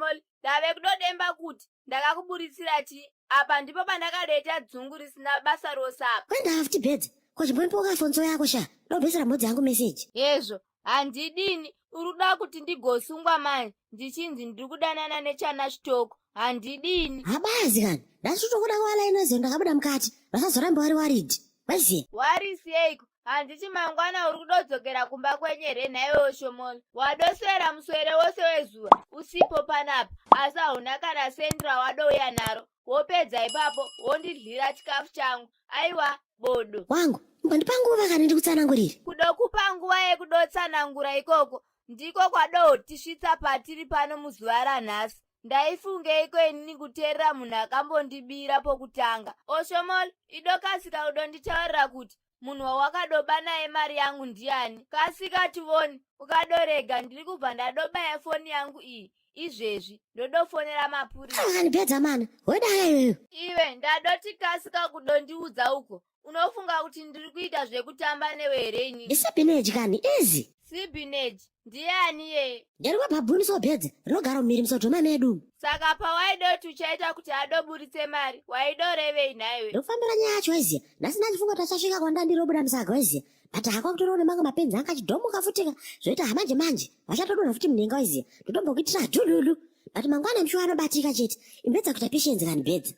Oshomoli, ndave kudodemba kuti ndakakuburitsira chii apa. Ndipo pandakadeta dzungu risina basa rose apa. Kwenda futi bedzi kochimbonipoka fonso yako sha, ndobvisira mhodzi yangu meseji. Hezvo, handidini. Uri kuda kuti ndigosungwa mani ndichinzi ndiri kudanana nechana chitoko? Handidini. Habazi kani, ndachitokuda kuwalainozo, ndakabuda mukati vasazoramba wari waridi waiziya. Warisiyeiko? Handiti mangwana uri kudodzokera kumba kwenyu here nhaiwe Oshomoli? Wadoswera muswere wose wezuva usipo panapa, asi hauna kana sendi rawadouya naro. Wopedza ipapo wondidyira chikafu changu. Aiwa, bodo. Wangu, imbondipa nguva kani ndikutsanangurire. Kudokupa nguva yekudotsanangura ikoko ndiko kwadotisvitsa patiri pano muzuva ranhasi. Ndaifungeiko inini kuteerera munhu akambondibira pokutanga? Oshomol, idokasika kudonditaurira kuti munhu wawakadoba naye mari yangu ndiani. Kasika tivoni. Ukadorega ndiri kubva ndadobaya foni yangu iyi izvezvi, ndodofonera mapurisa. Akanipedza mana wedaya iyoyo. Iwe, ndadoti kasika kudondiudza uko. Unofunga kuti ndiri kuita zvekutamba newe here ini? Ndisibhineji kani izi. Sibhineji ndiani ye? Ndiri kwabhabhuni sobhedzi rinogara mumhiri musodhoma medu. Saka pawaidoti uchaita kuti adoburitse mari, waidorevei nhaiwe? Ndokufambira nyaya yacho waiziya. Nhasi ndachifunga kuti achasvika kwandandiri musaga waiziya, but hakwa kutoriwo nemamwe mapenzi anga achidhomoka futika zvoita hamanje manje vachatodonha futi munhenga waiziya. Ndotombokuitira dhululu, but mangwana mushuwa anobatika chete. Imbedza kuita patience kani bedzi.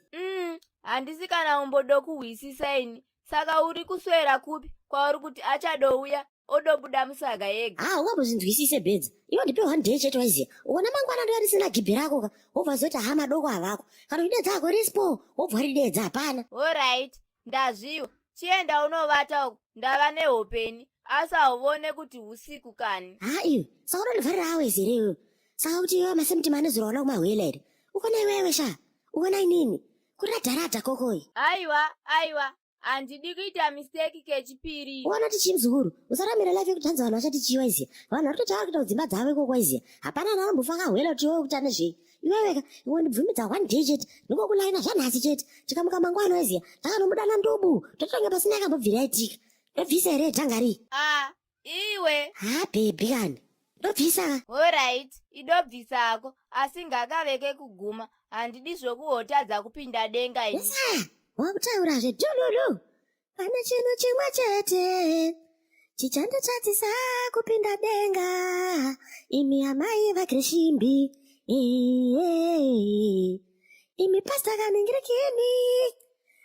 Handisi kana umbodokuhwisisa ini. Saka uri kuswera kupi kwauri kuti achadouya odobuda musaga yega? Ha, ungambozvinzwisise bedzi. Iwe ndipe one day chete waiziya. Uona mangwana ndoya risina gibhi rako ka, wobva zoti ha, madoko avako. Kana uchidedza ako risipo, wobva ridedza hapana. Alright, ndazviwa. Chienda unovata uko, ndava nehopeni, asi hauvone kuti usiku kani? Ha, iwe, saka unondivharira awezi here iwewe? Saka kuti iwewe masemutima anezuro waona kumahwela here? Ukona iwewe sha, ukona inini kuradharadha kokoi. Aiwa, aiwa, handidi kuita mistake kechipiri. Uona kuti chii muzukuru, usaramira life yekuti hanzi vanhu vachati chii waiziya. Vanhu vari kutoti vari kuita kudzimba dzavo ikoko waiziya, hapana ana anombofa akahwela kuti iwewe kuti ane zvei. Iweweka iwe, ndibvumidza one day chete, ndingokulaina zvanhasi chete. Tikamuka mangwana waiziya takanomudana ndubu, totonge pasina yakambobvira yaitika. Ndobvisa here dhangari? A iwe. Ha, baby kani, ndobvisa ka. Alright, idobvisako, asi ngakaveke kuguma. Handidi zvokuhotadza kupinda denga ini. Yesaya wakutaurazve dhululu. Pane chinhu chimwe chete chichanditadzisa kupinda denga, imi amai vaGreshimbi, imi pasta kaningirikini,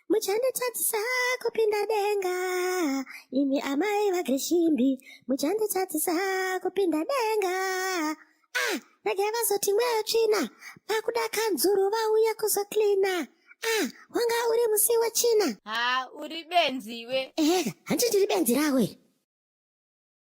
muchanditadzisa kupinda denga. Imi amai vaGreshimbi, muchanditadzisa kupinda denga. Ah, regai vazoti mweyo tsvina, pakuda kanzuru vauye kuzoklina. Ah, wanga uri musi wechina. Ha, uri benziwe. Eheka, handiti ndiri benzi rako here?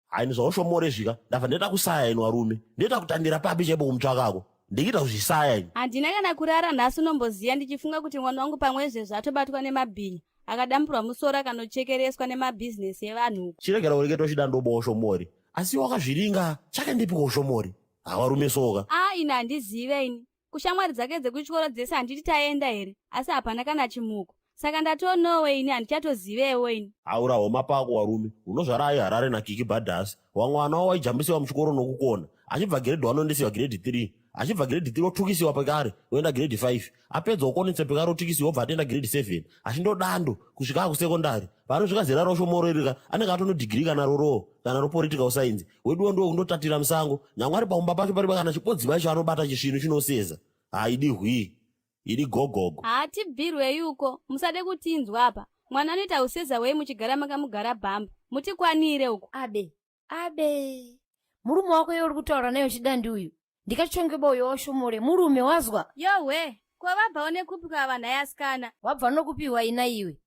Haini zvaoshomore zvika ndabva ndoita kusaya ini warume, ndoita kutandira papi chaipo kumutsvakako, ndichiita kuzvisaya ini. Handina kana kurara nhasi unomboziya, ndichifunga kuti mwana wangu pamwe izvezvi atobatwa nemabhinya, akadamburwa musoro, akanochekereswa nemabhizinesi evanhu uku. Chiregera ureketa uchida ndoba Oshomori, asi wakazviringa chake ndipiko Oshomori? Hawarume soka. A, ini handizive ini. Kushamwari dzake dzekuchikoro dzese handiti taenda here, asi hapana kana chimuko. Saka ndatonowe ini, handichatozivewo ini. Haura homa pako warume, unozvara ai Harare naKiki Bhadhasi. Wamwe vana wavo waijambisiwa muchikoro nokukona, achibva grade 1 ondisiwa grade 3, achibva grade 3 otukisiwa pekare oenda grade 5, apedza okonetsa pekare otukisiwa, obva atoenda grade 7, achindodando kusvika akusekondari. Panosvika zera roshomorerika anenge atono dhigiri kana roroo kana ropolitical science. Weduwo ndiwo kundotatira musango, nyangwe ari paumba pacho paripa kana chibodziva icho anobata chisvinu chinoseza. Haidi hwii, idi gogogo. Hatibvirwei uko, musade kutinzwa apa. Mwana anoita useza wei muchigara makamugara bhamba? Mutikwanire uko. Abe, abe, murume wako iye uri kutaura naye uchida ndiuyu ndikachongeba uyo washomore murume wazwa. Yowe, kwavabvawo nekupi kwava nhai asikana? Wabva nokupiwa ina iwe,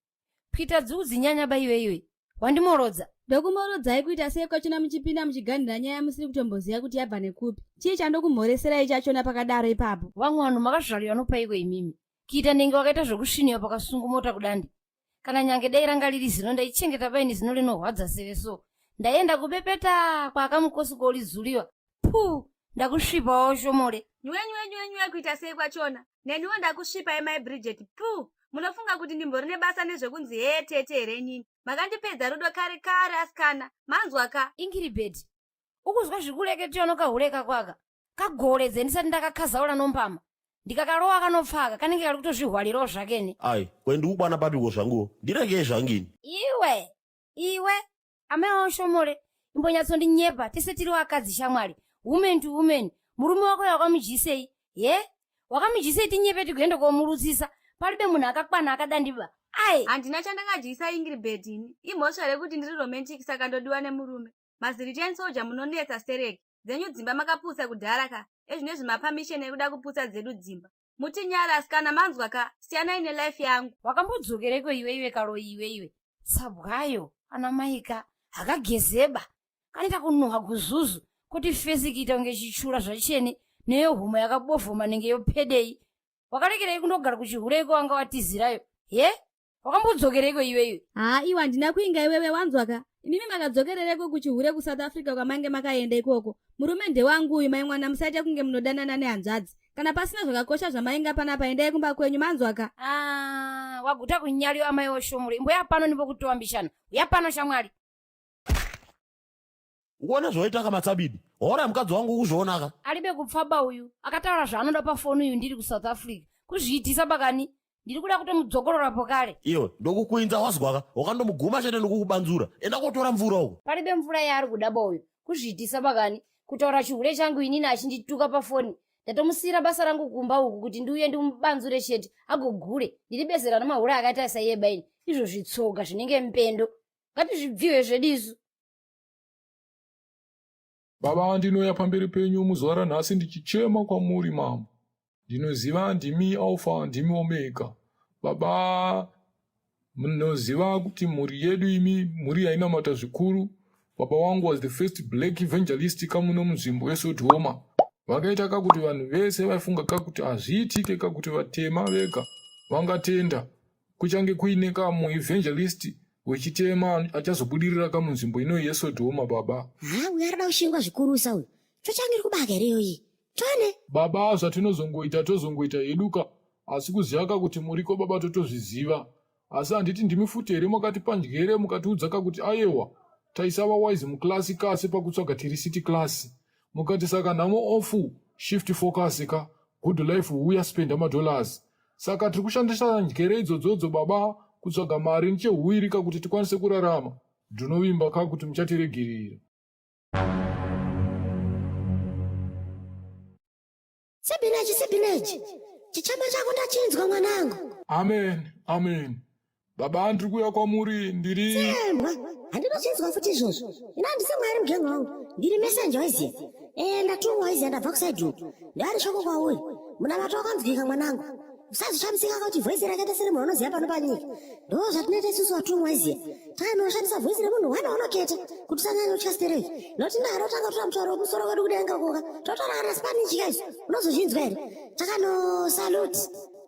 pwita dziudzinyanya ba iwe, iwe wandimorodza. Ndokumorodzai kuita sei kwachona, muchipinda muchiganhira nyaya musiri kutomboziva kuti yabva nekupi? Chii chandokumhoreserai chachona pakadaro ipapo? Vamwe vanhu makazvariwa nopaiko imimi, kuita nenge wakaita zvokusviniwa pakasungu mota kudandi. Kana nyange dai ranga riri zino ndaichengeta paini zino rinorwadza seve, so ndaenda kupepeta kwaakamukosi korizuliwa. Pu, ndakusvipawo Shomore. Nywe nywe nywe nywe, kuita sei kwachona? Neniwo ndakusvipai mai Bridget. Pu, munofunga kuti ndimbori nebasa nezvekunzi hee tete here inini? Makandipedza rudo kare kare asikana, manzwa ka? Ingiribheti, ukuzwa zvikureketewa nokahureka kwaka. Kagoledze ndisati ndakakazaura nombama. Ndikakalowa kanopfaka kanenge kari kutozvihwalirawo zvakene. Ai, kwendi kukwana papiko zvanguwo. Ndiregei zvangini. Iwe, iwe, amai waoshomole, imbonyatsondinyepa tese tiri vakadzi shamwari. Woman to woman. Murume wako wakamudyisei? Ye? Wakamudyisei tinyepe tigoenda komurutsisa. Palibe munhu akakwana akadandiba. Ai. Handina chandakadyisa Ingrid ini. Imhosva here kuti ndiri romantic saka ndodiwa nemurume? Maziriteni soja munonetsa stereki. Dzenyu dzimba makaputsa kudhara ka. Ezvinezvi mapa mission ekuda kuputsa dzedu dzimba. Mutinyara asikana manzwa ka. Siyanai nelife yangu. Wakambodzokereko iwe iwe kaloi iwe iwe. Tsabwayo ana maika hakagezeba kanoita kunuha guzuzu kuti fesi kuita kunge chichura zvachene neyehuma yakabovhoma nenge yopedei. Wakalekerei kundogara kuchihureiko wanga watizirayo? Ye? Wakambodzokereiko iwe iwe? Haa iwe handina kuinga iwewe wanzwa ka. Imimi makadzokerereko kuchihure kuSouth Africa kwamange makaenda ikoko. Murume ndewangu uyu mai mwana musaita kunge munodanana nehanzvadzi. Kana pasina zvakakosha zvamainga panapa endai kumba kwenyu manzwa ka. Ah, waguta kunyaliwa amai oshomure. Imboya pano ndipo mbishana. Uya pano shamwari. Ukuona zvawaita kamatsabidi. Waona mukadzi wangu ukuzvionaka. Alibe kupfaba uyu. Akataura zvaanoda pafoni uyu ndiri kuSouth Africa. Kuzviitisa bakani. Ndiri kuda kutomudzokorora pokale. Iwe ndokukwinza wazwaka wakandomuguma chete ndokukubanzura. Enda kotora mvura uko. Palibe mvura yaari kuda ba uyu. Kuzviitisa bakani. Kutaura chihure changu inini achindituka pafoni. Ndatomusiyira basa rangu kumba uku kuti ndiuye ndimubanzure chete agogure. Ndiri bezera namahure akaita saiye baini. Izvo zvitsoga zvinenge mpendo. Ngatizvibviwe zvedu isu. Baba, ndinouya pamberi penyu muzuva ranhasi ndichichema kwamuri mambo. Ndinoziva ndimi Alpha, ndimi Omega. Baba, munoziva kuti mhuri yedu imi mhuri yainamata zvikuru. Baba wangu was the first black evangelist kamuno munzvimbo yeSodhoma. Vakaita kakuti vanhu vese vaifunga kakuti hazviitike kakuti vatema vega vangatenda. Kuchange kuine kamuevangelist wechitema achazobudirira kamunzvimbo inoyi yeSodhoma baba. Ha, uyu arida kushingwa zvikurusa uyu. Chochange iri kubaka here iyoyi? Tone. Baba, zvatinozongoita tozongoita hedu ka, asi kuziva kakuti muriko baba totozviziva. Asi handiti ndimi futi here makatipa njere mukatiudza kakuti ayewa taisava wise muklasi kasi pakutsvaga tirisiti class. Mukati saka nhamo off shift focus ka good life huya spenda madollars. Saka tiri kushandisa njere idzodzodzo baba kutsvaga mari nechehuiri kakuti tikwanise kurarama. Ndinovimba kakuti muchatiregerera. Sibinechi, sibinechi. Chichema chako ndachinzwa mwanangu. Amen, amen. Baba, ndiri kuuya kwamuri ndiri Sembwa, handinochinzwa futi izvozvo. Ina handisi mwari mugengo wangu. Ndiri messenger waiziya. Eh, ndatumwa waiziya ndabva kusaidi uku. Ndari shoko kwauri. Munamato wakanzwika mwanangu. Usazvishamisika kuti voice rakaita sere munhu anoziya pano panyika. Ndo zvatinoita isusu vatumwa waiziya. Tainoshandisa voice remunhu wana wanoketa kuti usanyanya kutya stereki. Nokuti naro tanga kutora mutauro wemusoro wedu kudenga ukoka. Totaura kana Spanish guys. Unozozvinzwa here? Takano salute.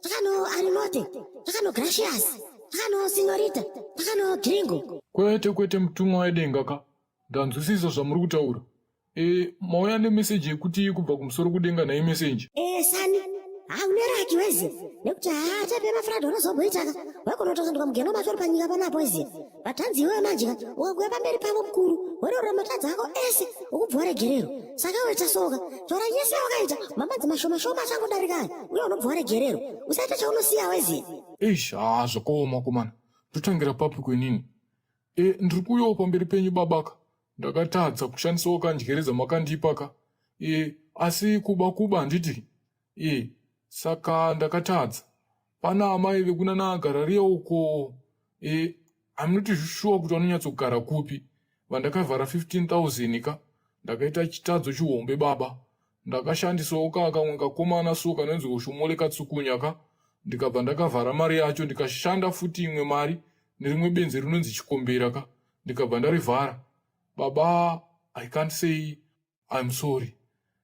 Takano arinote. Takano gracias. Takano signorita. Takano gringo. Kwete kwete mutumwa wedenga ka. Ndanzwisisa zvamuri kutaura. E, mauya nemeseji yekuti kubva kumusoro kudenga nhai meseji. Eh, sani. Ha, une raki wezi. Nekuti ha, tepe mafrado unozomboitaka. Waikonotosanduka mugeno macho uri panyika panapo wezi. Vatanzi iwewe manje ka, ukakuya pamberi pavo mukuru, wororora matadza ako ese, ukubva waregerero. Saka iwe chasoka, taura yese yawakaita, mamadzi mashoma shoma achangodarika aya, uye unobva waregerero. Usaita chaunosiya wezi. Eish, haa zvakaoma komana. Ndotangira papi kwenini? E, ndiri kuuyawo pamberi penyu babaka. Ndakatadza kushandisawo kanjere dzamakandipa ka. E, asi kuba kuba handiti? E, saka ndakatadza. Pana amai vekunana Gararia uko. E, I'm not sure kuti vanonyatsogara kupi. Vandakavhara 15,000 ka. Ndakaita chitadzo chihombe baba. Ndakashandisawo ka kamwe kakomana so kanonzi Oshomole Katsukunya ka. Ndikabva ndakavhara mari yacho ndikashanda futi imwe mari nerimwe benzi rinonzi Chikombera ka. Ndikabva ndarivhara. Baba, I can't say I'm sorry.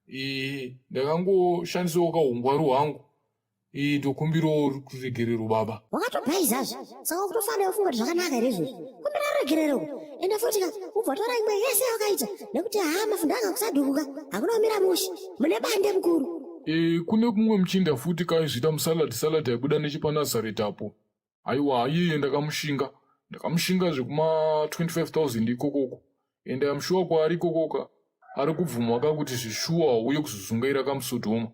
E, ndakangoshandisawo kahungwaru hwangu. E, ndokumbirawo ruregerero baba. Wakatobhaizazve. Saka ukutofanira kufunga kuti zvakanaka here izvozvo. Kumbira ruregerero. Enda futi ka, ubva tora imwe yese yawakaita. Nekuti haa mafundo anga kusadhukuka. Hakuna kumira mushe. Mune bande mukuru. E, kune kumwe muchinda futi kaizviita musalad salad yaibuda nechipanazareti apo. Aiwa iyeye ndakamushinga. Ndakamushinga zvekuma 25,000 ikokoko. And I'm sure kwaari ikokoka. Ari kubvuma ka kuti zvishuwa uye kuzozungaira kamusodhoma.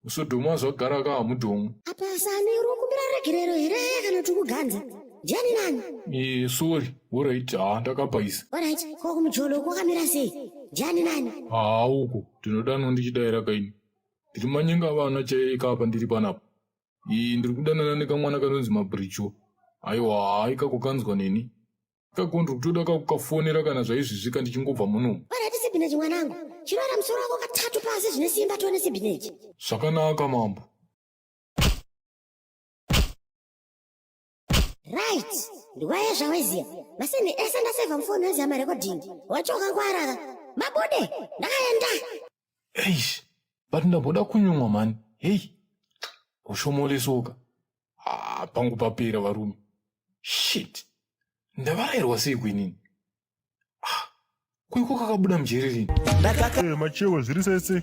Musodhoma zvagara ka hamudhomu. Apa sani uri kukumbira regerero here kana kuti kuganza? Ndiani nani? Eh, sorry. Alright, haa ndakabhaisa. Alright, ko kumujolo kwakamira sei? Ndiani nani? Haa uko, ndinodanwa ndichidaira kaini. Ndiri manyenga vana chaiye ikapa ndiri panapa. Ii ndiri kudanana nekamwana kanonzi Mabricho. Aiwa haa ikako kanzwa neni. Ikako ndiri kutoda kakukafonera kana zvaizvizvika ndichingobva munomu. Alright, sibhineji mwanangu. Chiroera musoro wako katatu pasi zvine simba tione sibhineji. Zvakanaka mambo. Right, ndiwaye zvaweziya. Masini ese ndaseva mufoni weziya marekodhingi. Wacho wakangwara ka. Mabude, ndakaenda. Eish, but ndamboda kunyumwa mhani. Hey, ushomolesoka. Ah, pangu papera varume. Shit. Ndavarairwa sei kuinini? Ah, kuiko kakabuda mujeri rini? Eh, machewe zviri sei sei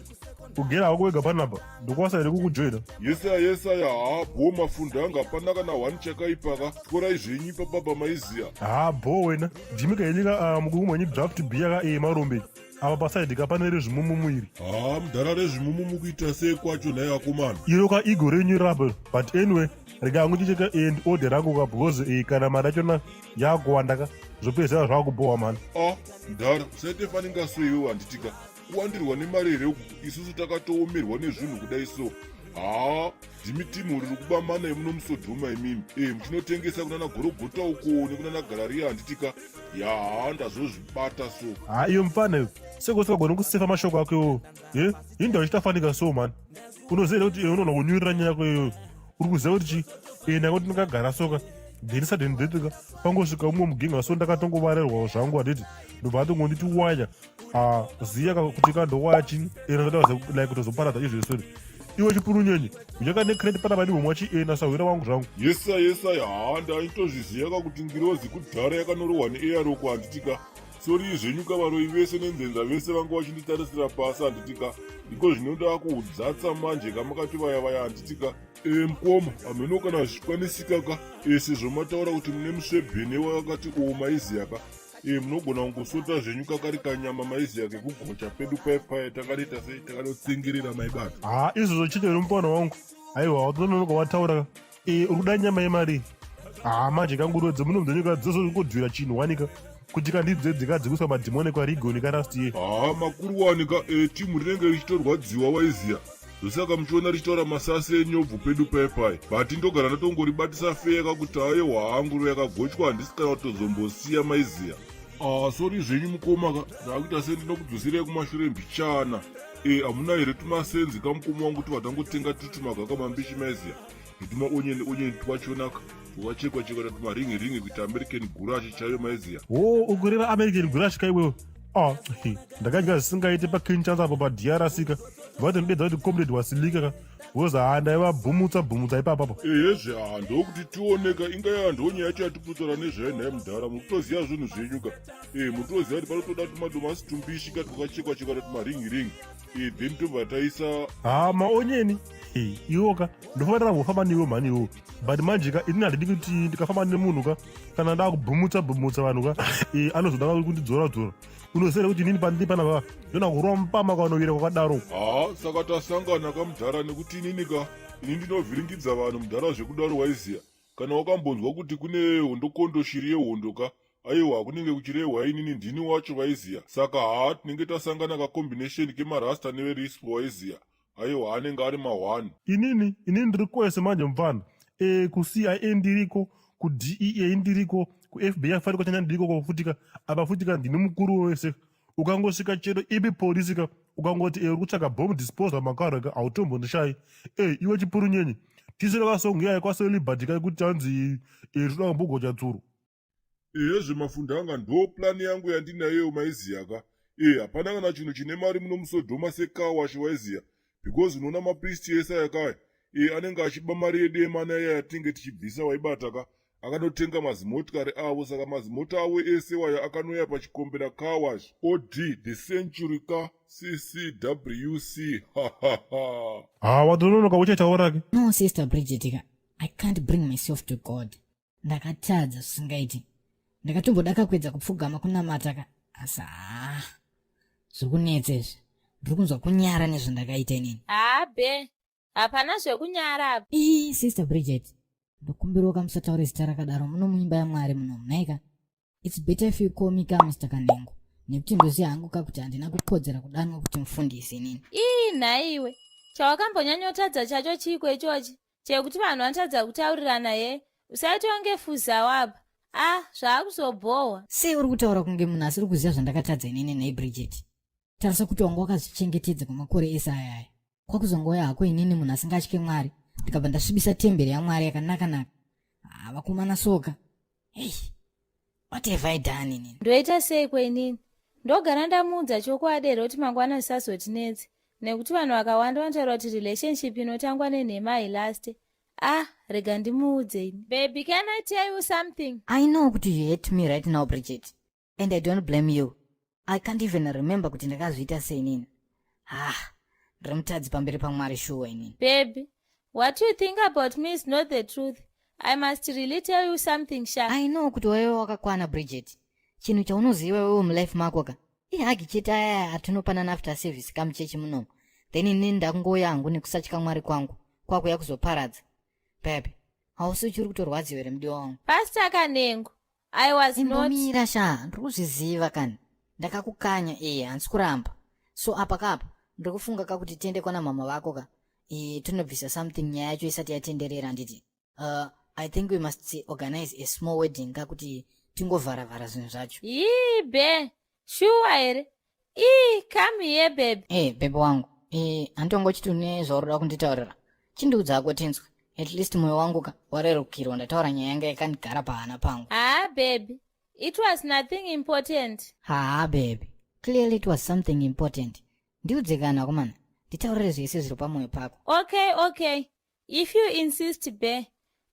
kugera hako wega panapa ndokwasa here kukujoina Yesaya yesaya haa bho mafundo anga hapana kana one chakaipa ka tyorai zvenyu ipapapa maiziya haa bho wena ndimi kayenyika uh, mukukumwa yenyu draft beer ka eh, marombe apa pasaidi ka pane rezvimumumu iri haa mudhara rezvimumumu kuita sei kwacho nhai akomana iro ka igo renyu rapa but anyway rega hangu ndicheka eh, ndiorder rangu ka because eh, kana mari yachona yakuwanda ka zvopedzisira zvakubhowa mani a mudhara usaite faninga so iwewe handitika kuwandirwa nemari here uku isusu takatoomerwa nezvinhu kudai so haa ndimi timu riri kuba mana yemuno musodhoma imimi e muchinotengesa kunana gorogota uko nekunana garariya handitika yahaa ndazozvibata so haa iyo mfana iyo seko usingagoni kusefa mashoko ako iwowo e inda uchitafanika so mani unoziva here kuti unoona kunyurira nyaya yako iyoyo uri kuziva kuti chi e ndangoti ndingagara soka then sudden death ka pangosvika umwe mugenga so ndakatongovarerwawo zvangu handiti ndobva atongonditi waya ah, ziya ka kuti kandowaya chini ena ndada like kutozoparadza izvo sorry iwe chipurunyenye uchaka necredit panapa ndihomwa chi ena sahwira wangu zvangu yesaya yesaya haa ndaitozviziva ka kuti ngirozi kudhara yakanorohwa neeyaroko handitika sori zvenyu ka varoyi vese nenzenza vese vanga vachinditarisira pasi handitika ndiko zvinoda kuudzatsa manje ka makati vaya vaya handitika e mukoma hameno kana zvichikwanisika ka e sezvo mataura kuti mune musvebhene wakati o maiziya ka e munogona kungosota zvenyu kakari kanyama maiziya kekugocha pedu paye paye takanoita sei takanotsingirira maibata haa izvozvo chete uri mupano wangu aiwa watononoka wataura ka e uri kuda nyama yemari haa manje kanguruve dzemuno mudzenyika dzozongodhwira chinhu wanika kuti kandidzedzeka dzikuiswa madhimoni kwarigoni karasti ye haa makuru wanika e timu rinenge richitorwadziwa waiziya ndosaka muchiona richitaura masasi enyobvu pedu paye paye but ndogara ndatongoribatisa feya kakuti aiwa haa nguruve yakagochwa handisi kana kutozombosiya maiziya Ah, sori zvenyu mukoma ka ndakuita sendinokudzoserei kumashure mbichana e hamuna here tumasenzi kamukoma wangu kuti vatangotenga tutumagaka mambishi maiziya netumaonyeni onyeni twachonaka twakachekwa chekwa tatumaringi ringi kuita american gurashi chaiyo maiziya wo ukureva american gurashi ka iwewe ah, ndakadya zvisingaite pakinchasa apo padrc ka vatonidedza kuti comrade wasilika ka because haa ndaivabhumutsa bhumutsa ipapapo ehezve haa ndokuti tioneka inga yaa ndonyaya yacho yatikutotaura nezvayo nhai mudhara mukutoziva zvinhu zvenyu ka e mutoziva kuti panotoda tumadomasi tumbishi ka twakachekwa chekwa tatumaringi ringi e then tobva taisa haa maonyeni iwo ka ndofanira kufamba newe mhani iwo but manje ka ini handidi kuti ndikafamba nemunhu ka kana ndakubhumutsa bhumutsa vanhu ka e, anozoda kundidzora dzora unoziva kuti inini pandiri panapa ndona kurova mupama kwanovira kwakadaro haa saka tasangana kamudhara nekuti inini ka ini ndinovhiringidza vanhu mudhara zvekudaro waiziya kana wakambonzwa kuti kune hondokondo shiri yehondo ka aiwa kunenge kuchirehwa inini ndini wacho vaiziya saka haa tinenge tasangana kacombination kemarasta neverispo waiziya aiwa anenge ari ma1 inini inini ndiri kwese manje mupfana e, kucia ndiriko kudea ndiriko kufbi fariko chanya ndiriko kofutika apa futika ndini mukuru wese ukangosvika chero ipi polisi ka ukangoti e uri kutsvaga bomb disposal makaro ka hautombondishayi e iwe chipurunyenyi tisire kasongo iyayi kwaseliberty kai kuti anzi e toda kumbogocha tsuro ehe zvemafundo anga ndo plani yangu yandinayoyo maiziya ka e hapana kana chinhu chine mari muno musodhoma sekawashi waiziya because unoona mapristi ese ayakaya e anenge achiba mari yedu yemana iya yatinenge tichibvisa waibata ka akanotenga mazimotikari avo saka mazimota avo ese waya akanoya pachikombera car wash od the century ka ccwc hahaha haa watononoka uchaitaura ke No, Sister Bridget, ka, I can't bring myself to God. Ndakatadza zvisingaiti. Ndakatomboda kakuedza kupfugama kunamata ka, asi haa. Zviri kunetsa izvi. Ndiri kunzwa kunyara nezvandakaita inini. Haa be, hapana zvekunyara apa. Ii, Sister Bridget. Ndokumbirawo kamusataure zita rakadaro muno muimba yaMwari muno nhaika. It's better if you call me ka Mr. Kanengo. Nekuti ndoziva hangu ka kuti handina kukodzera kudanwa kuti mufundisi inini. Ii nhaiwe, chawakambonyanyotadza chacho chiiko ichochi? Chekuti vanhu vanotadza kutaurirana he? Usaite unge fuzawo apa. Ah, zvaakuzobhohwa. Sei uri kutaura kunge munhu asiri kuziva zvandakatadza inini nhai Bridget? Tarisa kuti wanga wakazvichengetedza kwemakore ese aya aya. Kwakuzongouya hako inini munhu asingatye Mwari ndikabva ndasvibisa temberi yaMwari yakanaka-naka. Ah, vakomana soka. Hey, what have I done inini? Ndoita seiko inini? Ndogara ndamuudza chokwadi here kuti mangwana zvisazotinetse? Nekuti vanhu vakawanda vanotaura kuti relationship inotangwa nenhema hailaste. Ah, rega ndimuudze ini. Baby, can I tell you something? I know kuti you hate me right now, Bridget. And I don't blame you. I can't even remember kuti ndakazviita sei inini. Ah, ndiri mutadzi pamberi paMwari shuwa inini. Baby, what you think about me is not the truth. I must really tell you something, sha. I know kuti waive wakakwana Bridget. Chinhu chaunoziva iwewe mulife mako ka. Ihagi chete aya atinopanana after service kamuchechi munomu. Then inini ndakungouya hangu nekusatya Mwari kwangu kwakuya kuzoparadza. Baby, hausi uchiri kutorwadziwa here mudiwa wangu? Pastor Kanengo, I was not... Imbomira sha, ndiri kuzviziva kani. Ndakakukanya eh, handisi kuramba. So apa kapa, ndiri kufunga ka kuti tiende kwana mama vako ka. Eh, tinobvisa something nyaya yacho isati yatenderera handiti. I think we must organize a small wedding ka kuti tingovhara-vhara zvinhu zvacho. Yii, be, shuwa here? Ii, come here baby. Eh, baby wangu. Eh, hanti uchiti une zvauri kunditaurira. Chindiudza hako tinzwe. At least moyo wangu ka warerukirwa ndataura nyaya yanga yakandigara pahana pangu. Ah, baby, it was nothing important. Haa, baby. Clearly it was something important. Ndiudze kana akomana. Nditaurire zvese zviri pamwoyo pako. Okay, okay. If you insist, be.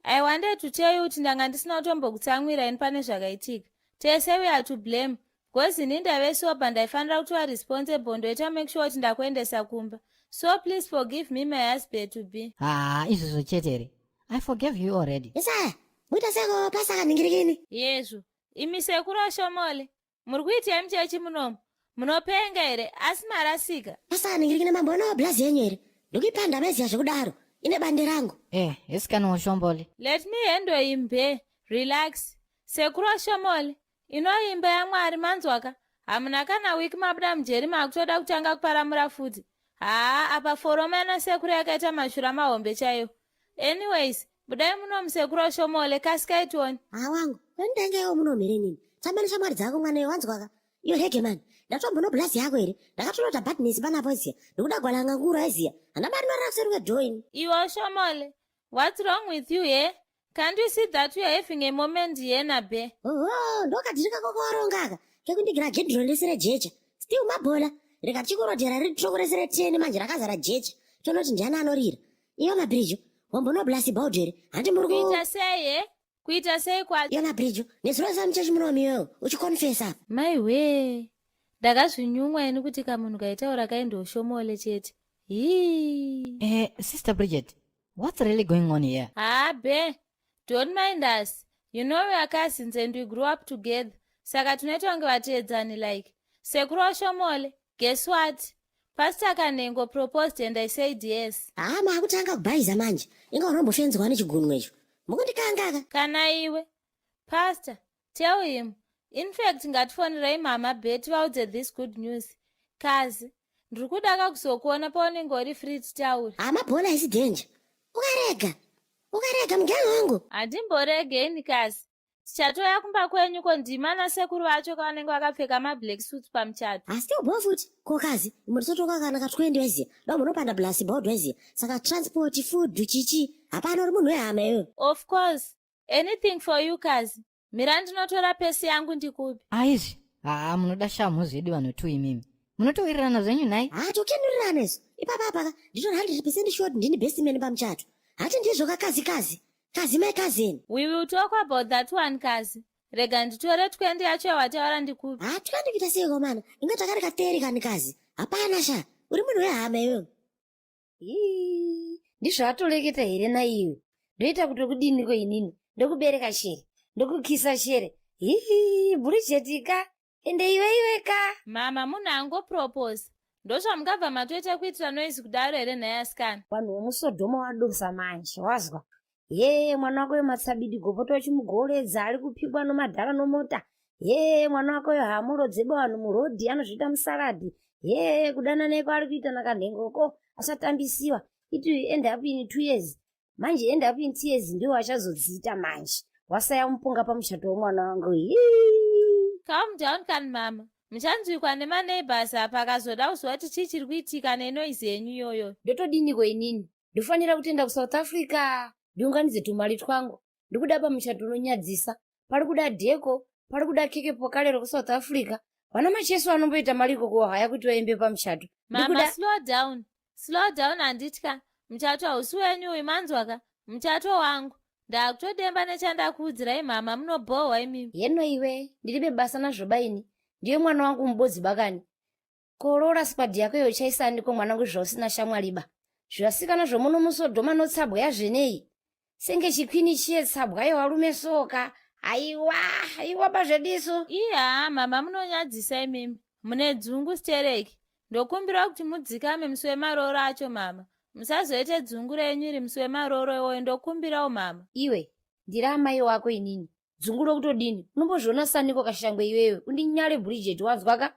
I wanted to tell you kuti ndanga ndisina kutombokutsamwira ini pane zvakaitika. Tese we are to blame. Because ini ndave sober ndaifanira kutova responsible ndoita make sure kuti ndakuendesa kumba. So please forgive me my husband to be. Haa, izvozvo chete here. I forgave you already. Isaya, muita seko pasa kaningirikini. Yezvo, imi sekuru Oshomole, muri kuitei muchechi munomu? Munopenga here? Asi marasika. Pasa kaningirikini mambo ono blazi yenyu here? Ndikuipanda meziya zvekudaro. Ine bande rangu. Eh, esikani Oshombole. Let me handle him be. Relax. Sekuru Oshomole, inoimba yaMwari manzwaka. Hamuna kana wiki mabuda mujeri makutoda kutanga kuparamura futi. Haa, apa foroma yana sekuru yakaita mashura mahombe chaiwo. Anyways, budai muno musekuru Oshomole, kasikai tione. Ha wangu, ndenge iwo munomhere nini? Tamba neshamwari dzako mwana iwe wanzwaka. Iyo rege mani. Ndatombono blazi yako here? Ndakatonota badness panapo iziya. Ndikuda gwalanga ngura iziya. Hana mari norara kuseri kwedhoo ini. Iwe Oshomole, what's wrong with you here? Can't you see that we are having a moment here nabe? Oho, ndokadhirika koko waronga aka. Kekundigira gedhiro rese rejecha. Still mabhola. Rikachikorodhera riri troko rese reteni manje rakazara jecha. Tonoti ndiani anorira. Iyo mabhirijo. Wambono blasi bhaudhu here? Handi muri ku Kuita sei he? Kuita sei kwacho? Iyo mabhirijo. Nezuro samuchechi munomi iwewe. Uchikonfesa apa. Maiwee, ndakazvinyumwa ini kuti kamunhu kaitaura kaindoshomole chete. Hii. Eh, Sister Bridget, what's really going on here? Haa be, don't mind us. You know we are cousins and we grew up together. Saka tinoita kunge vateedzani like. Sekuru Oshomole, guess what? Pastor Kanengo proposed and I said yes. Haa maakutanga kubhaiza manje. Inga unombofenzwa nechigunwe icho. Mukundikanga ka. Kana iwe. Pastor, tell him. In fact, ngatifonerei mama Betty vaudze this good news. Kazi, ndiri kuda kakuzokuona paunenge uri free titaure. Haa mabhola haisi danger. Ukarega. Ukarega muganga wangu. Handimborege ini kazi. Tichatouya kumba kwenyu ko ndima nasekuru vacho kavanenge vakapfeka mablack suits pamuchato. Asi ubho futi. Ko kazi, munototoka kana ka 20 weziya. Do munopanda blasi bhodho weziya. Saka transport, food, chichi. Hapana uri munhu wehama iwewe. Of course. Anything for you kazi. Mira ndinotora pesi yangu ndikupe. Aizvi, haa munoda shamhu zvedu vanhu tu imimi. Munotowirirana zvenyu nhai? Haa tokenurirana isu. Ipapa apa ka nditori 100% sure kuti ndini best man pamuchato. Hati ndizvo ka kazi kazi. Kazi my cousin. We will talk about that one kazi. Rega nditore 20 yacho yawataura ndikupe. Haa 20 kuita sei komana? Inga takareka 30 kani kazi. Hapana sha. Uri munhu wehama iwewe. Ii, ndizvo atoleketa here naiwe? Ndoita kuti kudiniko inini? Ndokubereka shere, ndokukisa shere. Hii, Bridget ka. Ende iwe iwe ka. Mama munhu angopropose. Ndozvamungabva matoita kuitira noise kudaro here nhai asikana? Vanhu vomusodhoma wadosa manje wazwa. Hee mwana wako yomatsabidi gopota uchimugoredza ari kupikwa nomadhara nomota. Hee mwana wako yo haamorodze vanhu murodhi anozviita musaradhi. Hee kudanana iko ari kuita nakanhengoko asatambisiwa. It will end up in 2 years. Manje end up in tears ndiwo achazodziita manje. Wasaya mupunga pamuchato womwana wangu. Hii. Calm down kani mama. Muchanzwikwa nemaneighbors apa akazoda kuziva kuti chii chiri kuitika nenoise yenyu iyoyo. Ndotodiniko inini? Ndofanira kutoenda kuSouth Africa ndiunganidze tumari twangu. Ndikuda pamuchato unonyadzisa. Pari kuda dheko, pari kuda keke pokale rokuSouth Africa. Vana Macheso vanomboita mari ikoko haya kuti vaimbe pamuchato. Mama Ndikuda slow down. Slow down handitya. Muchato hausi wenyu uyu manzwaka. Muchato wangu. Ndakutodemba nechandakuudzirai mama munobhohwa imimi. Heno iwe, ndiribe basa nazvo baini. Ndiye mwana wangu mubodzi bakani. Korora squad yako iyo chaisaniko mwanangu zvausina shamwari ba. Zvivasikana zvomuno musodhoma notsabwa yazvenei. Senge chikwini chiye tsabwa yevarume soka. Haiwa, haiwa bazvedisu. Iya mama munonyadzisa imimi. Mune dzungu stereki. Ndokumbira kuti mudzikame musi wemarooro acho mama. Musazoite dzungu renyu iri musi wemarooro iwoyo ndokumbirawo mama. Iwe, ndiri amai wako inini. Dzungu rokutodini? Unombozviona saniko kashangwe iwewe? Undinyare Bridget wanzwaka?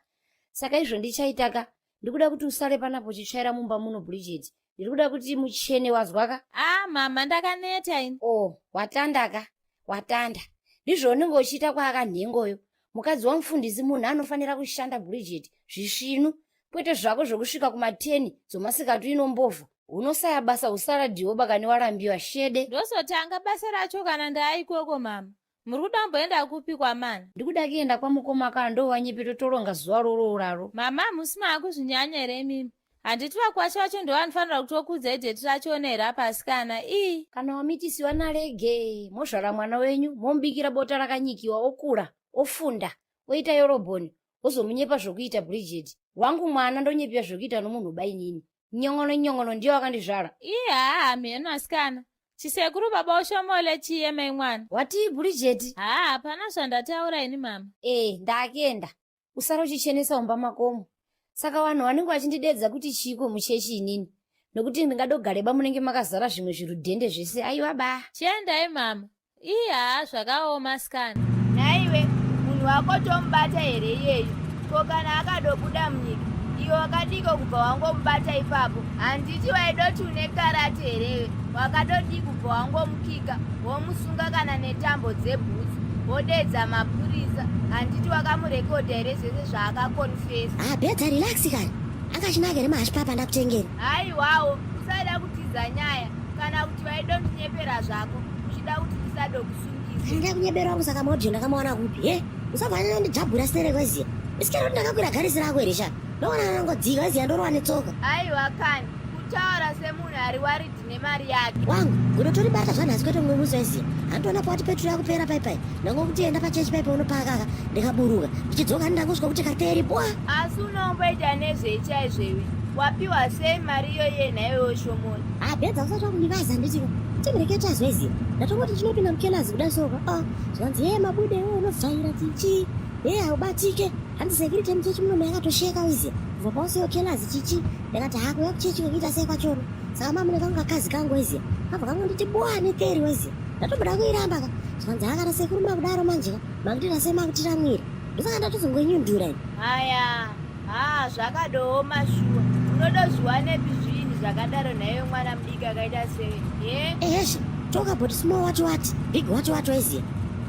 Saka izvo ndichaitaka. Ndikuda kuti usare panapo uchitsvaira mumba muno Bridget. Ndiri kuda kuti muchene wazwaka? Ah mama ndakaneta ini. Oh, watandaka. Watanda. Ndizvo unenge uchiita kwaakanhengoyo. Mukadzi wamufundisi munhu anofanira kushanda Bridget zvisvinu kwete zvako zvokusvika kumateni dzomasikati inombovha. Unosaya basa usaradhiwo bakani warambiwa shede. Ndozotanga basa racho kana ndaaikoko mama. Muri kuda kumboenda kupi kwamana? Ndikuda kuenda kwamukoma ka ndovanyepe totoronga zuva rorooraro. Mama hamusi maakuzvinyanya here imimi? Handiti vakwasha vacho ndovanofanira kutokuudzai dheti rachona here apa asikana ii. Kana wamitisiwa nalege mozvara mwana wenyu momubikira bota rakanyikiwa okura ofunda oita yorobhoni wozomunyepa zvokuita Bridget. Wangu mwana ndonyepiwa zvokuita nomunhu bainini. Nyongono nyongono ndiyo wakandizvara. Ii haa hamheno asikana. Chisekuru baba ushomole chiye mai mwana. Watii Bridget? Haa hapana zvandataura ini mama. Eh ndakenda. Usara uchichenesa umba makomo. Saka vanhu vanenge vachindidedza kuti chiiko muchechi inini. Nokuti ndingadogareba munenge makazara zvimwe zvirudhende zvese aiwa ba. Chiendai mama. Ii haa zvakaoma asikana. Nhaiwe, munhu wako tomubata here iyeyu? Ko kana akadobuda munyika, iwe wakadiko kubva wangomubata ipapo? Handiti waidoti une karate herewe? Wakadodii kubva wangomukika, womusunga kana netambo dzebhutsu, wodedza mapurisa? Handiti wakamurekodha here zvese zvaakakonfesa? Ah, bedza relax kani. Akachinaka here mahashipapa ndakutengera? Haiwawo, usada kutiza nyaya kana kuti vaidondinyepera zvako uchida kuti ndisadokusungisa. Handida kunyebera wangu saka maaudio ndakamawana kupi? He? Usabva ndijabhura sere kweziya. Isikero kuti ndakakwira garisi rako here sha? Ndoona anongodzika weziya ndorova netsoka. Aiwa kani, kutaura semunhu ari waridi nemari yake. Wangu, gudo toribata zvanhasi kwete mumwe musi weziya. Handiona pawati petro yakupera pai pai. Ndangokuti enda pachechi pai paunopaka ndikaburuka. Ndichidzoka ndangosvika kuti kateri bwa. Asi unomboita nezvei chaizvo iwe? Wapiwa sei mari iyoyi nhaiwewo Shomoni? Ah, bedza usati wakundivaza nditiko. Timurekete azweziya. Ndatongoti ndinopinda mukelazi kuda soka. Ah, zvanzi hee mabude iwe unovhaira chichi. Hee haubatike. Hanzi security muchechi muno yakatosheka weziya. Kubva pausiyo kelazi chichi. Ndakati haa kuuya kuchechi kwekuita sei kwachona. Saka mamune kangu kakazi kangu weziya. Kabva kangonditi bwa neteri weziya. Ndatomboda kuiramba ka. Zvanzi haa kana sekuru makudaro manje ka. Makutira sei makutiramwira. Ndosaka ndatozongonyundura ini. Haya, haa zvakadooma shuwa. Unodozviwanepi zviini zvakadaro nhaiwe mwana mudiki akaita sei? He? Ehezve, talk about small what what, big what what waiziya.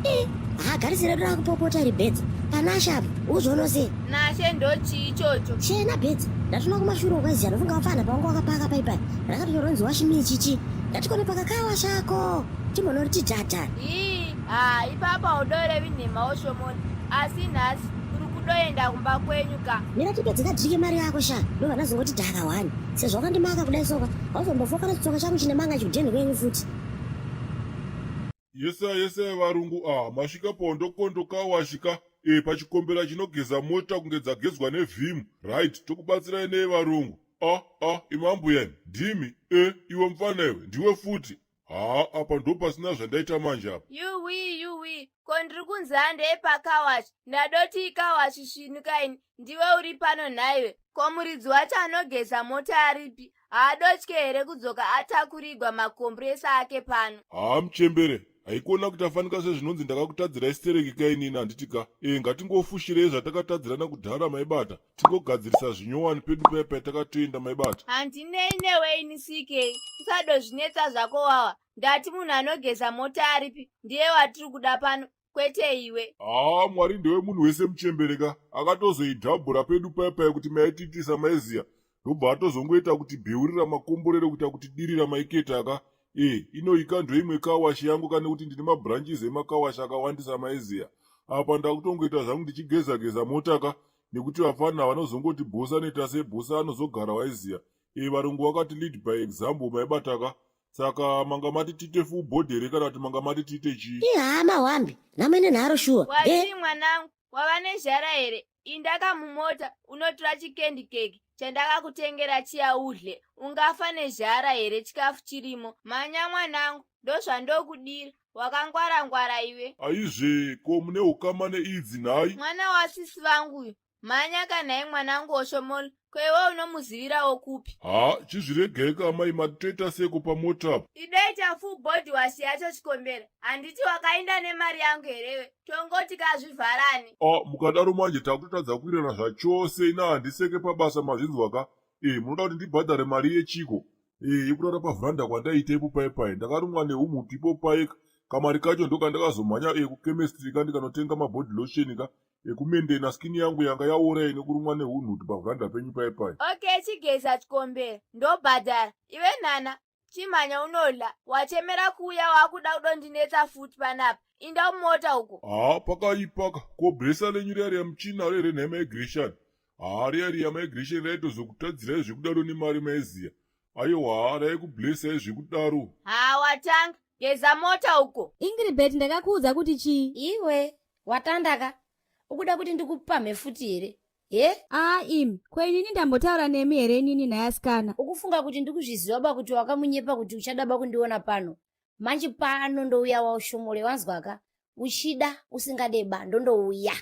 Eh, haa garisi redu rakupopota iri bedza. Panashe apo, uzvono sei? Nashe ndochii ichocho? Chena bedza. Ndatona kumashure uko waiziya, ndofunga wafana pawanga wakapaka paipai. Rakatonyorwa wash me chichi. Ndatikone pakakawa shako. Timbonoriti dhadha. Hii, haa ipapa udorevi nhema oshomoni. Asi nhasi uri kudoenda kumba kwenyu ka. Mira tipedze kadhirike mari yako sha. Ndobva ndazongoti dhaka wani. Sezvo wakandimaka kudai soka, hauzombofoka nechitsoka changu chine manga chikudheni kwenyu futi. Yesa yesa varungu ah masvika pondokondo kawashika e pachikombera chinogeza mota kunge dzagezwa nevhimu right tokubatsirai nei varungu ah ah imambuyani ndimi e iwe mufana iwe ndiwe futi. Haa apa ndopasina zvandaita manje apa. Yuwii yuwii ko ndiri kunzi handei pakawachi ndadoti ikawachi svinu kaini ndiwe uri pano nhaiwe ko muridzi wacho anogeza mota aripi haadotye here kudzoka atakurigwa makomburesa ake pano. Haa muchembere haikona kuti afanika sezvinonzi ndakakutadzirai stereki kainini handiti ka e ngatingofushirei zvatakatadzirana kudhara maibata tingogadzirisa zvinyowani pedu paya paya takatoenda maibata. Handinei newe ini CK usadozvinetsa zvako wawa ndati munhu anogeza mota aripi ndiye watiri kuda pano kwete iwe. Haa mwari ndewe munhu wese muchembere ka akatozoidhabhura pedu paya paya kuti maitiitisa maiziya ndobva atozongoita kuti bheurira makomborero kuita kuti dirira maiketa ka e inoika ndoimwe kawashi yangu ka nekuti ndine mabranches emakawashi akawandisa maiziya apa ndakutongoita zvangu ndichigeza geza mota ka nekuti vafana vanozongoti bhosa anoita sebhosa anozogara waiziya e varungu vakati lead by example maibata ka saka manga mati tiite full body here kana kuti manga mati tiite chii ihama hwambi nhamo ine nharo shuwa wadii mwanangu wava nezhara here indaka mumota unotora chikendi keki chandakakutengera chiya udle ungafa nezhara here chikafu chirimo mhanya mwanangu ndozvandokudira wakangwara ngwara iwe aizve ko mune ukama neidzi nhai mwana wasisi vangu uyu Mhanya ka nhai mwanangu Oshomol, ko iwe unomuzivirawo kupi? Haa chizviregai ka amai mati toita seiko pamota apa? Idoita full body wash yacho chikombera, handiti wakainda nemari yangu herewe, tongoti kazvivharane. Ah mukadaro manje takutotadza kuwirirana zvachose ini handiseke pabasa mazvinzwa ka? Eh munoda kuti ndibhadhare mari yechiko? Eh, yekurara pavhuranda kwandaiita ipo paye paye ndakarumwa neumhutu ipo paye kamari kacho ndokandakazomhanya eh, kuchemistry ka ndikanotenga mabody lotion ka ekumendena skin yangu yanga yaora ine kurumwa neunhutu pavhuranda penyu paye paye. Okay chigeza chikombera ndobhadhara iwe nana chimhanya unodla wachemera kuuya wakuda kudondinetsa futi panapa inda mumota uko. Haa pakaipaka ko blesa renyu riya riya muchinaro here nhai migration haa riya riya migration raitozokutadzirai zvekudaro nemari maiziya ayewa haa raikublesai zvekudaro. Haa watanga geza mota uko. Ingrid ndakakuudza kuti chii? Iwe watandaka ukuda kuti ndikupamhe futi here he aa imi ko inini ndambotaura nemi here inini nhai asikana ukufunga kuti ndikuzviziva ba kuti wakamunyepa kuti uchadaba kundiona pano manje pano ndouya waushomole wanzwaka uchida usingade ba ndondouya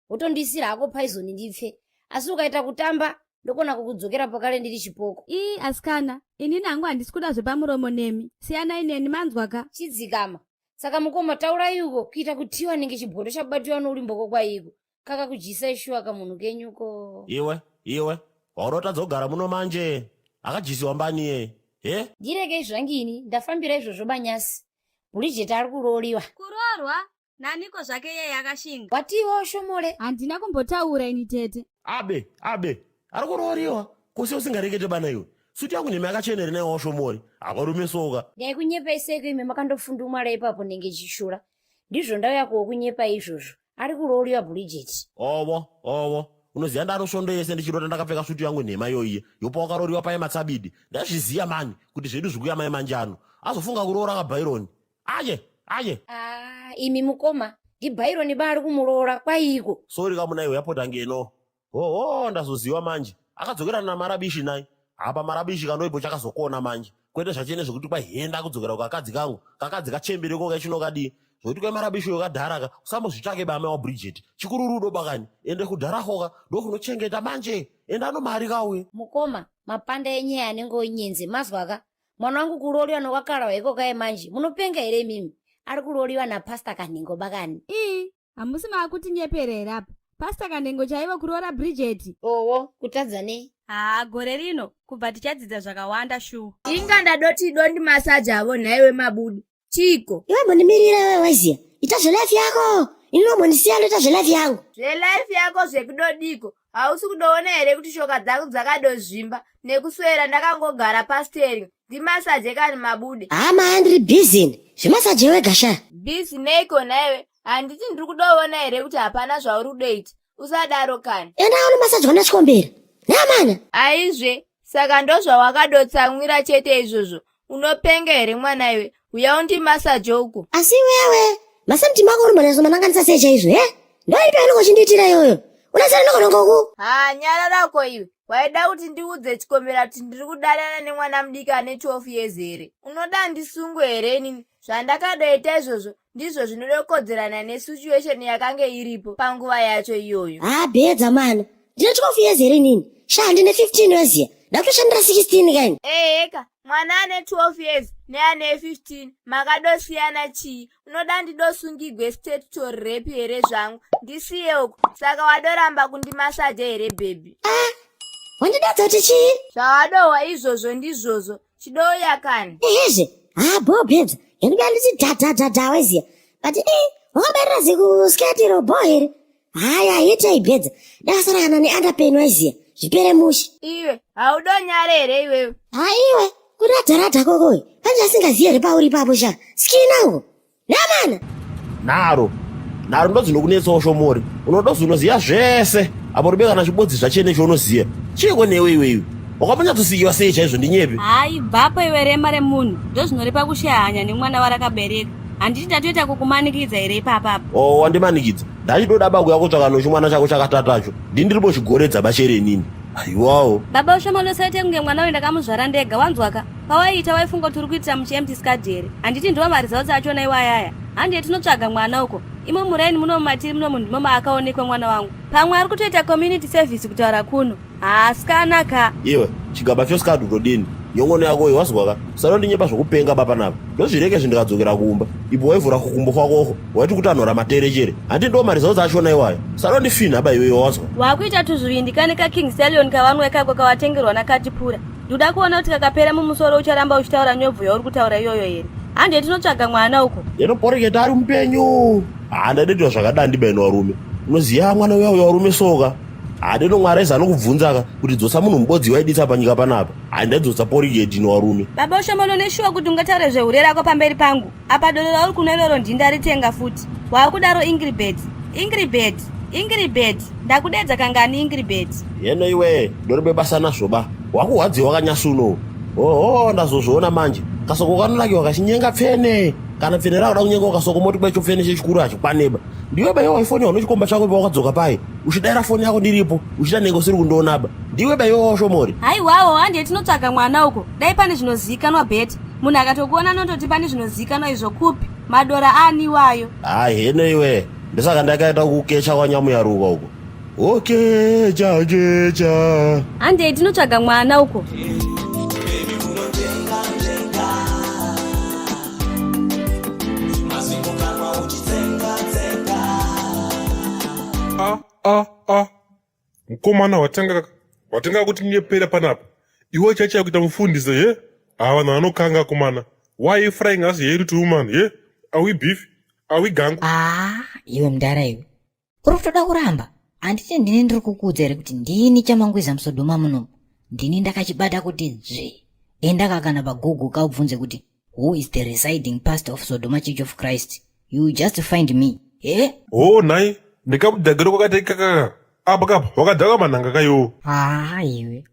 wotondiisira hako poison ndipfe asi ukaita kutamba ndokona kukudzokera pakare ndiri chipoko ii asikana inini hangu handisi kuda zvepamuromo nemi siyanai neni manzwa ka chidzikama saka mukoma taurai uko kuita kutiwa nenge chibhoto chabatiwa noulimboko kwaiko kakakudyisai shuwa kamunhu kenyuko iwe iwe waurotadza kugara muno manje akadyisiwa mbani iye he ndirekei zvangini ndafambira izvozvo banyasi bridget ari kurooriwa kuroorwa Naniko zvake iyeye akashinga. Watiwo shomole. Handina kumbotaura ini tete. Abe, abe, ari kurooriwa. Kose usingarekete bana iwe. Suti yangu nhema yakachena here naiwawo shomori. Havarume soka. Ndaikunyepai seiko imi makandofundumwara ipapo ndenge chishura. Ndizvo ndauya kokunyepai izvozvo. Ari kurooriwa Bridget. Owo, owo. Unoziva ndaro svondo yese ndichirota ndakapfeka sutu yangu nhema iyoiye. Yopa wakaroriwa paye matsabidi. Ndazviziya mani kuti zvedu zvikuya mai manjano. Azofunga kuroora kaBhayironi. Aye, aye. Ah, imi mukoma, ndiBhayironi ba ari kumuroora kwaiko. Sorry kamuna iwe yapota ngeno. Hoho, ndazoziwa manje. Akadzokerana namarabishi nai. Apa marabishi kanoipo chakazokona manje. Kwete zvachene zvekuti kwai henda kudzokera kukakadzi kangu. Kakadzi kachembere ko kachino kadii. Zvekuti kwai marabishi uyo kadhara ka. Usambozvitsvake ba amai waBridget. Chikuru rudo bakani. Ende kudhara hoka ndokunochengeta manje. Enda anomari kauye. Mukoma, mapanda enyaya anenge onyenze mazwa ka. Mwana wangu kurooriwa nokwakarawa iko kaye manje. Munopenga here imimi? Ari kurooriwa naPastor Kanhengo bakani. Ii, hamusi maakutinyepera here apa? Pastor Kanhengo chaivo kuroora Bridget. Owo, kutadza nei? Haa, gore rino kubva tichadzidza zvakawanda shuwa. Inga ndadoti dondi massage avo nhaiwe mabudu. Chiiko? Iwe mbondimirira iwe waiziya. Ita zvelife yako. Ini unombondisiya ndoita zvelife yangu. Zvelife yako zvekudodiko? Hausi kudoona here kuti shoka dzangu dzakadozvimba nekuswera ndakangogara pastering ndimasaje kani mabude. Haa maya ndiri busy ini. Zvemasaje wega sha. Busy neiko nhaiwe? Handiti ndiri kudoona here kuti hapana zvauri kudoita? Usadaro kani. Enda unomasajwa nachikombera. Namana. Aizve, saka ndozvawakadotsamwira chete izvozvo. Unopenga here mwana iwe? Uya undimasaje uko. Asi iwewe, masemti mako uri mbonyaso mananganisa sei chaizvo, he? Ndoipi yaunenge uchindiitira iyoyo? Unazara nokonongoku. Ha, nyararako iwe. Waida kuti ndiudze chikombera kuti ndiri kudanana nemwana mudiki ane 12 years here? Unoda ndisungwe here inini? Zvandakadoita izvozvo ndizvo zvinodokodzerana nesituation yakange iripo panguva yacho iyoyo. Ha, bhedza mwana. Ndine 12 years here inini? Sha, ndine 15 weziya. Ndakutoshandira 16 kani. Eheka, mwana ane 12 years neane 15 makadosiyana chii? Unoda ndidosungigwe statutory rape here zvangu? Ndisiye uko. Saka wadoramba kundimasaja here baby? Ah, wandidadza kuti chii? Zvawadohwa izvozvo ndizvozvo. Chidouya kani. Ehezve, ha bho bhedza. Ndinoda nditi dhadhadhadha weziya. But eh, wakabarira zikusketi iro bho here? Haya, itei bhedza. Ndakasara kana neunderpen waiziya. Zvipere mushe. Iwe, haudonyare here iwewe? Haiwe, kuradharadha kokoyi. Pane asingaziye here pauri ipapo sha. Skina uko. Namana. Nharo. Nharo ndodzinokunetsawo shomori. Unodozi unoziya zvese. Apo rube kana chibodzi zvachene chaunoziya. Chiiko newe iwe iwe? Wakambonyatsosikiwa sei chaizvo ndinyepe? Hayi, bvapo iwe rema remunhu. Ndozvinoripa kushaya hanya nemwana warakabereka. Handiti ndatoita kukumanikidza here ipapa apa? Oh, wandimanikidza. Ndachidoda ba kuya kutsvaka nochimwana chako chakatatacho. Ndini ndiri bochigoredza bachere inini. Aiwawo. Baba ushoma usaite kunge mwana uyu ndakamuzvara ndega wanzwaka. Pawaiita waifunga kuti uri kuitira muchiempty scud here? Handiti ndiwo maresults achona iwayaya. Handiye tinotsvaga mwana uko. Imo muraini muno mumatiri muno ndimo maakaonekwa mwana wangu. Pamwe ari kutoita community service kutaura kuno. Haasikana ka. Iwe, chigaba chosikadi utodini? Nyongono yako iyi wazwa ka? Usanondinyepa zvokupenga ba panapa. Ndozvireke izvi ndikadzokera kumba. Ipo waivhura kukumbo kwakoko. Waiti kutanhora matere chere. Hanti ndo maresults achona iwayo. Usanondifinha ba iwewe wazwa. Wakuita tuzvivindi kani ka King Stallion kavanwe kako kawatengerwa naKatipura. Ndoda kuona kuti kakapera mumusoro ucharamba uchitaura nyobvu yauri kutaura iyoyo here. Hande tinotsvaga mwana uko. Yeno poriketa ari mupenyu. Handadetwa zvakadandi baino varume. Unoziva mwana uya uya varume soka. Hadeno mwari aizi anokubvunza ka kuti dzosa munhu mubodzi waiditsa panyika panapa. Handaidzosa porigeti ino varume. Baba Ushomono neshuwa kuti ungataure zvehure rako pamberi pangu. Apa doro rauri kunwa iroro ndini ndaritenga futi. Waakudaro Ingrid. Ingrid. Ingrid. Ndakudedza kangani Ingrid. Yeno iwe ndoribe basa nazvo ba. Wakuhwadziwa kanyasuno. Oho ndazozviona manje. Kasoko kanonakiwa kachinyenga pfene. Kana pfene rakuda kunyenga kasoko moti kwecho pfene chechikuru hachikwaneba. Ndiwe ba iwe waifoni unochikomba chako pawakadzoka paye. Uchidaira foni yako ndiripo, uchida nenge usiri kundoonaba. Ndiwe ba iwe washomori. Haiwawo handiye tinotsvaga mwana uko. Dai pane zvinozivikanwa bheti. Munhu akatokuona anototi pane zvinozivikanwa izvo kupi? Madora ani iwayo? Hayi heno iwe. Ndosaka ndakaita kukecha kwanyamuyaruka uko. Okecha kecha. Handei tinotsvaga mwana uko. A a a mukomana watanga watanga kuti nyepera panapa iwe chacha kuita mufundisi he ava vanhu vanokanga akomana why you frying us here to woman he are we beef are we gangu Ah, iwe mudhara iwe uri kutoda kuramba handiti ndini ndiri kukuudza here kuti ndini chamangwiza musodhoma munomu ndini ndakachibata kuti dzvi enda kakana pagoogle kaubvunze kuti who is the residing pastor of sodoma church of christ you just find me he oh nhai ndikabudhagiro kwakaita ikakaka apa kapa wakadhakwa manhanga kaiwo haa iwe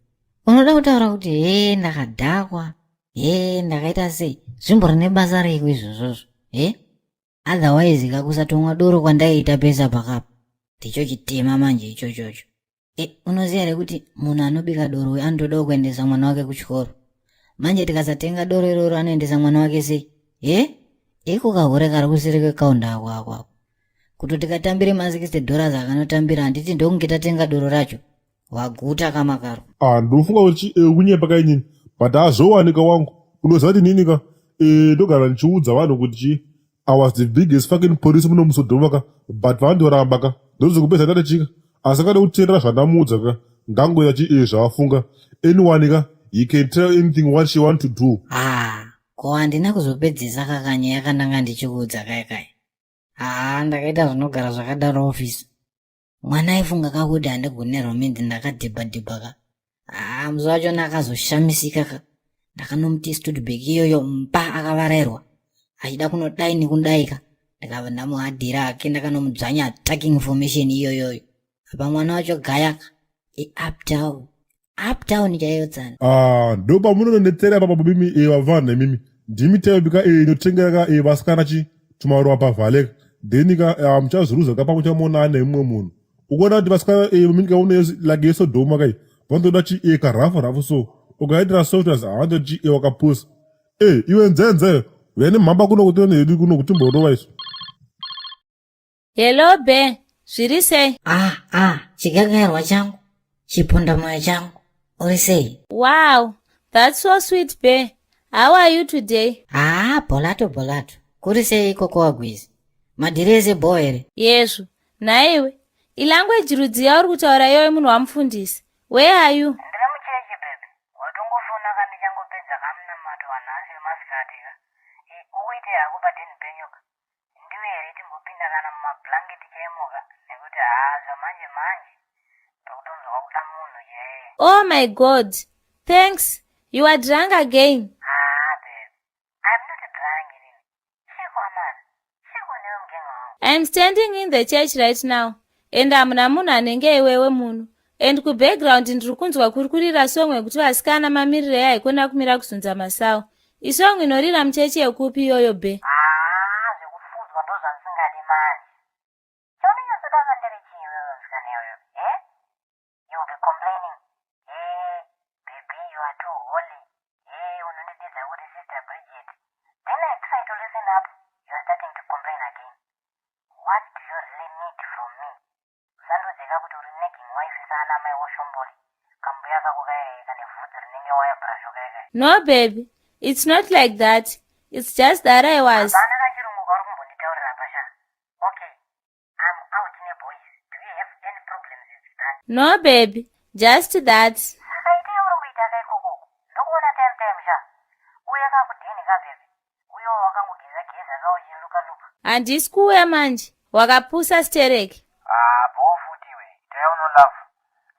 unoda kutaura kuti he ndakadhakwa he ndakaita sei zvimbori nebasa reiko izvozvozvo he otherwise kakusatomwa doro kwandaiita pesa pakapa ndicho chitema manje ichochocho e, unoziva here kuti munhu anobika doro uyu anotodawo kuendesa mwana wake kuchikoro manje tikasatenga doro iroro anoendesa mwana wake sei e iko kahure kari kuseri kwekaunda ako ako ako kuti tikatambire ma60 dollars akanotambira handiti ndokunge tatenga doro racho waguta kamakaro ah ndinofunga kuti eh, kunyepa kainini but hazowanika wangu unoziva kuti nini ka eh, ndogara ndichiudza vanhu kuti chii I was the biggest fucking police muno musodhoma ka but vandoramba ka ndozokupedza ndatochika asi akada kuteerera zvandamuudza ka ngangoita chi eh, zvaafunga anyone ka he can tell anything what she want to do ah ko handina kuzopedzisa kakanyaya kandanga ndichikuudza kaya kaya haa ndakaita zvinogara zvakadaro office mwana aifunga ka kuti handigone romance ndakadhibha dhibha ka haa musi wachona akazoshamisika ka ndakanomuti studbek iyoyo mpa akavarairwa achida kunodai nekudai ka ndikabva ndamuhadhira hake ndakanomudzvanya attacking information iyoyoyo apa mwana wacho gayaka iuptown uptown chaiyo tsana ah ndo pamunononetsera papa mimi e vavana imimi ndimi type ka e inotengera ka e vasikana chi tumaruwa pavhaleka then ka ah, muchazoruza ka pamuchamuona ane mumwe munhu. Ukuona kuti vasikana eh, munyika uno like yesodhoma kai vanotoda chi eh, karafu rafu so ukaitira softness havanototi chi eh, wakapusa eh, iwe nzenze uya nemhamba kuno kuti hedu kuno kutimborova isu Hello be, zviri sei? Ah ah, chigagairwa changu, chiponda moyo changu. Uri sei? Wow, that's so sweet be. How are you today? Ah, bolato bolato. Kuri sei ikoko wagwizi? Madhirezi bho here? Yezvo, nhaiwe. Ilanguage rudzi yauri kutaura iyoyo munhu wamufundisi. Where are you? Ndiri muchechi baby. Watongofona ka ndichangopedza kamunamato wanhasi wemasikati ka. Eh, ukuite hako padheni penyu ka. Ndiwe here timbopinda kana mumablanket chaimo ka nekuti haa zvamanje manje ndikutonzwa kuda munhu chaiye. Oh my god. Thanks. You are drunk again. Haa babe. I'm not drunk inini. Chiko amana. Chiko newe mugenga wangu. I'm standing in the church right now and hamuna munhu anenge iwewe muno and kubackground ndiri kunzwa kuri kurira song yekuti vasikana mamirirei haikona kumira kuzunza masawu isong inorira muchechi yekupi iyoyo be Haa zvekufudzwa ndozvandisingadi manje. Chaunonyatsoda kwandiri chii iwewe musikana iwewe? Eh? You will be complaining. Hey, baby, you are too holy. Hey, unondidedza kuti sister Bridget. Then I try to listen up. You are starting to complain again. What do you really need from me? Usandodzeka kuti uri nagging wife saana mai woshomboli. Kambuya kako kaya kane vhudzi rinenge wire brush kaya. No baby, it's not like that. It's just that I was. Hapana kachirungu kauri kumbonditaurira pasha. Okay, I'm out neboys. Do you have any problems with that? No baby, just that. Saka ite uri kuita ka ikoko. Ndokuona time time sha. Uya kakudheni ka baby. Uyo wakangogeza geza ka uchiluka luka. Handisi kuuya manje. Wakapusa stereki. Ah, bho futi iwe. Itaya uno love.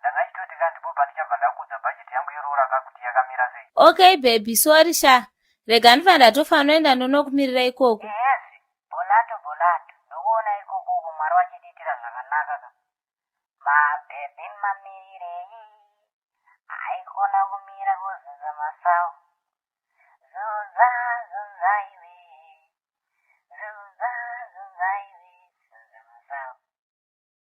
Ndanga chitoti ka ndipo pandichabva ndakuudza budget yangu yeroora ka kuti yakamira sei. Okay baby, sorry sha. Rega ndibva ndatofanoenda ndonokumirira ikoko. Yes, bolato bolato. Ndokuona ikoko uko Mwari wachitiitira zvakanaka ka. Mabhebhi mamirirei. Haikona kumira kuzunza masawu. Zunza zunza iwe. Zunza zunza iwe. Zunza masawu.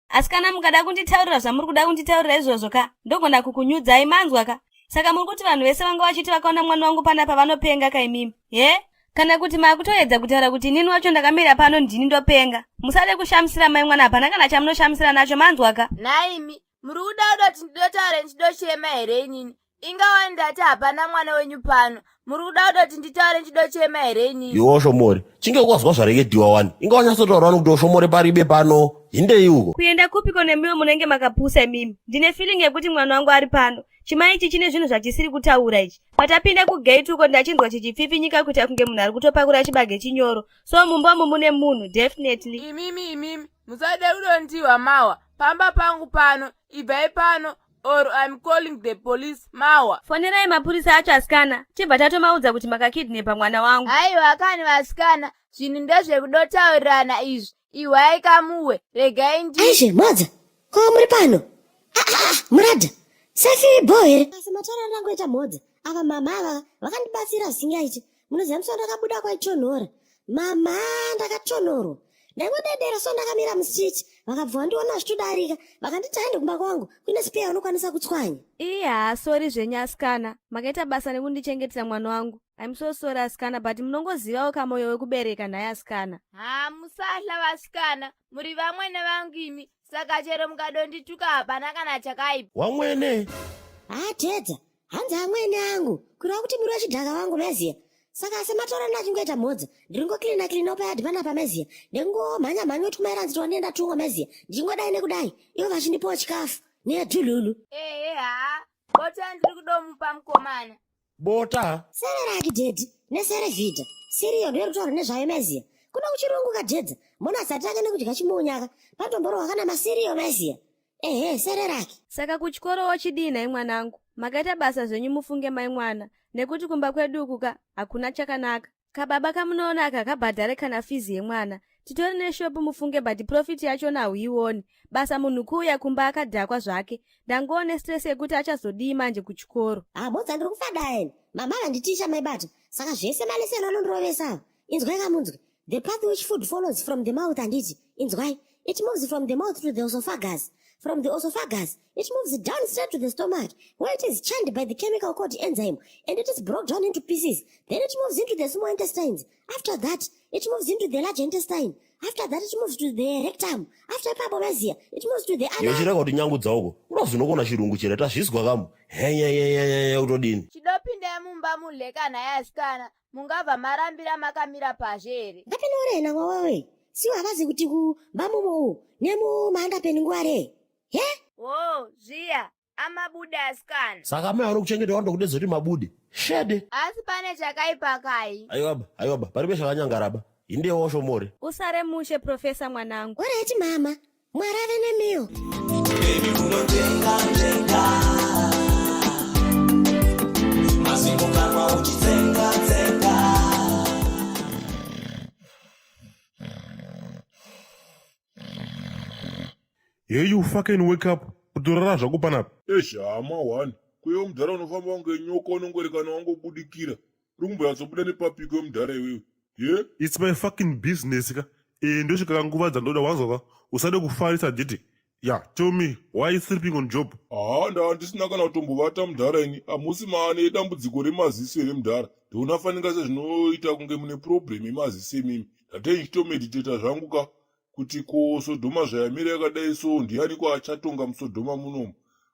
Asi kana mukada kunditaurira zvamuri kuda kunditaurira izvozvo ka ndogona kukunyudzai manzwa ka saka muri kuti vanhu vese vanga vachiti vakaona mwana wangu panapa vanopenga ka imimi he kana kuti maakutoedza kutaura kuti inini wacho ndakamira pano ndini ndopenga musade kushamisira mai mwana hapana kana chamunoshamisira nacho manzwa ka Nhaimi, muri kuda kudoti ndidotaure ndichidochema here inini? Ingawani ndati hapana mwana wenyu pano. Muri kuda kudoti nditaure ndichidochema here inini? Iwe oshomore chinge ukazwa zvarekediwa wani inga wanyatsotaura wani kuti oshomore paribe pano hindei uko kuenda kupiko nemiwo munenge makapusa imimi ndine feeling yekuti mwana wangu ari pano chimai ichi chine zvinhu zvachisiri kutaura ichi patapinda kugate uko ndachinzwa chichipfipfinyika kuita kunge munhu ari kutopakura chibage chinyoro so mumba umu mune munhu definitely Imimi imimi, musade kudondiwa mawa. Pamba pangu pano, ibvai pano or I'm calling the police mawa. Fonerai mapurisa acho asikana tibva tatomaudza kuti makakidnepa mwana wangu. Haiwa kani vasikana, zvinhu ndezvekudotaurirana izvi. Ihwai kamuwe, regai ndi Aishe, Mhodza, ko muri pano? Ah, ah, ah, Murada, safi bho here? Asi mataura andangoita Mhodza, ava mama ava vakandibatsira zvisingaiti. Munoziva musi wandakabuda kwaitonhora. Mama, ndakatonhorwa. Ndaingodedera so ndakamira mustreet, vakabva vandiona vachitodarika, vakanditi aende kumba kwangu, kune spare unokwanisa kutswanya. Ii haa sorry zvenyu asikana makaita basa nekundichengetera mwana wangu I'm so sorry asikana but munongozivawo kamoyo wekubereka nhai asikana. Ha musahla vasikana, muri vamwene vangu imi, saka chero mukadondituka hapana kana chakaipa. Wamwene. Ah, Tedza, hanzi amwene angu, kureva kuti muri wechidhaka wangu meziya. Saka semataura ndachingoita mhodza, ndiri ngocleana cleana payadhi panapa meziya. Ndingomhanya mhanya kuti hanzi tiwandienda tungwa meziya. Ndichingodai nekudai, ivo vachindipawo chikafu nedhululu. Ehe haa, bota ndiri kudomupa mukomana. Bota. Sereraki dhedhi neserevhidha siriyo ndiyo kutaura nezvayo meziya. Kuno kuchirungu kadhedza, munhu asati ake nekudya chimunyaka, patomborohwa kana masiriyo meziya. Ehe, sereraki. Saka kuchikoro wochidii nhai mwanangu? Makaita basa zvenyu mufunge mai mwana nekuti kumba kwedu uku ka hakuna chakanaka. Kababa kamunoona aka kabhadhare kana fizi yemwana. Titori neshopu mufunge but profit yachona hauioni. Basa munhu kuuya kumba akadhakwa zvake. Ndangoone stress yekuti achazodii manje kuchikoro. Ah, Mhodza ndiri kufada eni. Mama vanditicha maibata. Saka zvese maleseni anondirovesa ava. Inzwai kamunzwe. The path which food follows from the mouth handiti. Inzwai. It moves from the mouth to the esophagus. From the osophagus, it moves down straight to the stomach, where it is churned by the chemical called enzyme, and it is broken down into pieces. Then it moves into the small intestines. After that, it moves into the large intestine. After that, it moves to the rectum. After ipapo maziya, it moves to the Iwe anal. chirega kuti nyangudza uko unozvinokona chirungu chera tazvizwa kamu henyeyeyeye kutodini Chidopindai mumba mudle kana yasikana, mungabva marambira makamira pazhe here? Ngapinore mwawewe. Siwo havazi kuti kumba mumo nemumahanda peni nguva re. He? Wo, zviya, amabude asikana. Saka mai vanokuchengeta vanotokudedza kuti mabude shede. Asi pane chakaipa kai? Aiwaba, aiwaba, paribe chakanyangaraba. Hindewo shomore. Usare mushe profesa mwanangu. Oreti mama, Mwari ave nemiwo. Baby, unonjenga njenga mazimukanwa uchitsenga tsenga. Hey, you fucking wake up. Kutorara zvako panapa. Eish, hama one. Kuyewo mudhara unofamba kunge nyoka unongoerekana wangobudikira. Uri kumbonyatsobuda nepapiko yemudhara iwewe. Ye? It's my fucking business ka. Eh, ndosvika nguva dzandoda wanzwa ka. Usade kufarisa diti. Yeah, tell me, why you sleeping on job? Haa, ndaa ndisina kana kutombovata mudhara ini. Hamusi maane dambudziko remaziso here mudhara? Ndoona fanika sezvinoita kunge mune problem yemaziso imimi. Ndatei ndichitomeditata zvangu ka kuti ko Sodhoma zvayamira yakadai so ndianiko achatonga muSodhoma munomu?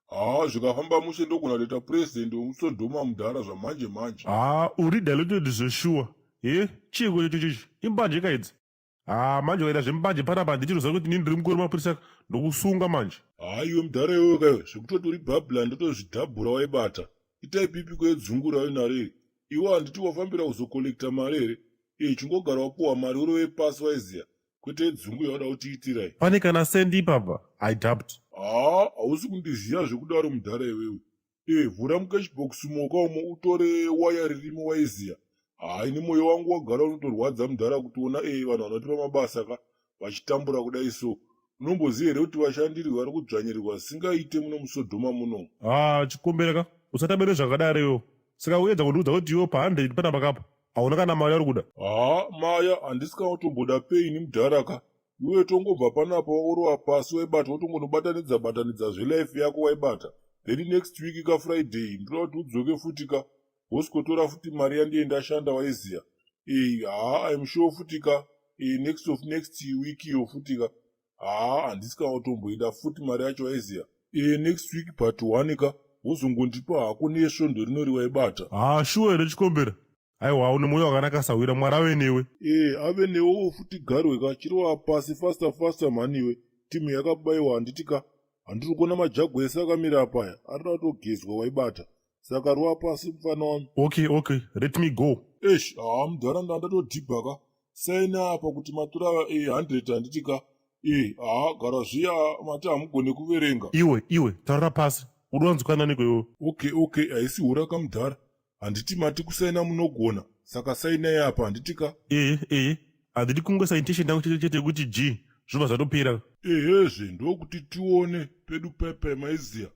Haa, zvikafamba mushe ndogona kutoita president wemuSodhoma mudhara zvamanje manje. Haa, uri diluted zveshuwa. He, chiiko ichocho chichi? Imbanje ka idzi? Haa, manje ukaita zvembanje panapa handichitoziva kuti inini ndiri mukuru wemapurisa ndokusunga manje. Haa iwe mudhara iwewe kaiwe zvekutoti uri bhabhula ndotozvidhabhura waibata. Itai pipiko yedzungu raunaro iri. Iwe handiti wafambira kuzokolekta mari here? Ee chingogara wapuhwa mari urove pasi waiziya kwete yedzungu yauda kutiitirai. Pane kana sendi ipapa? I doubt. Haa hausi kundiziya zvekudaro mudhara iwewe. Ee vhura mucashbox moka umo utore waya ririmo waiziya. Haa ini moyo wangu wagara unotorwadza mudhara kutiona ee vanhu vanotipa mabasa ka vachitambura kudai so. Unomboziva here kuti vashandirwi vari kudzvanyirirwa zvisingaite muno muSodhoma muno? Haa chikombera ka usatabe nezvakadaro iwewe. Saka uedza kundiudza kuti iwe pa 100 panapa kapa hauna kana mari yauri kuda. Haa maya handisi kana kutomboda pay ini mudhara ka. Iwe tongobva panapa wakurova pasi waibata wotongonobatanidza batanidza zvelife yako waibata. Then next week ka Friday ndoda kuti udzoke futi ka wosikotora futi mari yandiye ndashanda waiziya. Eh haa I'm sure futi ka eh next of next week iyo futi ka haa handisi kana kutomboenda futi mari yacho waiziya. Eh next week but one ka wozongondipa hako nesvondo rinori waibata. Haa shuwa here chikombera? Aiwa une mwoyo wakanaka sahwira Mwari ave newe. Eh ave newewo futi garwe ka chirova pasi faster faster mhani iwe. Timu yakabaiwa handiti ka handiri kuona majagwa ese akamira apa aya arikuda kutogezwa waibata. Saka rova pasi mfana wami. Okay okay let me go. Eish haa mudhara nda ndatodhibha ka. Saina apa kuti matura eh 100 handiti ka. Eh haa gara zviya mati hamugone kuverenga. Iwe iwe taurira pasi unoda kunzwikwa naniko iwewe. Okay okay haisi hura ka mudhara. Handiti mati kusaina munogona saka sainai apa handiti ka? Ehe ehe handidi kungoisa intention yangu chete chete yekuti G zvobva zvatopera. Ehezve ndokuti tione pedu pepe maiziya.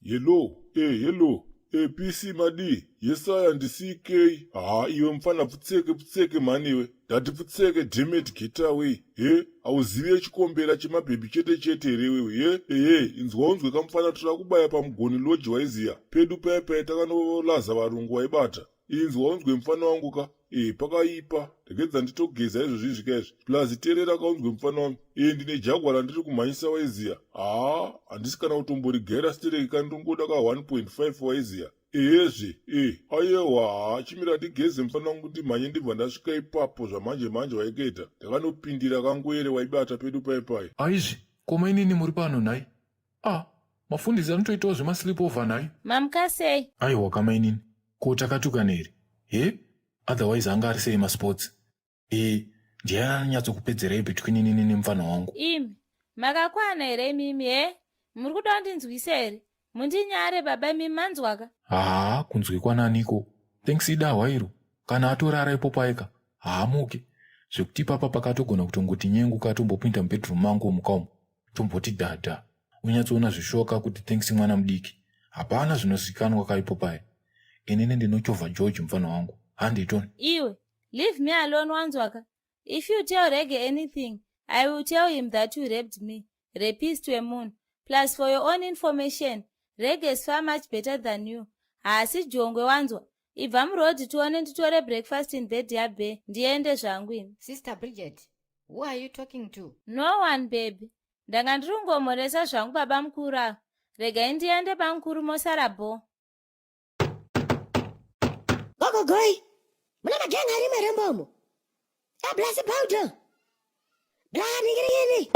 Hello, eh hello, eh PC madii? Yesaya ndi CK. Haa iwe mfana pfutseke pfutseke mhani iwe. Ndati pfutseke damn it get away. He, hauzivi chikombera chemabhebhi chete chete here iwewe? He, ehe, inzwa unzwe kamfana toda kubaya pamugoni lodge waiziya. Pedu paya paya takanolaza varungu waibata. Inzwa unzwe mfana wangu ka. Eh, pakaipa. Regedza nditogeza izvozvi izvi ka izvi. Plus terera ka unzwe mfana wangu. Eh, ndine jagwa randiri kumhanyisa waiziya. Haa, handisi kana kutomborigaira stereki ka ndongoda ka 1.5 waiziya. Ehezve, eh, ayewa, haa, chimira ndigeze mfana wangu ndimhanye ndibva ndasvika ipapo zvamanje manje waikaita. Ndakanopindira kangwere waibata pedu pai pai. Aizve, ko mainini muri pano nhai? Ah, mafundisi anotoitawo zvemasleepover nhai? Mamuka sei? Aiwa ka mainini, ko takatukana here? He? Otherwise anga ari sei masports? Eh, ndiani anonyatsokupedzerai between inini nemupfanha wangu? Imi, makakwana here imimi he? Muri kuda kundinzwisa here? Mundinyare baba imimi manzwaka? Haa, kunzwikwa naniko? Thanks idahwa iro. Kana atorara ipopo aika, haamuke. Zvekuti ipapa pakatogona kutongoti nyengu katombopinda mubedroom mangu omuka umu. Tomboti dhadha. Unyatsoona zvishoka kuti thanks mwana mudiki. Hapana zvinozikanwa kaipo paya. Inini ndinochovha George mupfanha wangu. Handei tone. Iwe, leave me alone wanzwaka. If you tell Rege anything, I will tell him that you raped me. Rapist wemunhu. Plus for your own information, Rege is far much better than you. Haasi jongwe wanzwa. Ibva muroad tione nditore breakfast in bed yaBee ndiende zvangu ini. Sister Bridget, who are you talking to? No one baby. Ndanga ndiri kungomhoresa zvangu baba mukuru ava. Regai ndiende bamukuru mosara bho. Gogogoi, muna magenga arimo here mbomo? Ablasi baudo. Blaka ningirikini.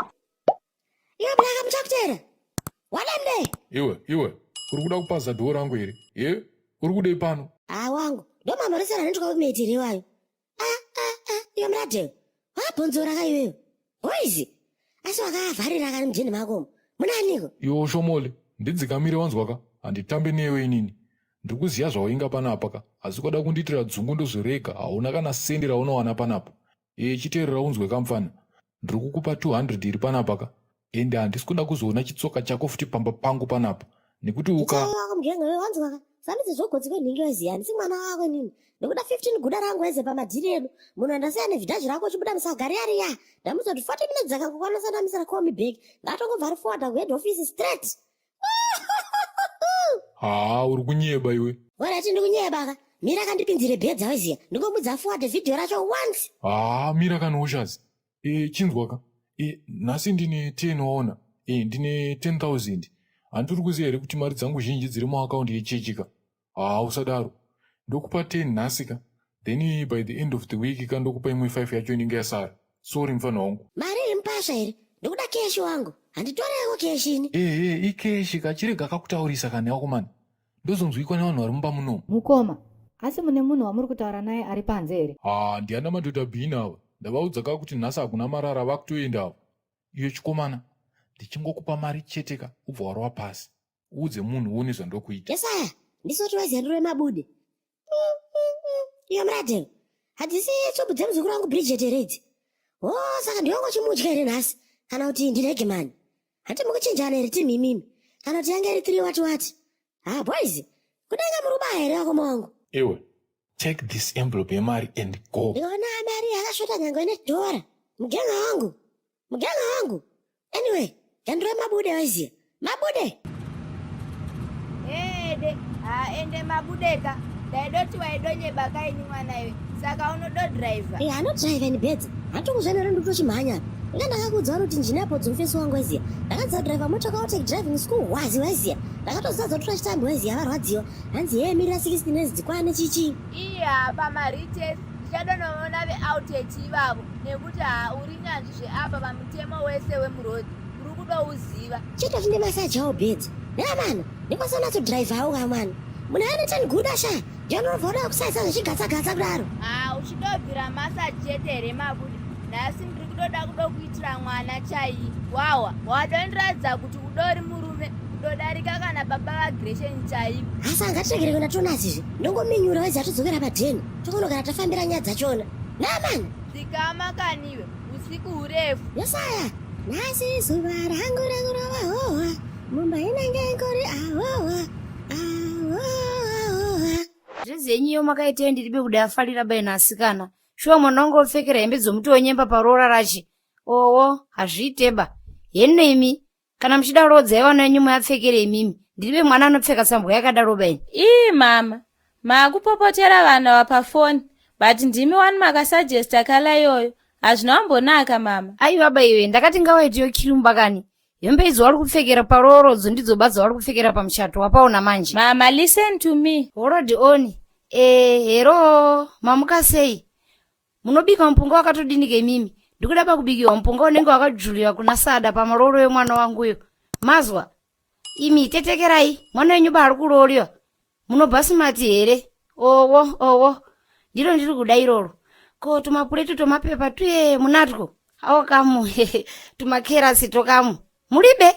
Iwe blaka muchakutera. Wadamde. Iwe, iwe, uri kuda kupaza dhoo rangu here? Ye, uri kudei pano? Ah wangu, ndo mamhoresero anoitwa kumeti iwayo. Ah ah ah, iwe muradheo. Wakabhonzora ka iwewe. Boys, asi wakavharira kani mujeni mako. Munaniko? Iwe ushomole, ndidzikamire wanzwa ka? Handitambe newe inini. Ndiri kuziva zvawainga panapa ka, asi ukada kundiitira dzungu ndozvirega, hauna kana sendi raunowana panapa. Ee, chiteerera unzwe ka mfana. Ndiri kukupa 200 iri panapa ka, ende handisi kuda kuzoona chitsoka chako futi pamba pangu panapa nekuti uka wako mugenga wewe wanzwa ka samidzi zvogotsi kwenhingi weziya handisi mwana wako inini ndikuda 15 guda rangu weze pamadhiri edu munhu andasiya nevhidhaji rako uchibuda musaga riya riya ndamuudza kuti 40 minutes dzakangokwana usati call me back ndatongobva ari forward kuhead office straight haa uri kunyeba iwe Warati ndikunyeba ka mira kandipinzire bhedza weziya ndingomudza forward video racho once haa mira kanooshazi e, chinzwa ka e, nhasi ndine 10 waona e, ndine 10000 handiri kuziva here kuti mari dzangu zhinji dziri muakaundi yechechi ka haa usadaro ndokupa 10 nhasi ka then by the end of the week ka ndokupa imwe 5 yacho inenge yasara sorry mfana wangu mari iri mupasha here ndikuda keshi wangu handitoreko keshi ini ehe ikeshi ka chirega kakutaurisa kani wakomana ndozonzwikwa nevanhu vari mumba munomu Mukoma, asi mune munhu wamuri kutaura naye ari panze here? haa ndiana madhodha bhini ava ndavaudza ka kuti nhasi hakuna marara vakutoenda ava iyo chikomana ndichingokupa mari chete ka ubva warova pasi uudze munhu uone zvandokuita yesaya ndisoti weziya ndiro mabude iyo muradheo hadzisi tsvubhu dzemuzukuru wangu bridget here idzi o saka ndiwangochimudya here nhasi kana kuti ndiregemani hati mukuchinjana here timu imimi kana kuti yange iri three wati wati ha boys kudenga muri kubaya here vakoma wangu iwe take this envelope yemari and go ndikaona mari yakashota nyange ine dhora mugenga wangu mugenga wangu anyway gandiro mabude waiziya mabude Ede, ha ende mabudeka. Ndaidoti waidonyeba kaini mwana iwe. Saka unododriver. Eh, anodriver ni bedzi hatokuzvanera ndikutochimhanya inga ndakakuudza wani kuti njini apo dzomufesi wangu waiziya ndakadza kudriver mota kwautech driving school wazi waiziya ndakatozadza kutora chitambi waiziya varwadziwa hanzi hee mirira 16 nezi dzikwane chichi Iya pamarites ndichadonoona veoutage ivavo nekuti ha uri nyanzvi zveapa pamutemo wese wemurodhi uri kudouziva. chete zvine masaji awo bedzi neamana ndikwanisa kunatsodriver kamwana munhu aine 10 guda sha ndianobva uda kusaisa zvichigatsa-gatsa kudaro Ha uchidobvira masaji chete here mabude. Nhasi ndiri kudoda kudokuitira mwana chaiye. Wawa wadondiratidza kuti udori murume kudodarika kana baba vaGresheni chaivo. asi angatiregere kuenda tonasizve ndongominyura waizi atodzokera padheni tokonogara tafambira nyaya dzachona neamana Dzikama kaniwe usiku hurefu. yesaya nhasi zuva rangu rekurova hohwa mumba inenge ingori ahohwa ahohwa Zvezenyiyo makaitei ndiribe kuda afarira baina asikana. Shuwa mwana wangu opfekera hembe dzomuti wenyemba paroora rache. Owo, hazviiteba. Heno imi, kana muchida rodzai vana venyu muapfekere imimi. Ndiribe mwana anopfeka tsambwa yakadaro baini. Ii mama, maakupopotera vana vapafoni but ndimi wani makasuggesta kala iyoyo. Hazvina kumbonaka mama. Aiwa baiwe, ndakati ngawaitiyo kirumba kani. Hembe idzo wari kupfekera paroorodzo ndidzo badza wari kupfekera pamuchato wapaona manje. Mama, listen to me. Hold on. Eh, hero, mamuka sei? Munobika mupunga wakatodini imimi? Ndikuda pakubikiwa mupunga unenge wakajuliwa kuna sada pamarooro emwana wanguyo. Mazwa, imi tetekerai, mwana wenyu ba ari kurooriwa. Munobhasimati here? Owo, owo. Ndiro ndiri kuda iroro. Ko tumapureti tomapepa tuye munatwo? Awo kamu, tumakerasi tokamu. Mulibe?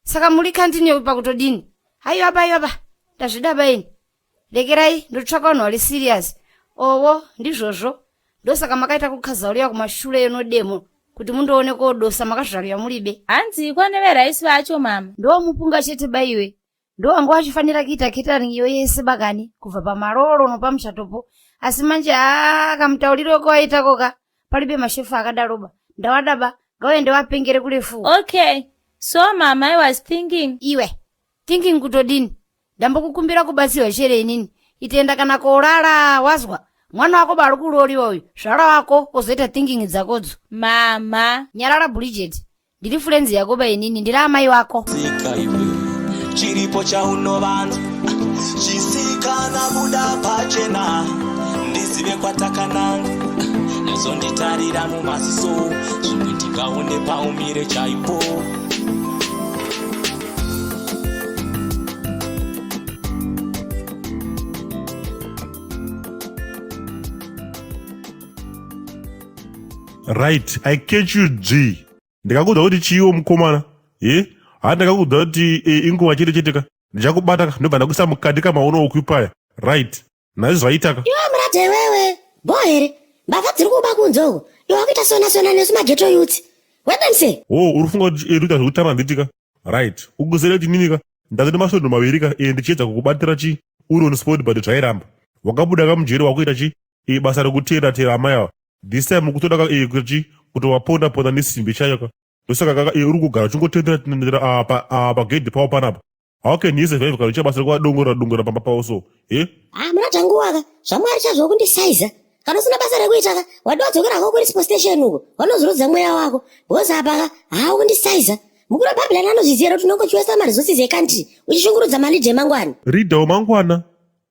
Saka muri kantini pakutodini? Haiwa ba, haiwa ba. Ndazvida baini. Rekerai ndotsvaka vanhu vari serious. Owo, ndizvozvo. Ndosaka makaita kukazauriwa kumashure enodemo kuti mundoone kodosa makazvariwa mulibe. Hanziko neveraisi vacho mama. Ndomupunga chete baiwe. Ndo wanga wachifanira kuita catering iyo yese bakani kubva pamaroro nopamuchatopo. Asi manje haa kamutauriro kawaitako ka palibe mashefu akadaroba. Ndawadaba ngawaende wapengere kurefu. Okay. So mama I was thinking. Iwe thinking kutodini? Ndambokukumbira kubatsirwa chere inini. Itenda kana korara wazwa. Mwana wako bari kuroriwa uyu. Zvara wako wozoita thinking dzakodzo. Mama. Nyarara Bridget. Ndiri friends yako ba inini, ndiri amai wako. Tsika iwe chiripo chaunovanza chisikana buda pachena ndizive kwatakananga nazonditarira mumaziso zvimwe ndingaone paumire chaipo. Right, I catch you G. Ndikakuudza kuti chiiwo mukomana. He? Ha ndakakuudza kuti e, inguva chete chete ka. Ndichakubata ka ndobva ndakuisa mukati kamaono occupy. Right. Nhasi zvaita ka. Iwe murata iwewe. Bho here? Mbavha dziri kuba kunze uko. Iwe wakuita sona sona nesu mageto youths. Webense. Oh, uri kufunga kuti e, ndoita zvekutamba handiti ka? Right. Ukuzere kuti nini ka? Ndazoti masvondo maviri ka e, ndichiedza kukubatira chi uri on spot but zvairamba. Wakabuda ka mujeri wakuita chi e, basa rekuteera teera amai ava. This time ukutoda ka eh, kuti kutovaponda ponda nesimbi chaiyo ka. Ndosaka kaka eh, uri kugara uchingotendera tendera apa apa gedhi pavo panapa. How can he survive kana uchiita basa rekuvadongorera dongorera pamba pavo so? Eh? Ah, murata nguva ka. ZvaMwari chazvo kundisaiza. Kana usina basa rekuita ka, wadi wadzokera hako kurispo station uko. Wanozorodza mweya wako. Because apa ka, haa ukundisaiza. Mukuru weBabylon anozviziva here kuti unonge uchiwesta maresources ecountry uchishungurudza maleader emangwana. Leader wemangwana?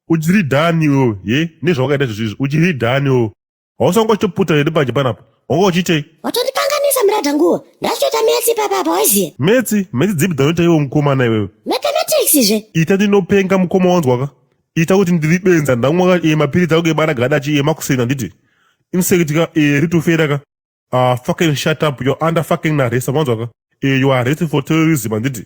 Uchiri dani iwewe, ye? Nezvawakaita izvozvo izvi, uchiri dani iwewe. Hausanga uchitoputa here mbanje panapa? Wanga uchiitei? Watondikanganisa murada nguva. Ndachitoita metsi ipapa apa waiziva. Metsi? Metsi dzipi dzaunoita iwe mukomana iwewe? Mathematics zve. Ita ndinopenga mukoma wanzwaka. Ita kuti ndiri benza ndamwa ka e mapiritsi ako ebana gada chi emakuseni handiti. Insect ka e ritofera ka. Ah fucking shut up you're under fucking arrest wanzwaka. E you are arrested for terrorism handiti.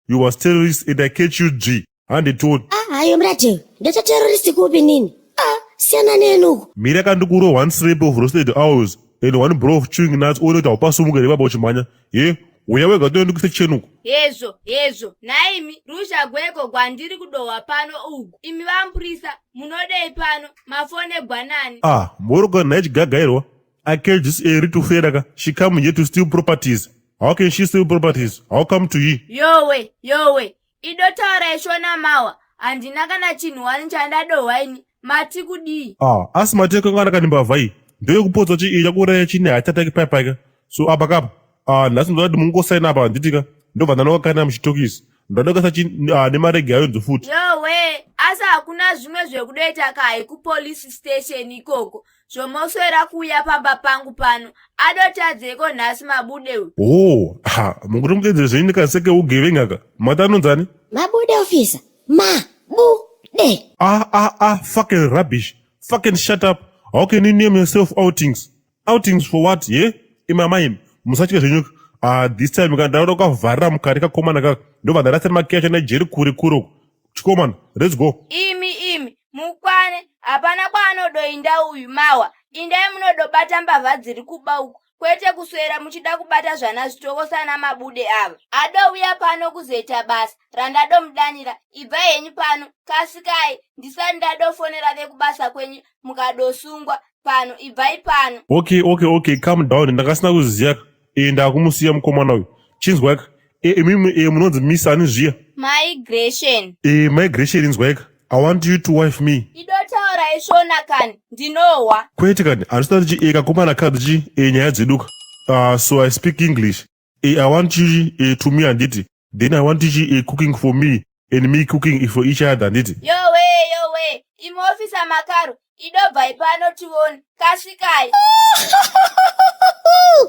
You was terrorist and I catch you G. Handitoni. Ah, hayo muratiwe. Ndoita terrorist kupi nini? Ah, siyana neni uko. Mira kandikuro one slip of roasted owls and one bro of chewing nuts uone kuti haupasumuke here baba uchimhanya. He, uya wega toende kuise chenuko. Hezvo, hezvo, nhaimi, ruzha gweko gwandiri kudohwa pano ugu. Imi vamupurisa, munodei pano? Mafonegwa nani? Ah, mhoro nhai chigagairwa. I catch this eri to fera ka. She come here to steal properties. How can she steal properties? How come to he? Yowe, yowe, idotaurai shona mawa. Handina kana chinhu wani chandadohwa ini. Mati kudii? Ah, asi mati yakangana kani mbavha iyi. Ndoyekupotsa chi ichakuuraya chine hatata pai pai ka. So apa kapa. Ah, nhasi ndoda kuti mungosaina apa handiti ka. Ndobva ndanoka muchitokisi. Ndoda kuisa chi ah, nemaregi ayo ndzo futi. Yowe, asi hakuna zvimwe zvekudoita kai kupolice station ikoko. Zvomoswera kuuya pamba pangu pano. Adotadzeiko nhasi mabude uyu? Oh, ha, mukuti mutedzere zvenyu ndikaseke ugevenga ka. Mati anonzani? Mabude officer. Ma bu de. Ah ah ah fucking rubbish. Fucking shut up. How can you name yourself outings? Outings for what? Yeah? Imama imi. Musatye zvenyu. Ah, this time kana ndakuda kukavharira mukati kakomana kaka. Ndobva ndarasa makiya acho nejeri kure kure uko. Chikomana, let's go. Imi imi mukwane hapana kwaanodoinda uyu mawa indai munodobata mbavha dziri kuba uku kwete kuswera muchida kubata zvana zvitoko sana mabude ava adouya pano kuzoita basa randadomudanira ibvai henyu pano kasikai ndisati ndadofonera vekubasa kwenyu mukadosungwa pano ibvai pano. Okay okay okay calm down ndakasina kuziya e ndakumusiya mukomana uyu chinzwaika e imimi e munonzi miss ani zviya migration e migration inzwaika i want you to wife me idotaura ishona kani ndinohwa kwete kani handisina kuti e kakomana kadzi chi e nyaya dzeduka uh, so i speak english e i want you e, to me handiti then i want you e, cooking for me and me cooking for each other handiti yowe yowe imi ofisa makaro idobvai pano tione kasikai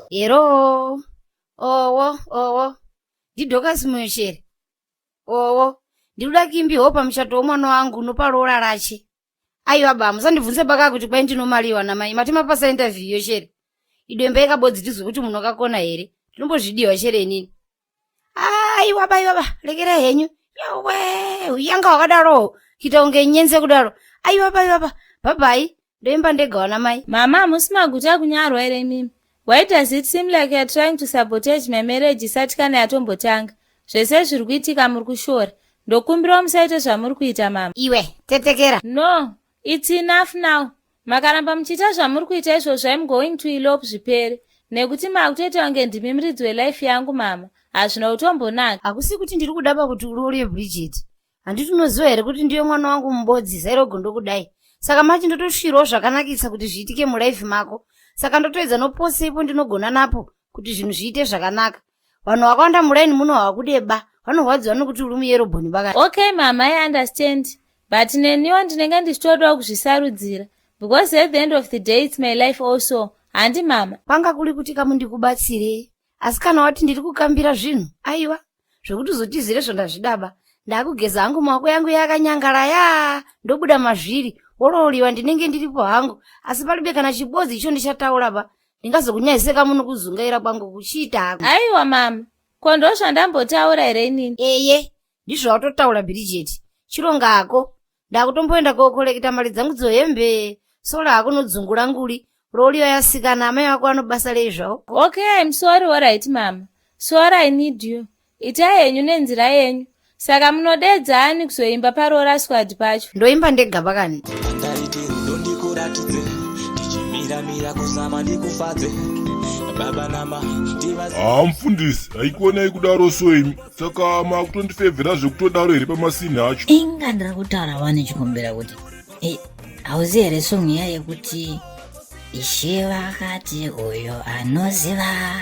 Hero. Owo, owo. Ndidhokas Moyoshere. Owo. Ndinoda kimbiho pamuchato womwana wangu noparoora rache. Aiwa ba, musandibvunze baka kuti kwai ndinomaliwa namai. Mati mapasa interview yoshere. Idwembe yakabodzi tizwe kuti munhu akakona here. Ndinombozvidiwa chere inini. Aiwa ba, aiwa ba, rekerai henyu. Yowe, uyanga wakadaro. Kuita kunge nyenze kudaro. Aiwa ba, aiwa ba. Bye bye. Ndoimba ndega wana mai. Mama hamusi maguta kunyarwa here imimi? Why does it seem like you're trying to sabotage my marriage isati kana yatombotanga? Zvese zviri kuitika muri kushora. Ndokumbirawo musaite zvamuri kuita mama. Iwe, tetekera. No, it's enough now. Makaramba muchiita zvamuri kuita izvozvo im going to elope zvipere. Nekuti makutoita kunge ndimi muridzi welife yangu mama. Hazvina kutombonaka. Hakusi kuti ndiri kuda pakuti uroore Bridget. Handiti unoziva here kuti ndiyo mwana wangu mubodzi zai rogondo kudai. Saka mati ndotosvirawo zvakanakisa kuti zviitike mulife mako. Saka ndotoedza nopose ipo ndinogona napo kuti zvinhu zviite zvakanaka. Vanhu vakawanda mulaini muno havakude ba. Vanorwadziwa nokuti uri muyerobhoni baka. Okay mama I understand. But neniwo ndinenge ndichitodawo kuzvisarudzira because at the end of the day it's my life also. Handi mama. Kwanga kuri kuti kamu ndikubatsire. Asi kana wati ndiri kukambira zvinhu, aiwa, zvekuti uzotizire zvo ndazvidaba. Ndakugeza hangu maoko yangu yakanyangara yaa, ndobuda mazviri. Worooriwa ndinenge ndiripo hangu, asi palibe kana chibodzi icho ndichataura ba. Ndingazokunyadziseka muno kuzungaira kwangu kuchiita hako. Aiwa mama, ko ndozvandambotaura here inini? Eye, ndizvo watotaura Bridget. Chironga hako. Ndakutomboenda kokolekita mari dzangu dzohembe. Sola hako nodzungura nguri. Roliwa yasikana amai vako vanobasa rei zvavo. Okay, I'm sorry, alright mama. Sorry, I need you. Itai henyu nenzira yenyu. Saka munodedza ani kuzoimba paroora squad pacho? Ndoimba ndega pakani. Pandaiti rudo ndikuratidze ndichimiramira kuzama ndikufadze baba nama Haa mufundisi haikuonai kudaro so imi saka makutondifevhera zvekutodaro here pamasini acho inga ndiri kutaura wani chikumbira kuti eh, hauzi here song iya yekuti ishe vakati uyo anoziva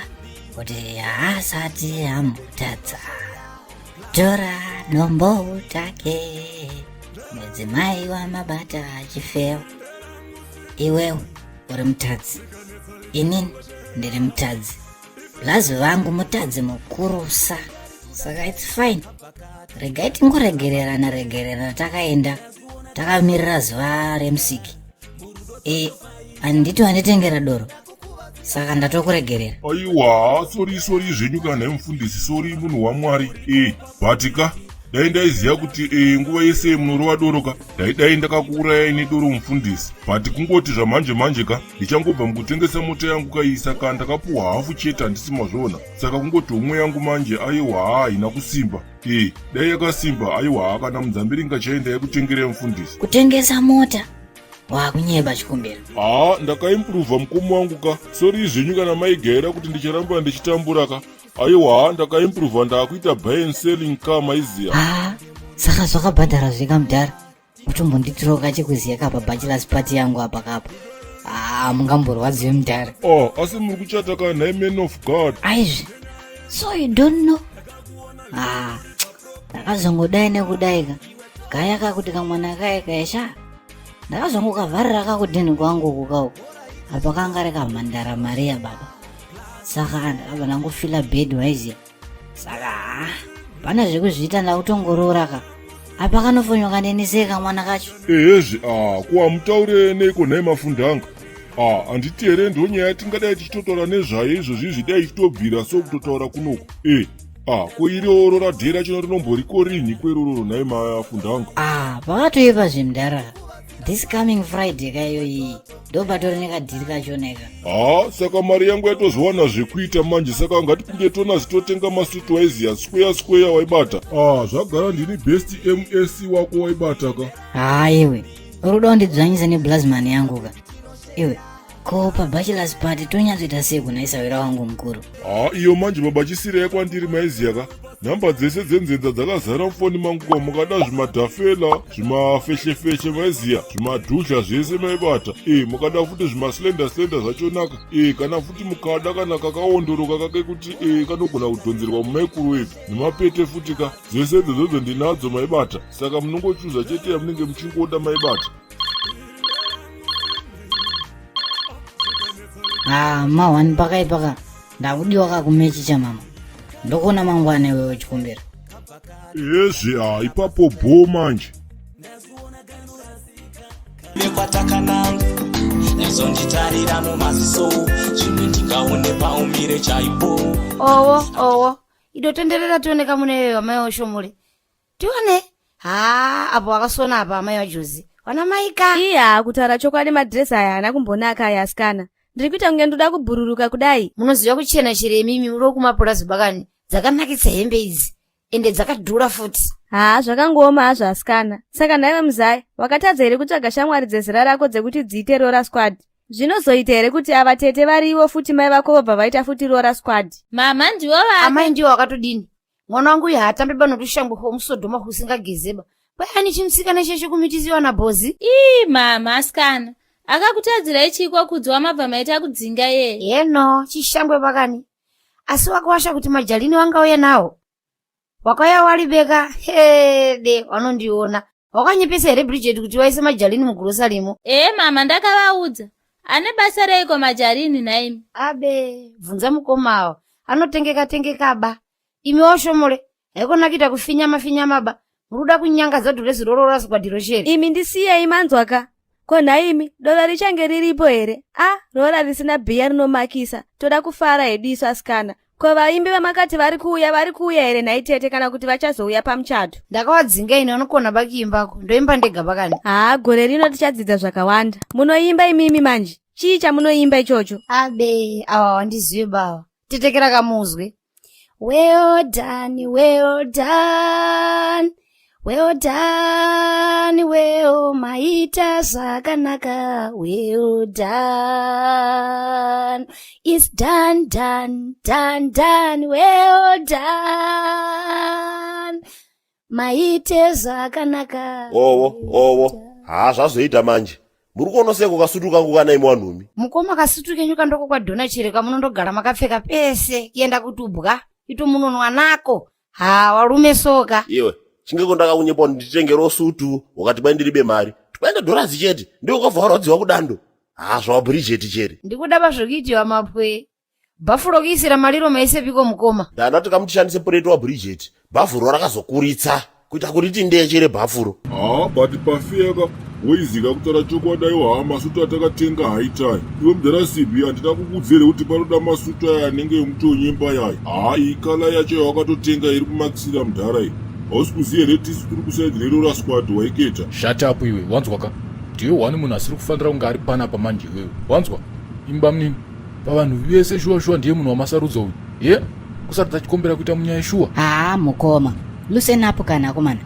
kuti haasati ambotadza tora dombo utake mudzimai wamabata achifewa iwewe uri mutadzi inini ndiri mutadzi blazi vangu mutadzi mukurusa saka its fine regai tingoregererana regererana takaenda takamirira zuva remusiki e handiti wanditengera doro saka ndatokuregerera aiwa sori sori zvenyu kana nhai mufundisi sori munhu wamwari e but ka dai ndaiziva kuti e, nguva yese munorova doro ka ndaidai ndakakuurayai nedoro mufundisi but kungoti zvamanje manje ka ndichangobva mukutengesa mota yangu kaiyi saka ndakapuhwa hafu chete handisi mazviona saka kungoti homwe yangu manje aiwa haina kusimba e dai yakasimba aiwa kana mudzambiringa chaenda yekutengera mufundisi kutengesa mota wakunyeba chikumbiro haa ndakaimprova mukoma wangu ka sori zvenyu kana maigaira kuti ndicharamba ndichitambura ka aiwa ndakaimprova ndaakuita buy and selling car maiziya haa saka zvakabhadhara zveka mudhara utombonditirawo kachekuziya kapa bachelors party yangu apa kapa haa mungamborwadziwe mudhara oh asi muri kuchata ka nhai man of god aizvi so you don't know haa ndakazongodai nekudai ka gaya kakuti kamwana kaye kaesha ndakazongokavharira kakudheni kwangu uku kauku apa kanga rekamhandara mariya baba saka ndakabva ndangofila bed waiziya saka haa pane zvekuzviita ndakutongoroora ka apa kanofonyoka neni sei kamwana kacho ehezve a ko hamutaure neiko nhai mafundanga a handiti here ndonyaya yatingadai tichitotaura nezvayo izvozvi izvi dai ichitobvira so kutotaura kunoku e a ko iroro radhei rachona rinomboriko rinhi kwerororo nhai mafundanga a pakatoipa zvemudhara this coming friday ka iyo iyi ndopatori nekadhiri kachona ika haa saka mari yangu yatozowana zvekuita manje saka ngatipinde tonazi totenga masutu waiziya square square waibata ah zvagara ndini best msc wako waibata ka haa iwe uri kuda kundidzvanyisa neblasman yangu ka iwe ko pabachelors party tonyatsoita sei kuna isawira wangu mukuru haa iyo manje baba chisirai kwandiri maiziya ka nhamba dzese dzenzenza dzakazara mufoni mangu ka mukada zvimadhafela zvimafeshefeshe maiziya zvimadhudhla zvese maibata e mukada futi zvimaslender slender zvachonaka e kana futi mukada kana kakaondoroka kake kuti e kanogona kudhonzerwa mumaikurowevhi nemapete futi ka dzese idzodzo ndinadzo maibata saka munongochuza chete yamunenge muchingoda maibata Ah, ma one pakaipa ka ndakudiwa ka kumechi chamama ndokuona mangwana iwewe chikumbiro ehezve ah ipapo bho manje nekwatakananga nyazonditarira mumaziso zvimwe ndingaone paumire chaipo owo owo idotenderera tione kamune iyoyo amai oshomole tione haa apo wakasona apa amai vajozi wana maika iya kutaura chokwadi madhiresi aya haana kumbonaka aya asikana ndiri kuita kunge ndoda kubhururuka kudai munoziva kuchena chero imimi muri wokumapurazi bakani dzakanakisa hembe idzi. Ende dzakadhura futi. Haa zvakangooma hazvo asikana. Saka nhaiwe muzaya, wakatadza here kutsvaga shamwari dzezera rako dzekuti dziite roora squad? Zvinozoita here kuti ava tete varivo futi mai vako vobva vaita futi roora squad? Mama ndivo vake. Amai ndivo wakatodini? Mwana wangu uyu haatambi banotushangwe hwomusodhoma husingagezeba. Kwayani chimusikana cheshe kumitisiwa nabhozi? Ii mama asikana. Akakutadzirai chiiko kudzwa mabva maita kudzinga yee? Heno, chishangwe pakani. Asi wakuwasha kuti majalini wangauye nawo? Wakauya walibeka hede wanondiona. Wakanyepesa here Bridget kuti waise majalini mugurosarimo? Ee mama ndakavaudza. Ane basa reiko majarini nhaimi? Abe, bvunza mukoma awa. Anotengeka tengeka ba. Imi washomole, haikona kuita kufinyama finyama ba. Muri kuda kunyangadza dhuresi rorora squad chere. Imi ndisiyei manzwa ka. Ko nhaimi, doro richange riripo here? A, roora risina bhiya rinomakisa. Toda kufara hedu isu asikana. Ko vaimbi vamakati vari kuuya vari kuuya here nhai tete kana kuti vachazouya pamuchato? Ndakavadzinga ini vanokona bakiimbako. Ndoimba ndega bakani. Haa, gore rino tichadzidza zvakawanda. Munoimba imimi manje. Chii chamunoimba ichocho? Abe, awa wandizive baba. Tetekera kamuzwe. Well done, well done. Well done, well maita zvakanaka. Well done. It's done, done, done, done. Well done. Maite zvakanaka. Owo, owo. Haa zvazoita manje. Muri kuona seko kasutu kangu kana imwe wanhumi. Mukoma kasutu kenyu kandoko kwadhona chere kamunondogara makapfeka pese kuenda kutubwa ito munonwa nako. Ha warume soka. Iwe, chingeko ndakakunyepa kuti nditengerewo sutu wakati kwai ndiribe mari. Twaenda dhorazi chete, ndiwe ukabva warwadziwa kudando. Haa zvawa Bridget chere. Ndikuda pazvokuitiwa mapwe. Bhafu rokuisira mariro maisepiko mukoma? Ndanda tikamutishandise pureti waBridget, bhafuro rakazokuritsa kuita kuriti ndechere bhafuro. Haa but pafeya ka woizika kutaura chokwadi aiwa haa masutu atakatenga haitai iwe mudhara sibhi handina kukuudza here kuti panoda masutu aya anenge emutonyemba yaya haa iyi kala yacho yawakatotenga iri kumakisira mudhara iyi hausi kuziva here tisu tiri kusaidi rerora squad waiketa Shut up iwe wanzwa ka ndiwe one munhu asiri kufanira kunge ari panapa manje iwewe wanzwa imba munini pavanhu vese shuwa shuwa ndiye munhu wamasarudza uyu ye kusarudza chikombera kuita munyaya shuwa haa mukoma loosen up kana akomana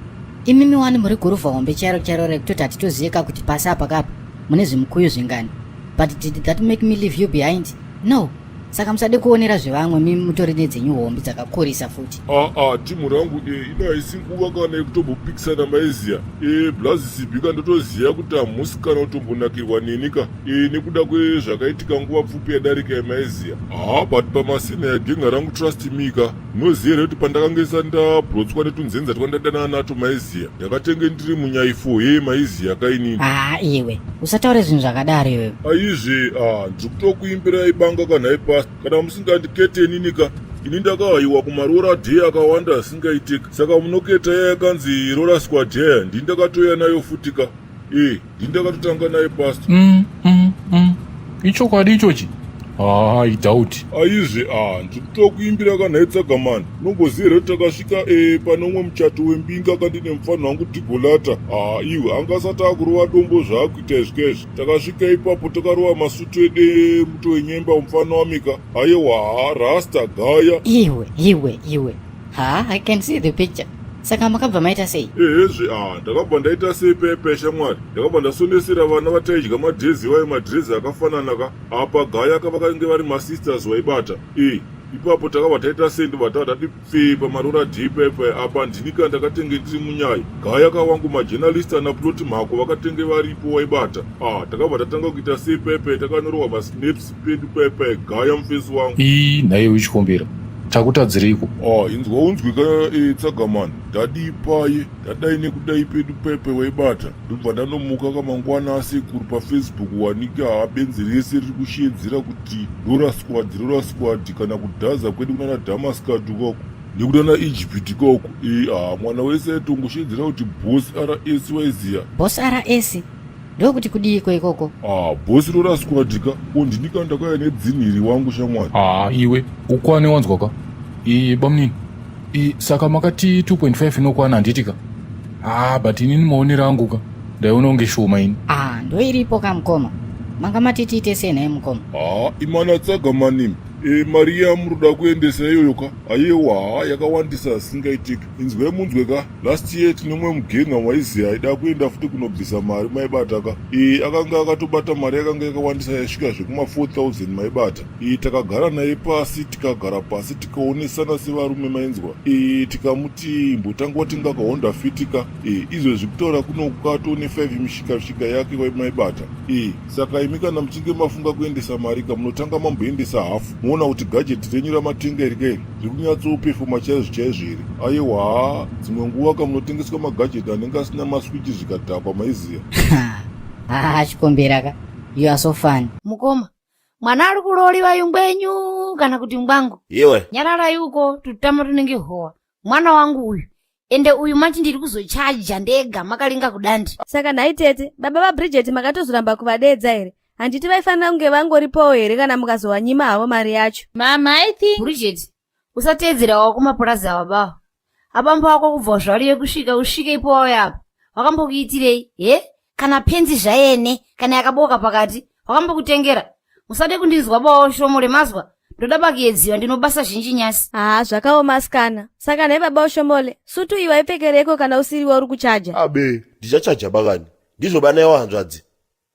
imimi wani muri guruvha hombe chairo chairo rekutoti hatitozive ka kuti pasi apa kapa mune zvimukuyu zvingani but did that make me leave you behind no saka musade kuonera zvevamwe mimi mutori nedzenyu hombe dzakakurisa futi aa timu rangu e ino haisi nguva kana yekutombopikisana maiziya e blazi sibika ndotoziva kuti hamusi kana kutombonakirwa neni ka e nekuda kwezvakaitika nguva pfupi yadarika yamaiziya haa but pamasina yagenga rangu trust me ka munoziva here kuti pandakange ndisati ndabrotswa netunzenza twandadanana nato maiziya ndakatenge ndiri munyaifo hee maiziya kainini haa iwe usataure zvinhu zvakadaro iwewe aizve a ndiri kutokuimbirai banga kanhai pasta kana musingandikete inini ka ini ndakahayiwa kumaroora day akawanda asingaiteka saka munoketa iya yakanzi roora squad yaya ndini ndakatouya nayo futi ka e ndini ndakatotanga naye pasta Ichokwadi ichochi? Haa, I doubt. Aizve a ndiri kutokuimbira kanhai tsagamani unomboziva here kuti takasvika e pane umwe muchato wembinga kandine mufanhu wangu dhigolata haa iwe anga asati akurova dombo zvaakuita izvi kaizvi takasvika ipapo takarova masutu edu emuto wenyemba mufana wamika ayewa haa rasta gaya iwe iwe iwe ha i can see the picture saka makabva maita sei ehezve a ndakabva ndaita sei pepe shamwari ndakabva ndasonesera vana vataidya madhezi vaye madhirezi akafanana ka apa gaya ka vakange vari masisters vaibata e ipapo takabva taita sei ndobva tava tati pfee pamarora dhei pepe apa ndinika ndakatenge ndiri munyai gaya ka wangu majenalist ana ploti mhako vakatenge varipo waibata a takabva tatanga kuita sei pepe takanyorwa masnaps pedu pepe gaya mufesi wangu Ii nhaiwe uchikombera. Takutadzireiko? Ah, inzwa unzwi ka e, tsagamani ndadii paye ndadai nekudai pedu pepe waibata ndobva ndanomuka kamangwana asekuru pafacebook wanike haa benzi rese riri kusheedzera kuti rora squad rora squad kana kudhaza kwedu kunana damascus ukoko nekunana egypt ikoko e haa mwana wese aitongosheedzera kuti boss rs waiziya boss rs ndokuti kudiiko ikoko ah boss rora squad ka ondinika ndakauya nedzinhiri wangu shamwari Haa iwe ukwane wanzwa ka? Ii bamunini. Ii saka makati 2.5 inokwana handiti ka? Haa but inini maonero angu ka ndaiona kunge shoma ini. ah ndoiripo ka mukoma manga mati tiite sei nhai mukoma haa imana tsaga manimi E, mari yamuroda kuendesa iyoyo ka ayewa haa yakawandisa asingaitiki inzwai munzwe ka last year tine mumwe mugenga waiziva aida kuenda futi kunobvisa mari maibata ka e, akanga akatobata mari yakanga yakawandisa yasvika zvekuma 4000 maibata e, takagara naye pasi tikagara pasi tikaonesana sevarume mainzwa e, tikamuti imbotanga watenga kahonda fiti ka e, izvezvi kutaura kuno kukatone 5 mishikashika yake maibata e, saka imi kana muchinge mafunga kuendesa mari ka munotanga mamboendesa hafu moona kuti gajeti renyu ramatenga iri kairi riri kunyatsopefoma chaizvo chaizvo here ayewa haa dzimwe nguva ka munotengeswa magajeti anenge asina maswichi zvikadhakwa maiziya haa chikombera ka you are so funny mukoma mwana ari kurooriwa yungwenyu kana kuti ngwangu iwe nyararai uko tutama tunenge howa mwana wangu uyu ende uyu manje ndiri kuzochaja ndega makalinga kudandi Saka nhai tete, baba vaBridget makatozoramba kuvadeedza here? Handiti vaifanira kunge vangoripowo here kana mukazowanyima havo mari yacho? Mama, I think Bridget usateedzera wako mapurazi awa bawa abambo wako kubva zvariye kusvika usvike ipo wauya apa wakambokuitirei he kana penzi zvayene kana yakaboka pakati wakambokutengera musade kundinzwa bawo shomo remazwa ndoda bakuyedziwa ndinobasa zhinji nyasi Haa, zvakaoma asikana. Saka nhai baba Oshomole, sutu iyi waipfekereiko kana usiriwe uri kuchaja? Abe ndichachaja bakani ndizvo banaiwa hanzvadzi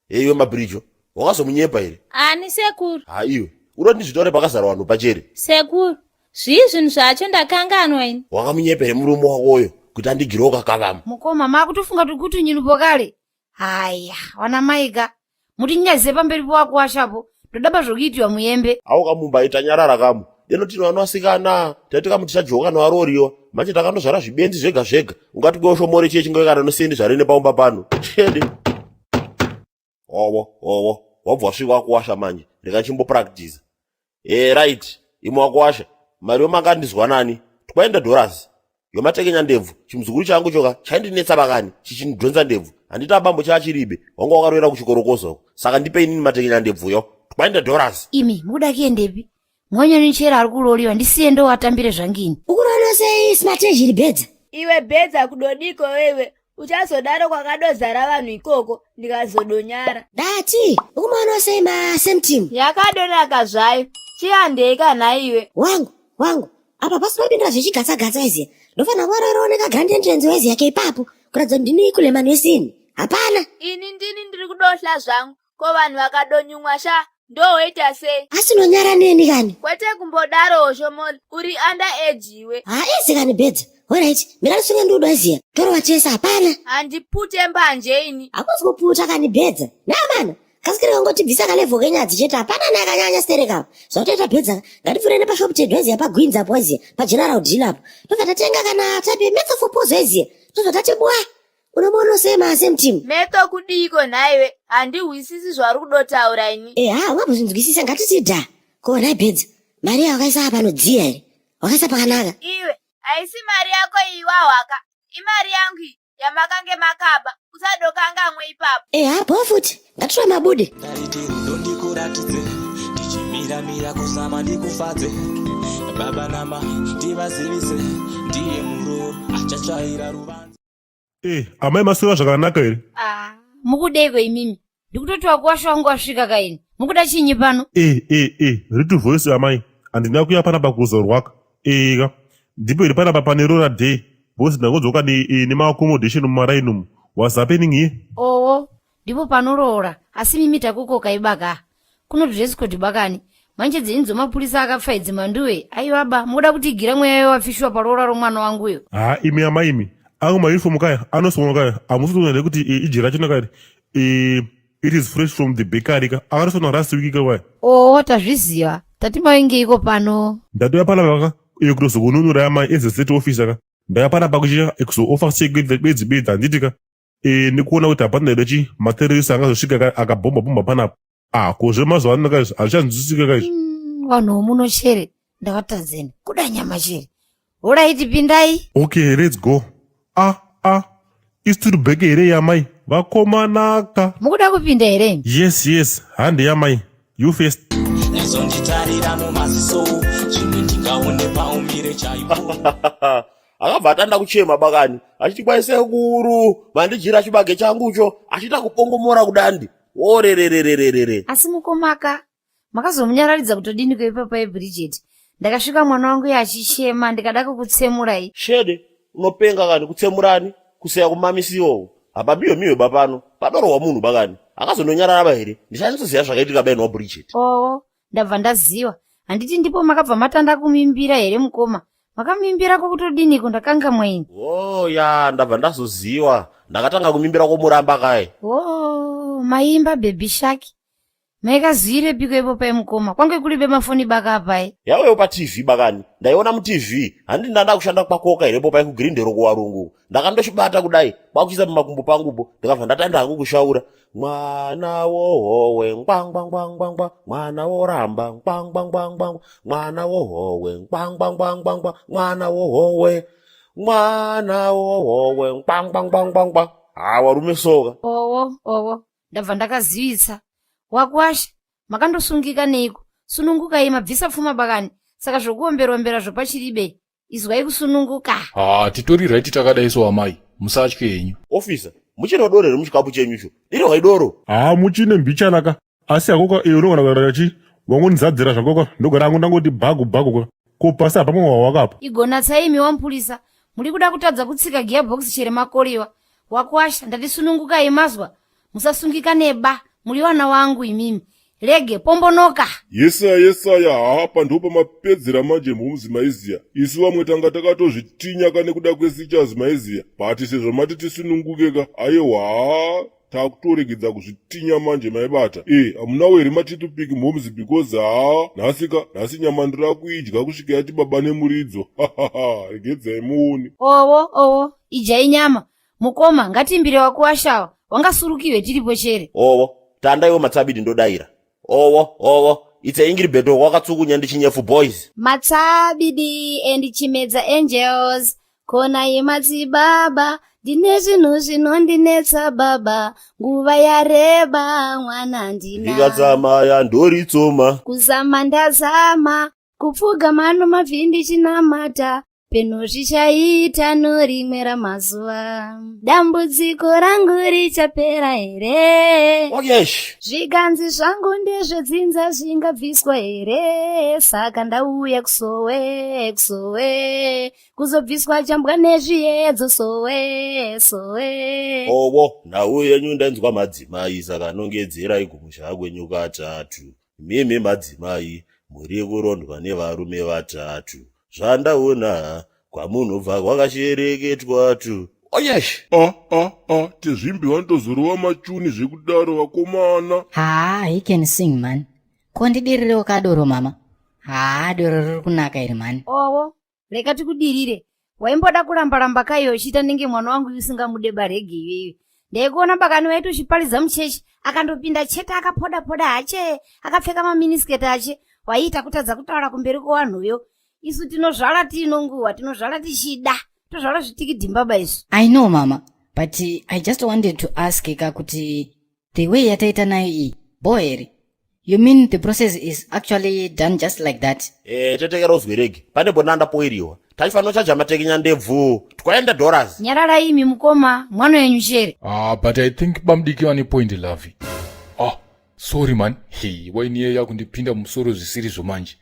heiwe mabhirijo wakazomunyepa here ani sekuru. Ha iwe unoti ndizvitaure pakazara vanhu pachere Sekuru, zvii zvinhu zvacho ndakanganwa ini. wakamunyepa here murume wakoyo kuti andigirewo kakavama mukoma makutofunga kuti nyinipo kale haya wana maika mutinyaze pamberi powakuwashapo ndodaba zvokuitiwa muyembe awo kamumba itanyarara kamu deno tino vana vasikana taiti kamu tichadyoka kana varooriwa manje takandozvara zvibenzi zvega zvega ungati kweoshomore chiye chingove kana nosendi zvarine paumba pano chede owo owo wabva wasvika wakuwasha manje rega chimbopractice e right imwe wakuwasha mari yomakandizwa nani twaenda dollars yomatekenya ndebvu chimuzukuru changu choka chaindinetsa bakani chichinidhonza ndebvu handiti abambo chaachiribe wanga wakaroera kuchikorokoza uko saka ndipe inini matekenya ndebvu yo twaenda dollars imi mukuda kuendepi mwanyoni chero ari kuroriwa ndisiye ndowatambire zvangini ukuroona sei smart ezhiri bhedza Iwe bhedza kudodiko wewe uchazodaro kwakadozara vanhu ikoko ndikazodonyara. Dati ukumaona sei ma same team Yakadonaka zvayo chihandei kana iwe. Wangu wangu apa pasi papindura zvichigatsa-gatsa iziya ndofanira kuvaroerawo nekagrand entrance wezi yake ipapo kuratidza kuti ndini kulemani wesini hapana Ini ndini ndiri kudohla zvangu ko vanhu vakadonyumwa sha ndowoita sei? Asi unonyara neni kani? Kwete kumbodarowo Shomoli, uri under age iwe. Haa easy kani bedza. Alright, mira ndisunge ndudo iziya. Torova tese hapana. Handipute mbanje ini. Hakusi kuputa kani bedza. Namana, kasikira kangotibvisa kalevel kenyadzi chete hapana neakanyanya sterek apa. Zvatoita bedza ngatipfuure nepashop tedu iziya pagwinzi apo iziya, pageneral deal apo. Tobva tatenga kana type yemetso for pozo iziya. Tobva tati bwa. Unomuona sei ma same team? Metho kudiiko nhaiwe handihwisisi zvauri kudotaura ini. Eh, ha ungambozvinzwisisa ngatiti dha. Ko nhai bedza, mari yawakaisa apa anodziya here? Wakaisa pakanaka. Iwe, haisi mari yako iyi wahwaka, imari yangu iyi yamakange makaba, usadokangamwe ipapo. Eh, ha bho futi. Ngatitora mabude. Ndaiti rudo ndikuratidze ndichimiramira kuzama ndikufadze baba namai ndivazivise ndiye muroora achatsvaira ruvanze Eh, amai maswera zvakanaka here? Ah, mukudeiko imimi? Ndikutoti wakuwasha wangu wasvika kaini. Mukuda chinyi pano? Eh, eh, eh, ritu voice amai. Handina kuya panapa kuzorwaka. Eh, ka. Ndipo here panapa pane rora day. Boss ndangodzoka ne eh, nema accommodation mumaraini umu. What's happening here? Owo, ndipo panoroora asi mimi takukoka ibaka kuno dress code bakani manje dzenyu dzomapurisa akapfa idzi manduwe aiwa ba mukuda kutigira mweya yewafishiwa paroora romwana wanguyo ha imi amai imi angu mauniform kaya anosonwa kaya hamusi kutoona here kuti eh, ijira rachona kaya eh, it is fresh from the bakery ka akatosonwa last week ka waya oo tazviziva tati maingeiko pano ndatouya panapa ka eh, kutozokununura amai as a state officer ka ndauya panapa kuchiya kuzoofa security bedzi bedzi handiti ka e, nekuona kuti hapana here chi materrorist angazosvika akabhomba bhomba panapa ah ko zvemazuva ano kaizvi hazvichanzwisisika kaizvi mm, vanhu vomuno chere ndavatadzeni kuda nyama chere horaiti pindai okay let's go ah ah istiri bheke here yamai vakomanaka mukuda kupinda here yes yes hande yamai you first Nyazonditarira mumaziso zvimwe ndingaone paumire chaipo akabva atanda kuchema bakani achiti kwai sekuru vandijira chibage changucho achiita kupongomora kudandi orererererere asi mukomaka Makazomunyararidza kutodini kweipapa yeBridget? Ndakasvika mwana wangu iye achichema ndikada kukutsemurai. Shede, unopenga kani kutsemurani kuseya kumamisiwo. Hapamiwe miwe bapano. Padorohwa munhu bakani. Akazondonyarara ba here? Ndichanyatsoziva zvakaitika baini waBridget. Oo, ndabva ndaziva. Handiti ndipo makabva matanda kumuimbira here mukoma? Makamuimbira kwakutodiniko ndakangamwa ini. Oh ya, ndabva ndazoziva. Ndakatanga kumuimbira kwomuramba kai. Oh, maimba baby shark. Maikazwirepiko ipo pai mukoma? Kwange kuri bemafoni baka apai. Yawewo paTV bakani. Ndaiona muTV. Handi ndanda kushanda kwakoka here popai kugrindero kuwarungu. Ndakandochibata kudai kwakuchiisa pamakumbo pangupo ndikabva ndatanda hangu kushaura. Mwana wohowe ngwangwangwangwangwa mwana woramba ngwangwangwangwangwa mwana wohowe ngwangwangwangwangwa mwana wohowe mwana wohowe ngwangwangwangwangwa. Ha warume soka. Owo, owo. Ndabva ndakazivisa. Wakwasha, makandosungika neiko? Sunungukai mabvisa pfuma bakani. Saka zvokuomberombera zvopachiribe. Izwai kusununguka. Haa titori right takadai so amai. Musatye henyu. Officer, muchine doro here muchikapu chenyucho? Dirwai doro. Haa muchine mbichana ka. Asi hako ka iwe unogona kugara chi wangondizadzira zvako ka ndogara hangu ndangoti bhagu bhagu ka. Ko pasi hapamwe wawakapa. Igonatsai imi wamupurisa. Muri kuda kutadza kutsika gearbox chere makoriwa. Wakwasha, ndati sunungukai mazwa. Musasungika neba. Muri wana wangu imimi. Rege, pombonoka. Yesaya yesaya haa pa ndopamapedzera manje mhomz maiziya isu vamwe tanga takatozvitinya ka nekuda kwesichaz maiziya but sezvo mati tisununguke ka ayewa haa takutoregedza kuzvitinya manje maibata e hamunawo here matitupiki mhomz because haa nhasi ka nhasi nyama ndira kuidya kusvika yati baba nemuridzo hahaha regedzai muone. Owo owo idyai nyama Mukoma, ngatiimbire wakuwashawa. Wangasurukiwe tiripo chere. Owo, tanda iwe matsabidi ndodaira. Owo, owo, it's a ingiri beto wakatsukunya ndichinyefu boys. Matsabidi and Chimedza Angels kona yemadzibaba ndine zvinhu zvinondinetsa baba nguva yareba mwana ndina Ndikatsama yandoritsoma. Kuzama ndazama kupfuga mano mabvi ndichinamata Peno zvichaita norimwe ramazuva dambudziko rangu richapera here? Oh, yes. Zviganzi zvangu ndezvedzinza zvingabviswa here? Saka ndauya kusowe kusowe kuzobviswa chambwa nezviyedzo sowe sowe. Owo, nhau yenyu ndanzwa madzimai saka nongedzerai kumusha kwenyu katatu. Mimi madzimai muri kurondwa nevarume vatatu zvandaona kwamunobva kwakashereketwa tu oyesh a a a tezvimbi vanotozorova machuni zvekudaro vakomana haa he can sing man ko ndidirirewo kadoro mama haa doro riri kunaka iri mhani owo rega tikudirire waimboda kuramba ramba kaiyo uchiita nenge mwana wangu usingamude barege iyoiyo ndaikuona bakani waiti uchiparidza muchechi akandopinda chete akapoda poda hache akapfeka maminisketi ache waiita kutadza kutaura kumberi kwevanhuyo isu tinozvala tiino nguva tinozvala tichida tozvala zvitikidhimbaba isu i know mama but i just wanted to ask ka kuti The way yataita nayo iyi bho here? You mean the process is actually done just like that? Eh, tetekera uzwe rege. Pane bona ndapoiriwa. Taifanira chaja matekenya ndebvu. Twaenda dollars. Nyararai imi mukoma, mwana wenyu chere. Ah, but I think bamdiki vane point lovey. Ah, sorry man. Hey, waini iye yakundipinda mumusoro zvisiri zvomanje.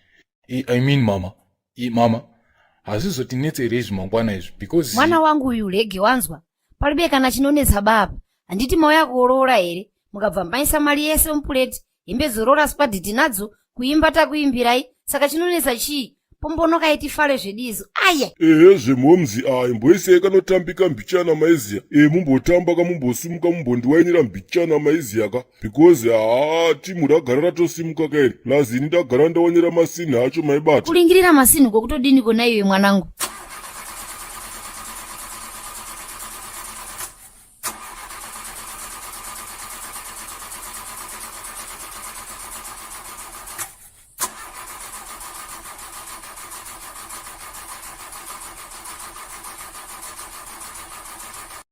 I mean mama. I mama. Hazvizotinetse here izvi mangwana izvi because Mwana wangu uyu rege wanzwa. Palibe kana chinonetsa baba. Handiti mauya kuroora here? Mukabva maisa mari yese mupureti, hembe dzoroora squad tinadzo, kuimba takuimbirai. Saka chinonetsa chii? Pombonokai tifare zvedu isu. Aye. Ehe zvemhomzi ayi mboisei kanotambika mbichana maiziya e mumbotamba ka mumbosimuka mumbondiwainira mbichana maiziya ka because haa timu ragara ratosimuka ka iri plus ini ndagara ndaonera masinhi acho maibata Kuringirira masinhi kokutodini kona iwe mwanangu?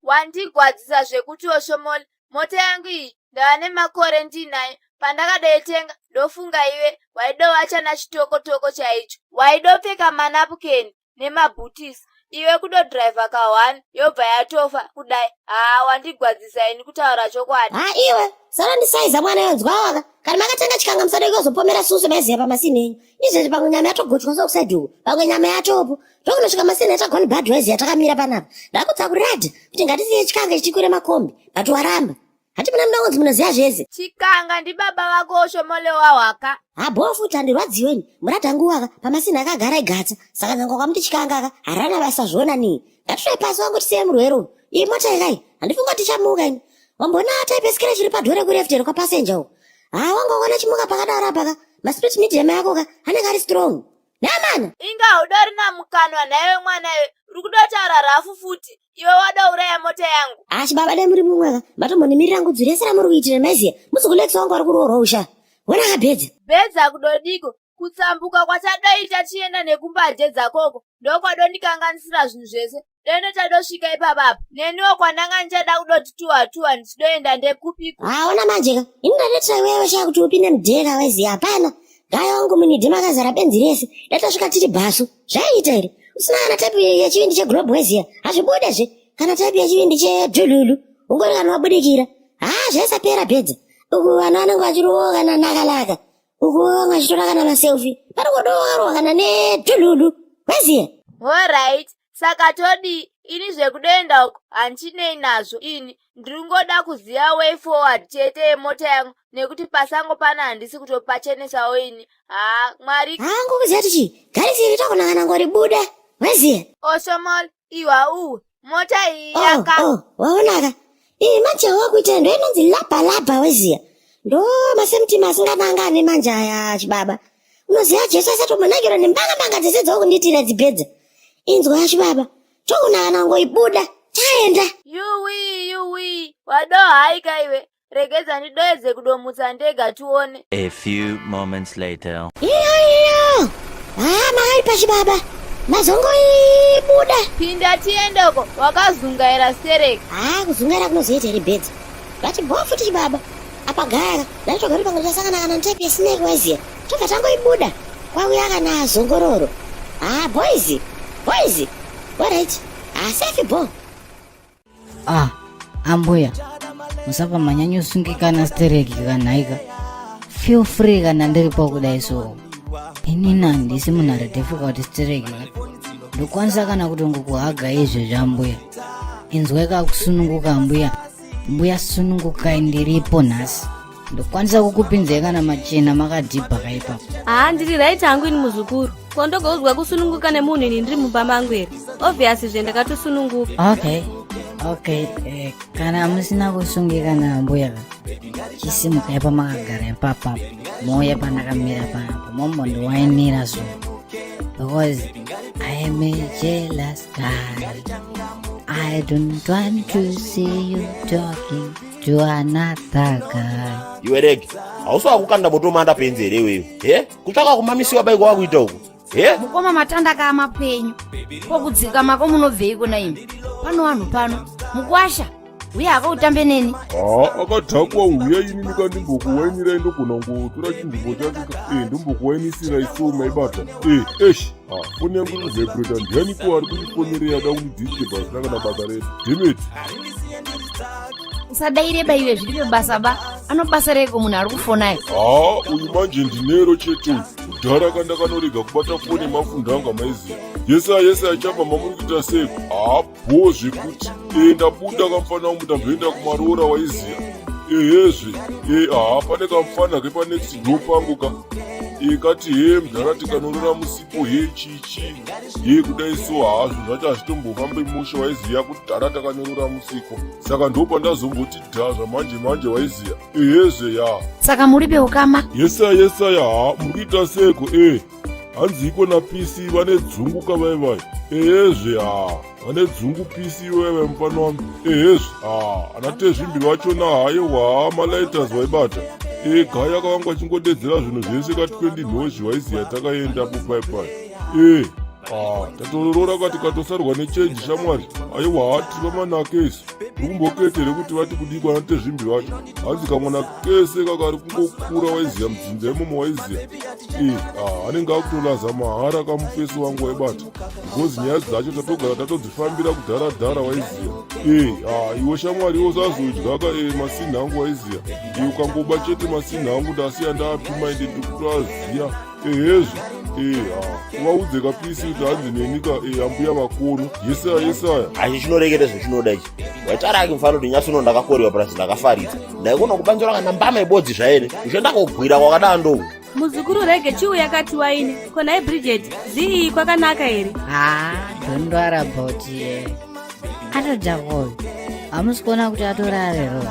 Wandigwadzisa zvekuti Oshomole mota yangu iyi ndava nemakore ndiinayo pandakadoitenga ndofunga iwe waidowacha nachitokotoko chaicho waidopfeka manapukeni nemabhutisi. Iwe kudodhiraivha ka one yobva yatofa kudai. Haa wandigwadzisa ini kutaura chokwadi. Ha iwe sara ndisaiza mwana yonzwawaka kana makatenga chikanga musade kuzopomera susu maiziya pamasini enyu izvezvi pamwe nyama yatogochwa so kusaidi uku pamwe nyama yatopo tokunosvika masini yatagoni bad waiziya takamira panapa ndakutsa kurada kuti ngatisiye chikanga chichikwire makombi but waramba hati muna muda kunzi munoziva zvese chikanga ndibaba vako oshomole wahwaka habhowa futi handirwadziwe ini muradha nguwaka pamasini akagara igatsa saka nyangwa kwamuti chikanga ka harana basa zviona nii ngatirai pasi wangu tisiye murwere uyu iyi mota ikai handifunga tichamuka ini wamboona type scratch iri padhore kuleft here kwapasenja uko haa wanga waona chimuka pakadaro apaka maspirit medium ako ka anenge ari strong Namana. Inga haudorina mukanwa nhaiwe mwana iwe uri kudotaura rafu futi iwe wadouraya mota yangu. Asi baba dai muri mumwe ka matombonimirira ngudzi rese ramuri kuitira maiziya muzikulekisa wangu ari kuroorwa usha. Wona akabhedza. Bhedza kudodiko kutsambuka kwatadoita tienda nekumbanje dzakoko ndokwadondikanganisira zvinhu zvese deno tadosvika ipapapa neniwo kwandanga ndichada kudoti tuwa tuwa ndichidoenda ndekupiko haona manje ka ini ndadetera iwewe shaa kuti upinde mudheka waiziya hapana gaya wangu munidhi makazara benzi rese datasvika tiri bhasu zvaiita here usina kana type yechivindi cheglobe waiziya hazvibude zve kana type yechivindi chedhululu ungori kana wabudikira haa zvaisapera bhedza uku vanhu vanenge vachirowa kana nakalaka uku vamwe vachitora kana maselfi pari kudowarwa kana nedhululu waiziya horit Saka todii? Ini zvekudoenda uko handichinei nazvo ini. Ndiringoda kuziva way forward chete yemota yangu nekuti pasango pano handisi kutopachenesawo ini. Haa Mwari. Hangu kuziva kuti chii? Garisi iri togona kana ngoribuda. Waziva? Oshomol, iwa uwe. Mota iyi oh, yaka. Oh, waonaka. Iyi manje wakuita ndo inonzi laba laba waziva. Ndo masemtima asinganangane manje aya chibaba. Unoziva Jesu asatombonakirwa nembanga mbanga dzese dzawakundiitira dzibhedza. Inzwa yacho baba, tokunana ngoibuda taenda. Yuwii yuwii, wadohaika iwe. Regedza ndidoedze kudomutsa ndega tione. A few moments later. Iyo iyo. Ah, makaipa chibaba. Mazongoibuda. Pinda tiendeko, wakazungaira stereki. Ah, kuzungaira kunozoita here bhedza. Vati bho futi chibaba. Apa gaya ndaitoga kuti pamwe tichasangana kana type yesineki waiziya. Tobva tangoibuda. Kwauya kana zongororo. Ah, boys. Boys. Alright. Ah, safe bo. Ah, ambuya. Musapa manyanyosungikana stereki kanhaika. Feel free kana ndiripo kudai so. Inini handisi munhu ari difficult stereki ka. Ndokwanisa kana kutongokuhaga izvezvi ambuya. Inzwai kakusununguka ambuya. Mbuya sunungukai ndiripo nhasi. Ndokwanisa kukupinzai kana machena makadhibha kaipapo. Haa ndiri right hangu ini muzukuru. Ko ndogoudzwa kusununguka nemunhu ini ndiri mumba mangu here? Obvious zve ndakatosununguka. Okay. Okay, eh, kana musina kusungika naambuya ka. Chisimukai pamakagara ipapa. Mouya pandakamira panapo mombondiwainira so. Because I am a jealous guy. I don't want to see you talking to another guy. Iwe rege, hausi wakukanda moto manda penzi here iwewe? He? Kutsvaka kumamisiwa bai kwawakuita uku. He? Mukoma matanda ka mapenyu. Ko kudzika mako munobveiko naimi? Pano vanhu pano. Mukwasha. Uye hako utambe neni. Haa akadhakwa huya ini ndikandimbokuwainirai ndogona kungotora chinzvimbo chake ka e ndombokuwainisira iso maibata e esh ha foni yangu iri kuvhibreta ndianiko ari kundifonerei ada kundidisturba zvisina kana basa rese demet Usadaire ba iwe zviri basa ba. Anobasa reiko munhu ari kufonayo? Haa uyu manje ndinero chete uyu kudhara kandakanorega kubata foni yemafundanga maiziva yese yese achabva mamuri kuita seiko haa bhoo zvekuti e ndabuda kamfana wangu ndamboenda kumaroora waiziya ehezve e haa pane kamfana kepanext door pangu ka e kati he mdhara tikanorora musipo he chichi he kudai so haa zvinhu zvacho hazvitombofambe mushe waiziya kuti dhara takanyorora musiko saka ndopandazomboti dha zvamanje manje waiziya ehezve ya Saka muripe ukama? yesaya yesaya haa muri kuita seko e hanziiko napc vane dzungu ka vai vai ehezve ha vane dzungu pc vaiva mufana wangu ehezve ha ana tezvimbi vachona hayewa ha malighters vaibata e gaya kavangu vachingodedzera zvinhu zvese ka 20 nhozhi vaiziya takaendapo pai pai e ha tatororora ka tikatosarwa nechenji shamwari aiwa ha tiri pamanake isu ndikumbokete here kuti vati kudii kwana tezvimbi vacho hanzi kamwana kese kakari kungokura waiziya mudzinza imomo waiziya e ah, anenge akutolaza mahara kamufesi wangu waibata Because nyaya dzacho tatogara tatodzifambira kudhara dhara waiziya. Eh, ah, iwe shamwari iwe usazodyaka eh, masini angu waiziya. Iwe ukangoba chete masini angu ndasiya ndaapima ende ndikutoaziya. Ehezvo. Eh, ah, uvaudze kapisi kuti hanzi neni ka eh, ambuya vakuru. Yesaya yesaya. Achi chinoreketa zvechinoda ichi. Waitaraki mfano kuti nyasi uno ndakakoriwa plus ndakafaridza. Ndaikona kubanzura kana mbama ibodzi zvaene. Uchienda kogwira kwakadando. Muzukuru rege chiuya kati waine. Ko nhai Bridget, zii kwakanaka here? Ah, don't worry about it. Atodhakwa uyu. Hamusi kuona kuti atorarero.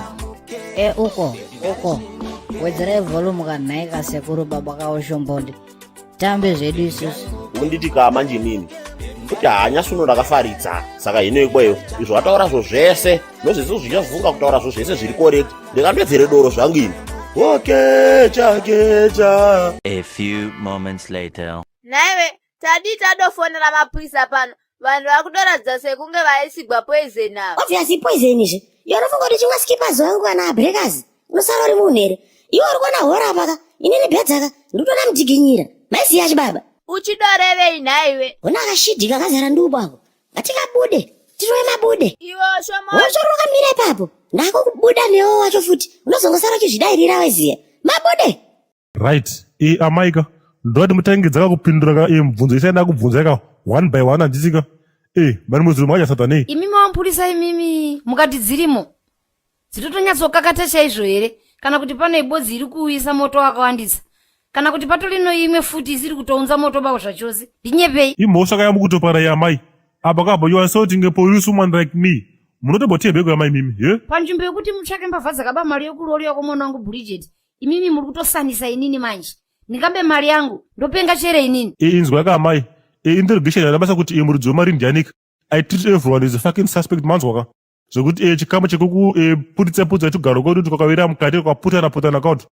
E uko, uko. Wedzerai volume kanhai kasekuru baba kaoshombonde. Tambe zvedu isusu. Unditi ka manje nini? Kuti hanya suno ndakafaridza. Saka hino ikweyo izvo wataura zvo zvese nozvese zvichafunga kutaura zvo zvese zviri correct. Ndikandwedzere doro zvangu ini. Okecha kecha. A few moments later. Nhaiwe, tadii tadofonera mapurisa pano? Vanhu vakutoratidza sekunge vaisigwa poison ava. Obvious ipoison izvi. Iwe unofunga kuti chimwa skippers wangu kana breakers unosara uri munhu here? Iwe uri kuona hora apa ka? Inini bedza ka? Ndikutoona mudiginyira. Maiziya chibaba. Uchidorevei nhaiwe? Hona akashidhi kakazara ndubu ako. Ngatikabude. Tirove mabude. Iwe Oshomole. Wosoro wakamira ipapo. Ndako kubuda newo wacho futi. Unozongosara uchizvidairira weziya. Mabude. Right. E amaika ndoti mutange dzakakupindura ka e mubvunzo isai ndakubvunza ka one by one handiti ka e mani muzuru makadya sadza nei? Imimi wamupurisa imimi mukati dzirimo dzitotonyatsokakata chaizvo here kana kuti pane ibodzi iri kuuyisa moto wakawandisa kana kuti patori noimwe futi isiri kutounza moto bako zvachose ndinyepei. Imhosva ka yamukutopara iyi amai apa ka you are assaulting a police woman like me munotombotembeko amai imimi he? Panzvimbo yekuti mutsvake mbavha dzakaba mari yekuroriwa kwemwana wangu Bridget imimi muri kutosanisa inini manje ndingabe mari yangu ndopenga chere inini e inzwa ka amai e interrogation haina basa kuti e muridzi wemari ndianika i treat everyone as a fucking suspect manzwa ka zvekuti e chikamu chekuku e putitsa putitsa tugaro kwedu twakawira mukati kwakaputana putana kauti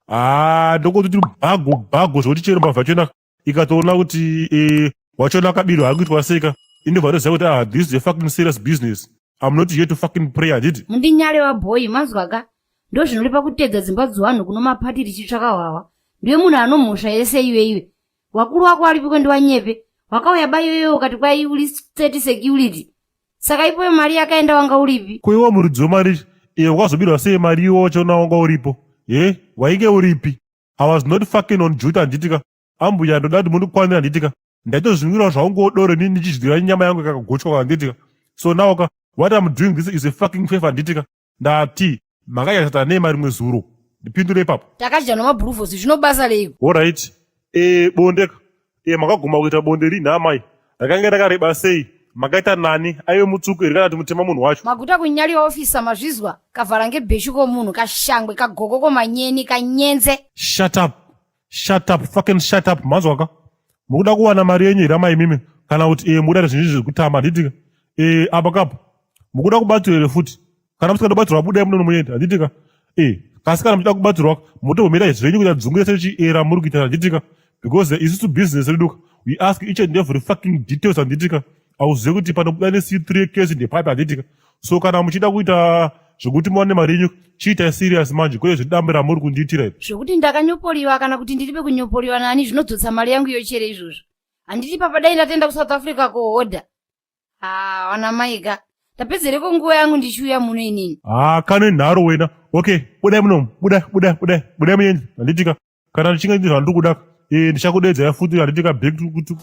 haa ndokuti tiri bhago bhago zvekuti chero mbavha chona ikatoona kuti e wachona akabirwa akuitwa sei ka inobva toziva kuti ah this is a fucking serious business i'm not here to fucking pray handiti mundinyare wabhoyi manzwaka ndozvinoripa kutedza dzimba dzowanhu kuno mapati richitsvaka hwahwa ndiwe munhu anomhosva yese iwe iwe wakuru wako aripiko ndiwanyepe wakauya ba iwewe ukati kwai uri state security saka ipoyo mari yakaenda wanga uripi ko iwe muridzi wemari iye wakazobirwa sei mari iwe wachona wanga uripo ye wainge uripi I was not fucking on duty handiti ka ambuya ndoda kuti mundikwanira handiti ka ndaitozvinwirawo zvangu doro inini ndichidyira nyama yangu yakagochwa handiti ka so now ka what I'm doing this is a fucking favor handiti ka ndati makadya sadza nema rimwe zuro ndipindure ipapo takadya nomabhuruvhosi zvino basa reiko Alright e bonde ka e makaguma kuita bonde rinhi amai rakange rakareba sei makaita nani aive mutsvuku here kana kuti mutema munhu wacho maguta kunyaliwa ofisa mazvizwa kavhara ngebheshu komunhu kashangwe kagoko komanyeni kanyenze shut up shut up fucking shut up manzwaka mukuda kuwana mari yenyu here amai imimi kana kuti e mukuda zvinhu zvekutamba handitika e apa kapo mukuda kubatsirwa here futi kana musingada kubatsirwa budai munono muende handitika e kasi kana muchida kubatsirwa motobvumira zvenyu kuita dzungu rese richiera muri kuita handitika because isusu business redu we ask each and every fucking details handitika auzive kuti panobuda nec3 case ndepapi handitika so kana muchida kuita zvekuti muwane mari yenyu chiitai serious manje kwete zvedambe ramuri kundiitira iri zvekuti ndakanyoporiwa kana kuti ndiripe kunyoporiwa nani zvinodzotsa mari yangu yochere izvozvo handiti papa dai ndatenda kusouth africa kohodha Ah, wana maika ndapedzereko nguva yangu ndichiuya muno inini haa kane nharo wena okay budai munomu budai budai budai budai muende handitika kana ndichinge ndine zvandiri kuda eh, ndichakudedzai futi handitika back to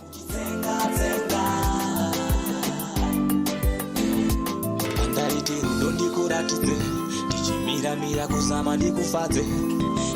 Pandaiti rudo ndikuratidze ndichimiramira kuzama ndikufadze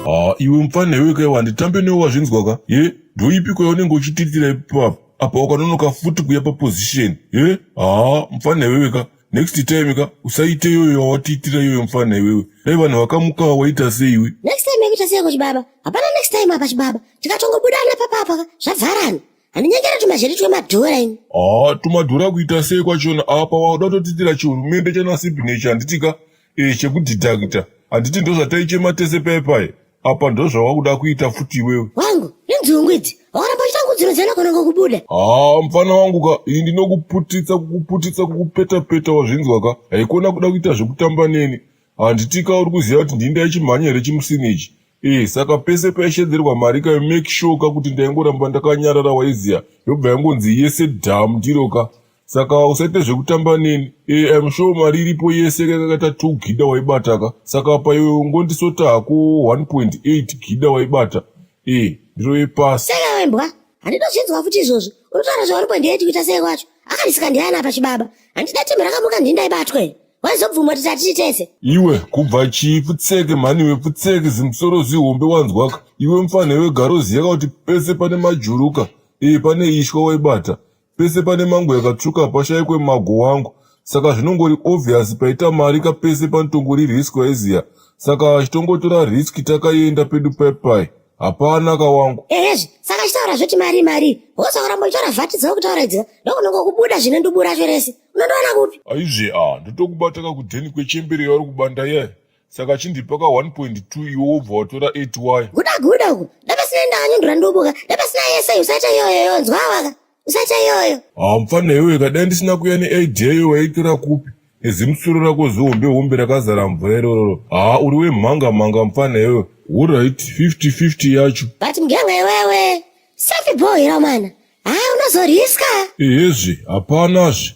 Ah, iwe mupfana iwe kai wanditambe newe wazvinzwa ka ye ndoipiko yaunenge uchitiitira ipapo apa wakanonoka futi kuya paposition ye haa mupfana iwewe ka next time ka usaite iyoyo yawatiitira iyoyo mupfana iwewe dai vanhu vakamuka waita sei iwe next time yekuita seiko chibaba hapana next time apa chibaba tikatongobudana papapa ka zvavharana handinyengere tumazheri twemadhora ini haa tumadhora kuita sei kwachona apa wauda kutotiitira chihurumende chanasignature handiti ka e chekudhidhakita handiti ndozvataichema tese paye paye apa ndozvawakuda kuita futi iwewe wangu inzungu idzi wakaramba uchiita ngudziro dzinogona ngokubuda haa mfana wangu ka iyi ndinokuputitsa kukuputitsa kukupeta-peta wazvinzwa ka haikona kuda kuita zvekutamba neni handiti ka uri kuziva kuti ndini ndaichimhanya here chimusini ichi E, saka pese paishedzerwa mari ka make sure ka kuti ndaingoramba ndakanyarara waiziya yobva yangonzi yese dhamu ndiro ka saka usaite zvekutamba neni e, im sure mari iripo yese kakaita 2 gida waibata ka saka apa iwe ungondisota hako 1.8 gida waibata e, ndiro yepasi Saka wembwa, handidozvinzwa futi izvozvo. Unotaura zve 1.8 kuita sei kwacho? Akarisika ndiani apa chibaba? Handida timu rakamuka ndini ndaibatwa here? Waizobvuma kuti tatiri tese. Iwe kubva chii pfutseke mhani iwe pfutseke zimusoro zihombe wanzwaka iwe mfanha iwe garoziya kuti pese pane majuruka ee pane ishwa waibata pese pane mango yakatsvuka pashaikwe mago wangu saka zvinongori obvious paita mari ka pese panotongori risk waiziya saka chitongotora risk takaenda pedu pai hapana ka wangu Ehezve, saka chitaura zvoti mari mari. Woza kuramba uchitora vhati dzavo kutaura idziva. Ndokunongo kubuda zvine ndubu racho rese. Unondoona kupi? Aizve a ndotokubata ka kudheni kwechembere yauri kubanda iyayi saka chindipa ka 1.2 iwe wobva watora 8 waya Guda guda uku. Dapasina ndakanyundura ndubuka. Dapasina yese usaita iyoyo yonzwa waka. Usaita iyoyo. Haa mupfana iwewe kadai ndisina kuuya neidea iyo waitora kupi nezimusoro rako zihombe hombe rakazara mvura irororo haa uri wemhanga mhanga mupfana iwewe horait 50 50 yacho But mgenga iwewe. Safi boy ramana. Haa unozoriska. Ehezve hapanazve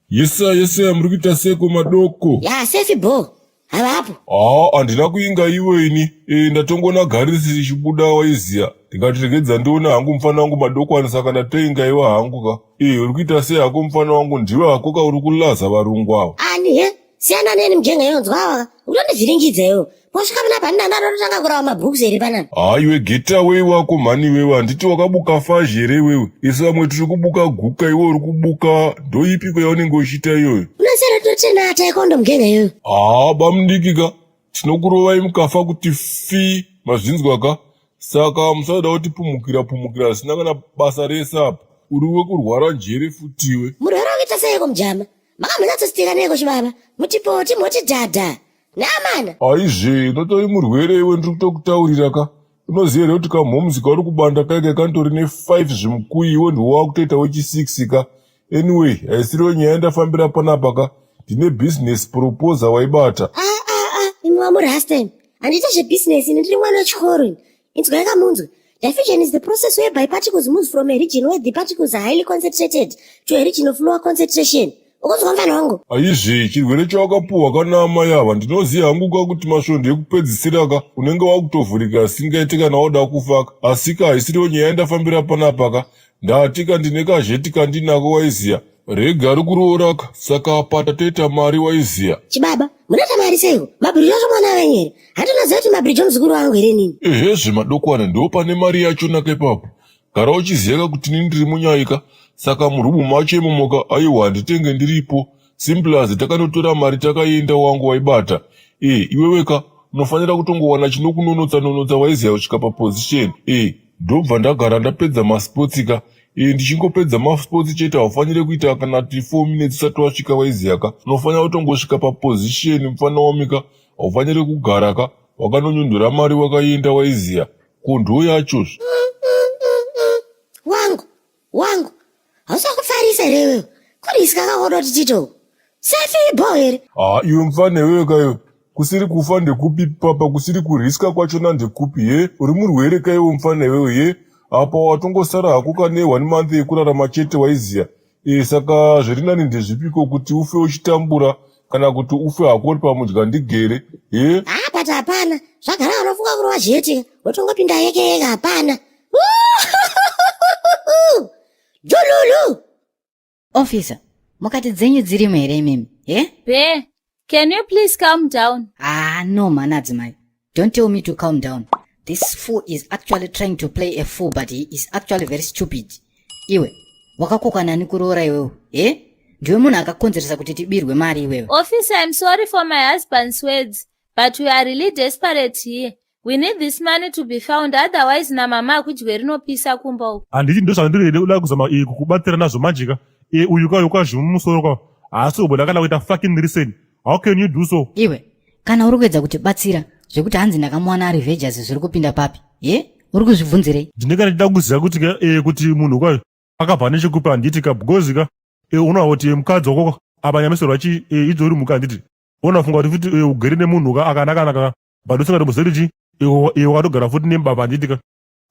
Yesa yesa muri kuita seko madoko. Ya sefi bo. Havapo. Ah, handina kuinga iwe ini. Eh, ndatongona garisi richibuda waiziya. Ndikati regedza ndione hangu mufana wangu madokwana saka ndatoinga iwe hangu ka. Eh, uri kuita sei hako mufana wangu ndiwe hako ka uri kulaza varungu ava. Ani he? Siyana neni mjenga yonzwa ava. Unondivhiringidza iwe. Posvika panapa handina ndatotanga kurava mabooks here panapa. Haa iwe get away wako mhani iwewe handiti wakabuka fazhi here iwewe isu vamwe tiri kubuka guka iwe uri kubuka ndoipiko yaunenge uchiita iyoyo. Unosera totena taekwondo mgenga iyoyo. Haa bamudiki ka tinokurovai mukafa kuti fi mazvinzwa ka saka musada kuti pumukira pumukira zvisina kana basa rese apa uri wekurwara njere futiwe. Murwere wekuita seiko mujama? Makambonyatsositika neiko chibaba? Mutipoti moti dhadha. Naamana. Aizve unotori murwere iwe ndiri kutokutaurira ka unoziva here kuti kamhomzi kauri kubanda kaike kanitori ne5 zvimukuyi iwe ndiwo wakutoita wechi6 ka anyway haisiriyo nyaya yandafambira panapa ka ndine business proposal waibata Ah ah ah, imi wamurasta imi. Handiite zvebhizinesi ini ndiri mwana wechikoro ini. Inzwai kamunzwe. Diffusion is the process whereby particles move from a region where the particles are highly concentrated to a region of lower concentration. Ukunzwa mfana wangu? Aizve chirwere chawakapuhwa kana amai ava ndinoziva hangu ka kuti masvondo ekupedzisira ka unenge wakutovhurika asingaite kana wada kufa ka asika haisiriyo nyaya yandafambira panapa ka ndati ka ndine kazheti kandinako waiziya rega ari kuroora ka saka apa tatoita mari waiziya Chibaba, munoita mari seiko? Mabhiriji acho mwana wenyu here? Handinoziva kuti mabhiriji omuzukuru wangu here nini? Ehezve madokwana ndo pane mari yacho naka ipapo gara uchiziva ka kuti ini ndiri munyaika saka murumu macho imomo ka aiwa handitenge ndiripo simple as takanotora mari takaenda wangu waibata e iwewe ka unofanira kutongowana chinokunonotsa nonotsa waiziva kusvika paposition e ndobva ndagara ndapedza masports ka e ndichingopedza masports chete haufanire kuita kana ti 4 minutes usati wasvika waiziva ka unofanira kutongosvika paposition mufana wami ka haufanire kugara ka wakanonyundura mari wakaenda waiziva ko ndo yachozve Wangu, wangu. Hausa kufarisa here iwewe? Kuriska kakoda kuti tito. Sefi bho here? Haa iwe mfana iwewe kaiwe kusiri kufa ndekupi papa kusiri kuriska kwachona ndekupi he uri murwere kaiwe mfana iwewe he apa watongosara hako kane one month yekurarama chete waiziya e saka zviri nani ndezvipiko kuti ufe uchitambura kana kuti ufe hako uri pamudya ndigere he Haa but hapana. Zvagara unofunga kurova zheti. Wotongopinda yeke yeke hapana. Jululu. Officer, mukati dzenyu dzirimo here imimi? He? Be, can you please calm down? Ah, no, man, adzimai. Don't tell me to calm down. This fool is actually trying to play a fool, but he is actually very stupid. Iwe, wakakokwa nani kuroora iwewe? Eh? Ndiwe munhu akakonzeresa kuti tibirwe mari iwewe. Officer, I'm sorry for my husband's words, but we are really desperate here. We need this money to be found otherwise namama akudye rinopisa kumba uku. Handiti ndozvandiri kuda kuzama eh, kukubatsira nazvo manje ka eh, uyu ka uyu kwazvimumusoro ka haasi kuboda kana kuita fucking listen how can you do so Iwe, kana uri kuedza kutibatsira zvekuti hanzi ndakamuwana ari vejas zviri kupinda papi? Ye? Uri kuzvibvunzirei? Ndinenge ndichida kuziva kuti ka eh, kuti munhu kwayo akabva nechekupi handiti ka because ka eh, unoona kuti mukadzi wako apa nyamisirwa chi eh, idzori mhuka handiti. Unofunga kuti futi ugere nemunhu ka akanaka ka but usingatombozivi kuti chi iwe wakatogara futi nembavha handiti ka.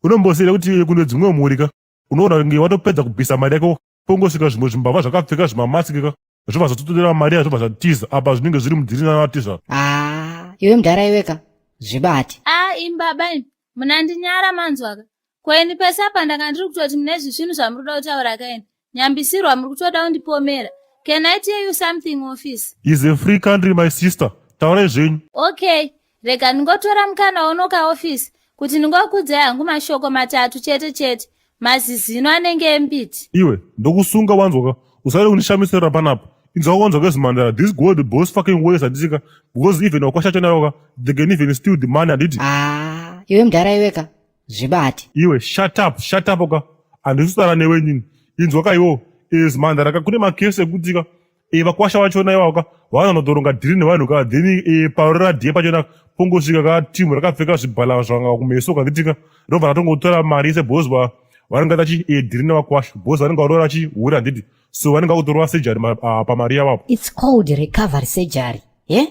Unomboziva kuti kune dzimwe mhuri ka unoona kunge watopedza kubvisa mari yako pongosvika zvimwe zvimbavha zvakapfeka zvimamasiki ka zvobva zvatotora mari yacho zvobva zvatiza apa zvinenge zviri mudhiri navatiza. Ah, iwe mudhara iwe ka zvibate. Ah, imi baba imi munandinyara manzwaka ko ini pese apa ndanga ndiri kutoti mune zvisvinu zvamuri kuda kutaura kaini nyambisirwa muri kutoda kundipomera can I tell you something office? Is a free country my sister taurai zvenyu. Okay rega ndingotora mukana uno kaofisi kuti ndingokudzai hangu mashoko matatu chete chete mazizino anenge embiti. Iwe ndokusunga wanzwaka usade kundishamisira panapa inzwa wanzwa kezimandara this god boss fucking ways handisika because even wakwasha chona yoka they can even steal the money handiti. Ah iwe mudhara iwe ka zvibate. Iwe shut up shut up ka handisi kutaura newe inini inzwa ka iwo zimandara ka kune makesi ekuti ka e, vakwasha vachona ivavo ka vanonotoronga dhiri nevanhu ka then e, parora dhiye pachona pongosvika ka timu rakapfeka zvibhala zvanga kumeso kanditika robva ratongotora mari yese bhozi va vanenge vachi e, dhiri nevakwasha bhozi vanenge varora chi hure handiti so vanenge vakutorova surgery pamari yavapo. It's called recovery surgery yeah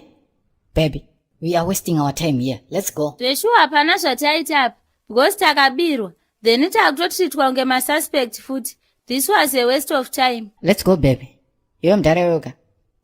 baby we are wasting our time here let's go. Zveshuwa hapana zvataita apa because takabirwa then takutotreatwa kunge masuspect futi this was a waste of time. Let's go baby iwe mudhara iweka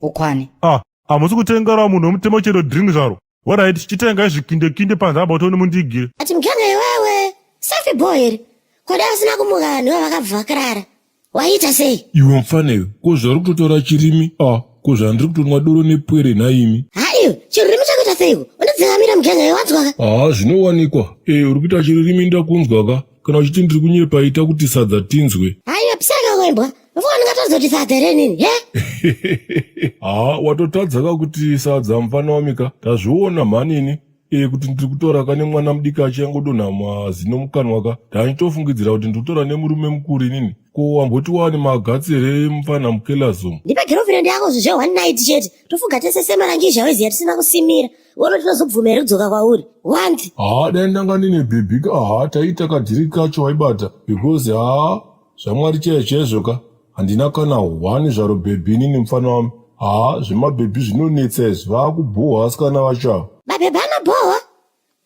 ukwane. Ah hamusi kutengera munhu wemutemo chero drink zvaro horait chitengai zvikindekinde panze apa tione mundigire. Ati muganga iwewe safi boy here koda asina kumuka vanhu ivo vakabva vakarara waita sei? Iwe mfana iwe ko zvauri kutotaura chirimi ah ko zvandiri kutonwa doro nepwere nhaimi. Ha iwe chirimi chakuita seiko undidzikamira muganga iwe wanzwaka. Haa zvinowanikwa e uri kuita chirimi ndakunzwa ka kana uchiti ndiri kunyepa ita kuti sadza tinzwe. Ha iwe pisaka wembwa ufunga ndingatozoti sadza here inini he? Haa watotadza ka kuti sadza mfana wami ka ndazviona mhani ini e kuti ndiri kutora ka nemwana mudiki achangodonha mazino mukanwa ka ndanditofungidzira kuti ndiri kutora nemurume mukuru inini ko wamboti wani magatsi here mufana mukelazom. Ndipe girlfriend yako zve one night chete tofuga tese semarangizha weziya tisina kusimira uone tinozobvuma here kudzoka kwauri wanzi. Haa dai ndanga ndine bhebhi ka haa taiita kadhiri kacho waibata because haa zvamwari chaiyo chaizvo ka handina kana hwani zvaro bhebhi inini mufana wami haa zvemabhebhi zvinonetsa izvi vaakubhohwa asikana vacho ava. Mabhebhi anobhohwa?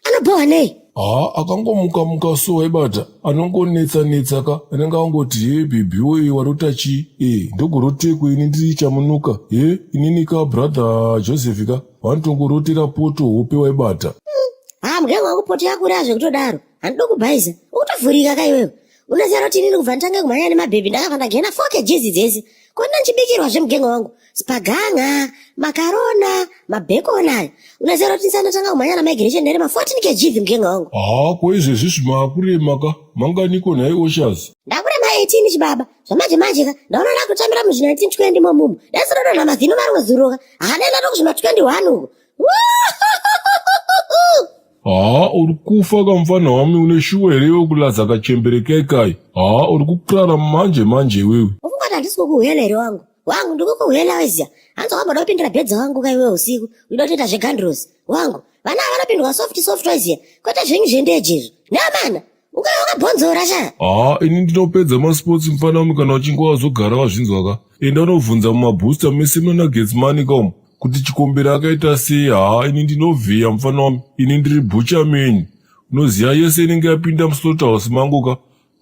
Anobhohwa nei? Haa akangomuka muka so waibata anongonetsa netsa ka anenge angoti he bhebhi woye warota chii e ndogorotekwe ini ndiri chamunuka he inini ka brother Joseph ka vanotongorotera poto hope waibata. Haa mugenge wangu poto yakura zvekutodaro handidi kubhaiza ukutovhurika ka iwewe unoziva kuti inini kubva nditange kumhanya nemabhebhi ndakabva ndagena 4 kgs dzese ko ndinachibikirwa zvemugenge wangu spaganga makarona mabhekoni ayo unoziva kuti ndisandatanga kumhanya namigration ndere ma 14 kgs mugenge wangu Haa ko izvezvi zvimakurema ka manganiko nhai oshaz. Ndakurema 18 chibaba zvamanje manje ka ndaona ndakutambira muzvi 1920 momumu ndaisodonha mazino marimwe zuro ka haa dai ndatokuzvima 21 uko Haa uri kufa kamfana wami une shuwa here iwe kulaza kachembere kaikai haa uri kukrara manje manje iwewe. Ufunga kuti handisi kukuhwela here wangu wangu ndikukuhwela weziya hanzi wamboda kupindira bhedza wangu ka iwewe usiku uida kutoita zvegandrosi wangu vana ava vanopindwa soft soft weziya kwete zvenyu zvendeji izvo neamana ungave wakabhonzora sha. Haa ini ndinopedza masports mfana wami kana uchinge wazogara wazvinzwa ka enda unobvunza mumabooster mese muna Getsemani ka umu kuti chikombera akaita sei haa ini ndinovhiya mufana wami ini ndiri butcher man unoziva yese inenge yapinda muslaughterhouse mangu ka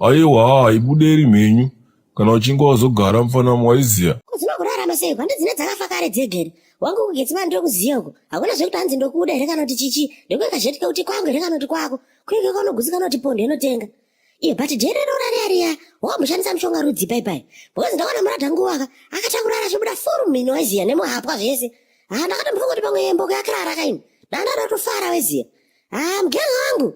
ayewa haa haibude iri mhenyu kana uchinge wazogara mufana wami waiziva. Ko dzinokurarama sei kwandi dzine dzakafa kare dzegere wangu kugetsimani ndokuziva uko hakuna zvekuti hanzi ndokuda here kana kuti chichi ndekueka zveti kekuti kwangu here kana kuti kwako kuinge kwaunogutsikana kuti pondo inotenga iye but jere rora riya riya wakamboshandisa mushonga rudzi pai pai because ndakaona muradha nguva ka akatakurara achibuda furu mhino weziya nemuhapwa zvese haa ndakatombofunga kuti pamwe mboko yakarara kaini ndandada kutofara weziya haa mugenge wangu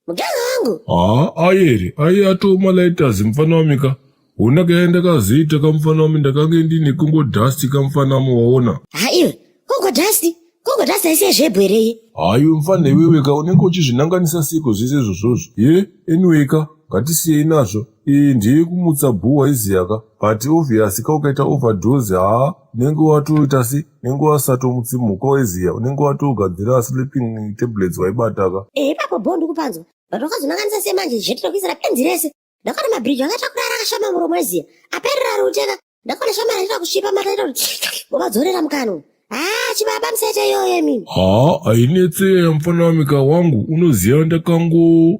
mugenge wangu haa ayere aye atoma lighters mufana wami ka hona kaya ndakazoita kamufana wami ndakange ndine kongo dust kamufana wami waona haa iwe kongo dust kongo dust haisi yezvebhu here iyi haa iwe mufana iwewe ka unenge uchizvinanganisa seiko zvese izvozvozvo ye anyway ka ngatisiyei nazvo iyi ndiye kumutsa bhuwa iziya ka but obvious ka ukaita overdose haa unenge watoita se unenge wasatomutsimuka waiziya unenge watogadzira sleeping tablets waibata ka Eh, ipapo bho ndikupanzwa but wakazonanganisa sei manje zhetira kuisira penzi rese ndakaona mabridge akatakura akashama muromo eziya aperera ruteka ndakaona shama raita kusvipa mata ita kuti wavadzorera mukanwa haa chibaba musaita iyoyo imimi. Haa hainetse mfana wami ka wangu unoziva ndakango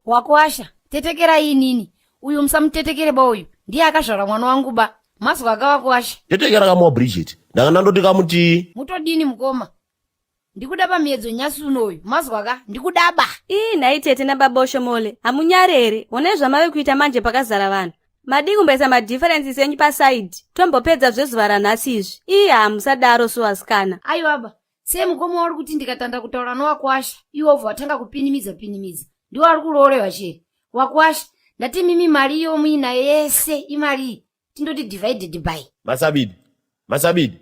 Wakuasha, tetekerai inini. Uyu musamutetekere ba uyu. Ndiye akazvara mwana wangu ba. Mazwa akawakuasha. Tetekera kamuwa Bridget. Ndanga ndandoti kamuti Mutodini mukoma? Ndikuda pamiedzo nyasi unoyu. Mazwa ka? Ndikudaba. Ii nhai tete nababa Oshomole, hamunyare here? Honai zvamave kuita manje pakazara vanhu. Madii kumboisa madifferences enyu paside tombopedza zvezuva ranhasi izvi. Ii haa musadaro so asikana. Aiwa ba. Sei mukoma wari kuti ndikatanda kutaura nowakwasha iwe wobva watanga kupinimidza pinimidza. Ndiwo ari kuroorewa chere. Wakwasha, ndati mimi mari iyo muinayo yese imari iyi. Tindoti divided by. Masabidi. Masabidi.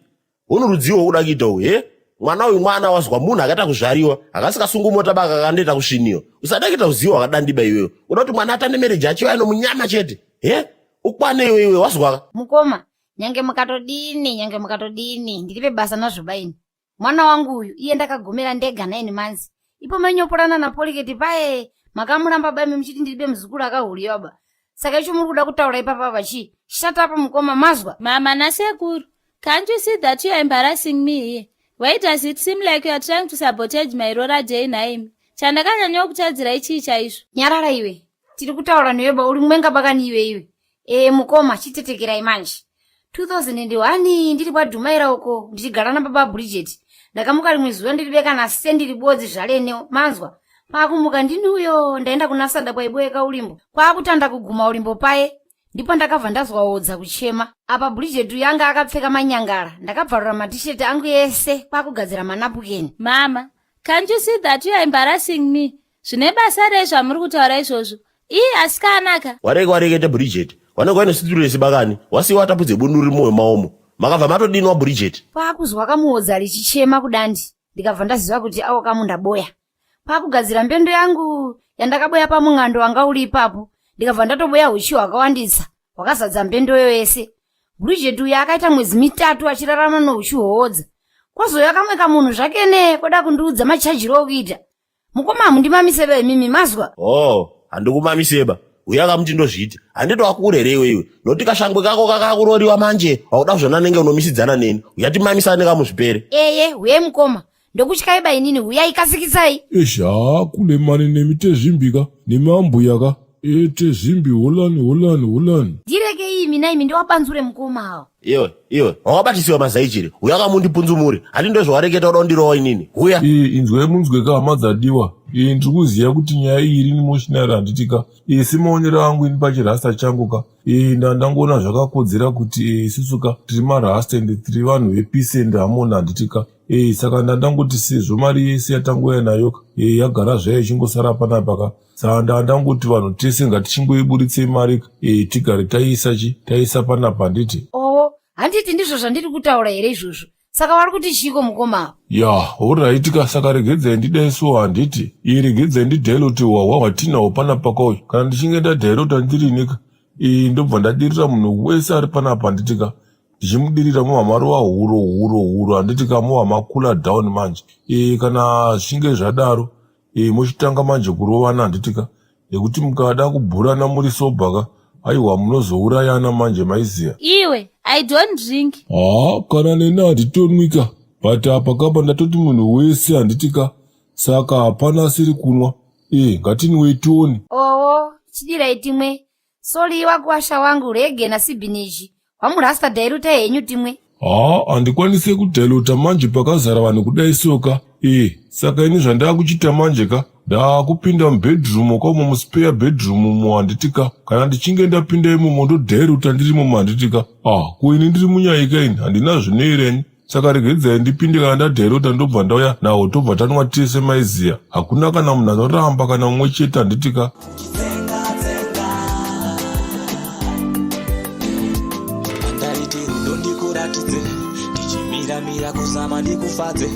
Hunu rudziwo hwokuda kuita uhu he? Mwana uyu mwana wazwa munhu akaita kuzvariwa akasikasungu mota baka akandoita kusviniwa. Usada kuita uzivo hwakadandiba iwewe. Uda kuti mwana atande marriage achiva inomunyama chete. He? Ukwane iwe iwe wazwa. Mukoma, nyange mukatodini, nyange mukatodini, ndiripe basa nazvo baini. Mwana wangu uyu iye ndakagomera ndega 9 months. Ipo mainyoporana naPoliketi paye makamuramba baimi muchiti ndiribe muzukuru akahuriwa ba. Saka icho muri kuda kutaura ipapa pa chii? Shut up mukoma mazwa. Mama nasekuru, can't you see that you are embarrassing me here? Why does it seem like you are trying to sabotage my roora day nhaimi? Chandakanyanya kutadzirai chii chaizvo? Nyarara iwe. Tiri kutaura newe ba uri mwenga bakani iwe iwe. Ee mukoma chitetekerai manje. 2001 ndiri kwaDhumaira uko ndichigara nababa Bridget. Ndakamuka rimwe zuva ndiri beka nasendiri bodzi zvalene manzwa. Paakumuka ndini uyo ndaenda kuna Sanda kwaiboeka ulimbo. Kwaakutanda kuguma ulimbo paye ndipo ndakabva ndazwa wodza kuchema. Apa Bridget uyo anga akapfeka manyangara. Ndakabvarura matisheti angu ese kwakugadzira manapukeni. Mama, can't you see that you are embarrassing me? Zvine basa rei zvamuri kutaura izvozvo? Ii asikanaka. Wareke warekete Bridget. Wanenge waine situresi bakani. Wasiwa watapudze bundu riri moyo maomo. Makabva matodini Bridget? Paakuzwa kamuodza richichema kudandi ndikabva ndaziva kuti awo kamunda boya. Paakugadzira mbendo yangu yandakaboya pamung'ando wanga uri ipapo ndikabva ndatoboya huchi hwakawandisa hwakazadza mbendoyo yese. Bridget uyo akaita mwedzi mitatu achirarama nohuchi hwoodza. Kwozouya kamwe kamunhu zvake ne koda kundiudza machajiro okuita. Mukoma hamundimamiseba imimi mazwa. Oh, handikumamiseba. Uya kamuti ndozviita. Handito wakure here iwe iwe. Nokuti kashangwe kako kakakuroriwa manje. Wakuda kuzvona nenge unomisidzana neni. Uya timamisane kamuzvipere. Eye, huyai mukoma. Ndokutyai ba inini huyai kasikisai. Eish haa kule mani nemi tezvimbi ka nemi ambuya ka e tezvimbi holani holani holani. Ndirekei imi naimi ndiwabanzure mukoma awa. Iwe, iwe, wakabatisiwa mazai chiri. Huya kamundipunzumure. Handi ndozvawareketa uda kundirova inini. Huya. Ee inzwai munzwe ka hama dzadiwa. Ee ndiri kuziva kuti nyaya iyi iri emotional handiti ka. Ee semaonero angu ini pachirasta changu ka. Ee ndandangoona zvakakodzera kuti ee isusu ka tiri marasta ende tiri vanhu vepeace and harmony handiti ka. Ee saka ndandangoti sezvo mari yese yatangouya nayo ka ee yagara zvayo ichingosara panapa ka. Saka ndandangoti vanhu tese ngatichingoiburitsei mari ka ee tigare taiisa chi taiisa panapa handiti. Owo, handiti ndizvo zvandiri kutaura here izvozvo? Saka vari kuti chiiko mukoma ava? Ya, horaiti ka saka regedzai ndidai so handiti. Iyi regedzai ndidhailoti hwahwa hwatinahwo panapa ka uyu. Kana ndichinge ndadhailota ndirini ka ee ndobva ndadirira munhu wese ari panapa handiti ka. Ndichimudirira mobva marova huro huro huro handiti ka mobva makula down manje. Ee kana zvichinge zvadaro ee mochitanga manje kurovana handiti ka nekuti mukada kubhurana muri sober ka aiwa munozourayana manje maiziya. Iwe, I don't drink. Haa kana neni handitonwi ka but apa kapa ndatoti munhu wese handiti ka saka hapana asiri kunwa ee ngatinwei tione. Owo, chidirai timwe. Sorry wakuwasha wangu rege nasibhinichi. Wamurasta dhairuta henyu timwe. Haa handikwanise kudhailuta manje pakazara vanhu kudai so ka ee saka ini zvandakuchiita manje ka ndakupinda mubedroom uko muspare bedroom umo handiti ka kana ndichinge ndapinda imomo ndodhailuta ndirimo handiti ka ah ko ini ndiri munyaika ini handina zvinoera ini saka regedzai ndipinde kana ndadhairota ndobva ndauya nawo tobva tanwa tese maiziya hakuna kana munhu anoramba kana mumwe chete handiti ka Pandaiti rudo ndikuratidze ndichimiramira kuzama ndikufadze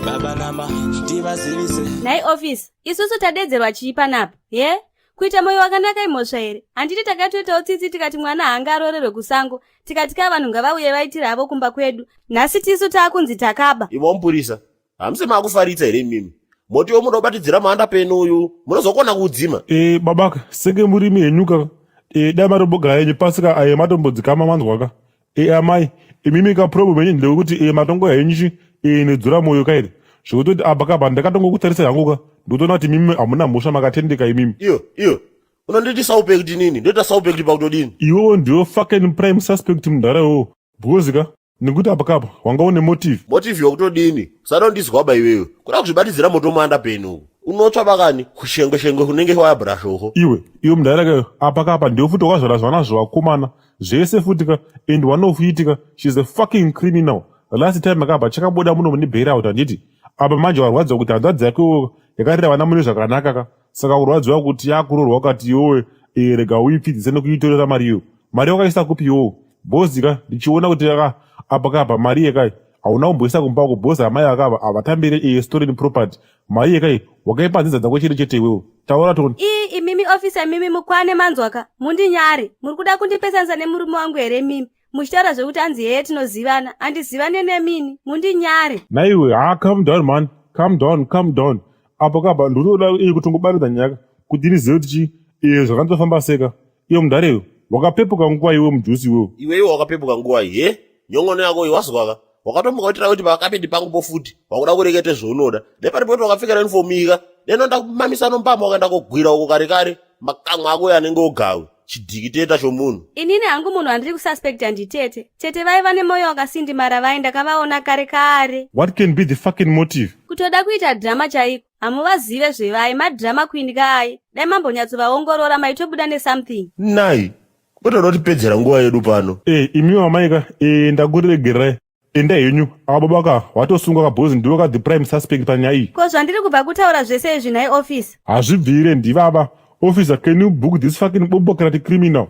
baba nama ndivazivise Nhai office, isusu tadedzerwa chii panapa? Ye? Kuita moyo wakanaka imhosva here? Handiti takatoitawo tsitsi tikati mwana haangaroorerwe kusango, tikati ka vanhu ngavauye vaitire havo kumba kwedu. Nhasi tisu taakunzi takaba. Ivo mupurisa, hamusi maakufaritsa here imimi? Motiwo munoda kubatidzira maanda penu uyu, munozokona kuudzima. E, babaka, senge murimi henyu ka. E, dai matombogara henyu pasi ka aye matombodzikama manzwa ka. E, amai, Imimi ka problem yenyu ndeyekuti e, matongo henyu chi e, nedzura moyo kairi. Zvekutoti apa kapa ndakatongokutarisa hangu ka ndikutoona kuti imimi hamuna mhosva makatendeka imimi. Iyo iyo unonditi suspect nini? Ndoita suspect pakutodini? Iwewe ndiwe fucking prime suspect mudhara iwewe. Because ka nekuti apa kapa wanga une motive. Motive yokutodini? Usada iwewe. Kuda kuzvibatidzira moto muanda peni uku. Unotsva bakani kushengwe shengwe kunenge waya brush uko. Iwe iwe mudhara kayo apa kapa ndiwe futi wakazvara zvana zvevakomana zvese futi ka and one of it ka she's a fucking criminal. Last time akabva chakabuda muno mune bail out handiti apa manje warwadziwa kuti hanzvadzi yako iwewe yakarera vana mune zvakanaka ka saka kurwadziwa kuti yakuroorwa ukati iwewe eh, rega uipfidzise nekuitorera mari iyo mari wakaisa kupi iwewe bhozi ka ndichiona kuti aka apa kapa mari yekai hauna kumboisa kumba uko bhozi amai akava havatambire eh, stolen property mari yekai wakaipa nzinza dzako chete chete iwewe taura toni Ii imimi officer imimi mukwane manzwaka mundinyare muri kuda kundipesanisa nemurume wangu here imimi muchitaura zvekuti anzi heye tinozivana handizivane nemini mundinyare naiwe ha calm down man calm down calm down apo kapa ndinoda iye kutongobaridza nyaka kuti ndizive kuti chi iye zvakandofamba seka iye mudhara wakapepuka nguva iwe mujusi iwewe Iwe iwe wakapepuka nguva iyi he? Nyongono yako iyi wazwaka. Wakatomuka kuitira kuti pakapindi pangu po futi. Wakuda kurekete zvaunoda. Nepari poti wakapfekera uniform ika. Deno ndakumamisa nombama wakaenda kogwira uko kare kare. Makamwa ako anenge ogawe. Chidhikiteta chomunhu. Inini hangu munhu wandiri kususpecta nditete. Tete vaiva nemwoyo wakasindimara vai ndakavaona kare kare. What can be the fucking motive? Kutoda kuita drama chaiko. Hamuvazive zvevai madrama queen kaai. Dai mambonyatsovaongorora maitobuda nesomething. Nai. Kutoda kutipedzera nguva yedu pano. Eh, imi mamaika eh, ndakuregererai enda henyu ava baba ka watosungwa kabhozi ndiwe ka the prime suspect panyaya iyi Ko zvandiri kubva kutaura zvese izvi nhai office. Hazvibvire ndivava officer can you book this fucking bumbocratic criminal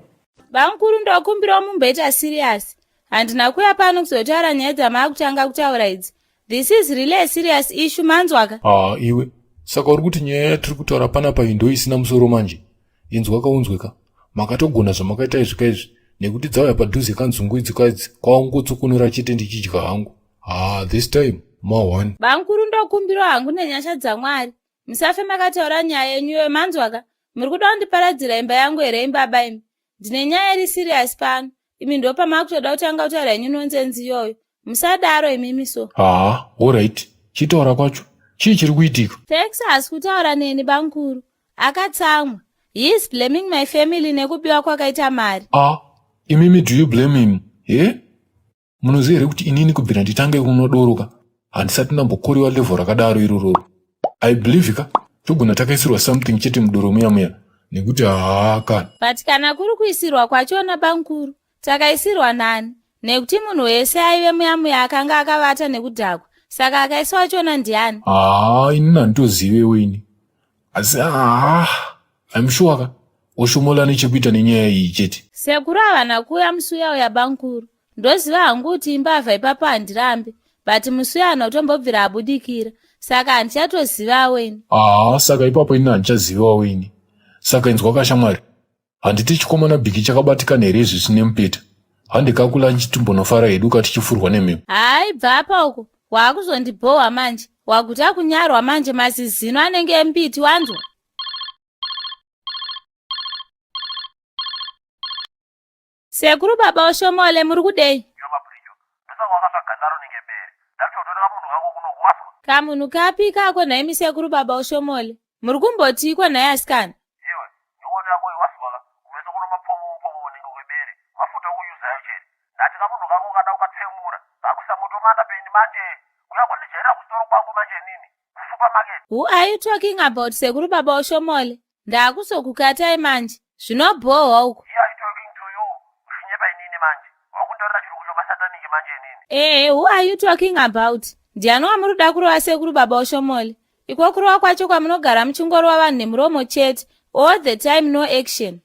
Bamukuru ndokumbirawo mumboita serious. Handina kuuya pano kuzotaura nyaya dzamaakutanga kutaura idzi. This is really a serious issue manzwaka. Haa iwe saka uri kuti nyaya yatiri kutaura panapa iyi ndoisina musoro manje inzwa kaunzwe ka makatogona zvamakaita izvi kaizvi nekuti dzauya padhuze kanzungu idzi kaidzi kwaungotsukunura chete ndichidya hangu haa this time ma one Bamukuru ndokumbirawo hangu nenyasha dzaMwari. Musafe makataura nyaya yenyu iyoyo manzwaka. Muri kuda kundiparadzira imba yangu here imbaba imi? Ndine nyaya iri serious pano. Imi ndopamakutoda kutanga kutaura yenyu nonsense iyoyo. Musadaro imimi so. Haa alright chitaura kwacho chii chiri kuitika Thanks haasi kutaura neni bamukuru. Akatsamwa. He is blaming my family nekubiwa kwakaita mari. Ah imimi do you blame him he munoziva here kuti inini kubvira nditange kunwa doro ka handisati ndambokoriwa level rakadaro irororo i believe ka togona takaisirwa something chete mudoro muya muya nekuti haa kana But kana kuri kuisirwa kwachona bamukuru, takaisirwa nani? Nekuti munhu wese aive muya muya akanga akavata nekudhakwa. Saka akaiswa wachona ndiani? Haa inini handitozivewo ini asi haa I'm sure ka oshomola nechekuita nenyaya iyi chete. Sekuru havana kuuya musi uya uya bamukuru. Ndoziva hangu kuti imbavha ipapo handirambe but musi uya haana kutombobvira abudikira saka handichatozivawo ini. Haa saka ipapo ini handichazivawo ini. Saka inzwa ka shamwari handiti chikomana Bhiki chakabatikana here izvi zvine mupeta. Hande ka kulunch timbonofara hedu ka tichifurwa nemhepo. Hayi bvapa uko wakuzondibhohwa manje wakuta kunyarwa manje mazizino anenge embiti wanzwa. Sekuru baba Oshomole muri kudei? Kamunhu kapi ikako nhaimi sekuru baba Oshomole? Muri kumbotiiko nhai asikana? Who are you talking about sekuru baba Oshomole? Ndakuzokukatai manje. Zvinobhohwa uku. Ehe, who are you talking about? Ndiani wamuri kuda kurova sekuru baba Oshomole? Iko kurova kwacho kwamunogara muchingorova vanhu nemuromo chete. All the time no action.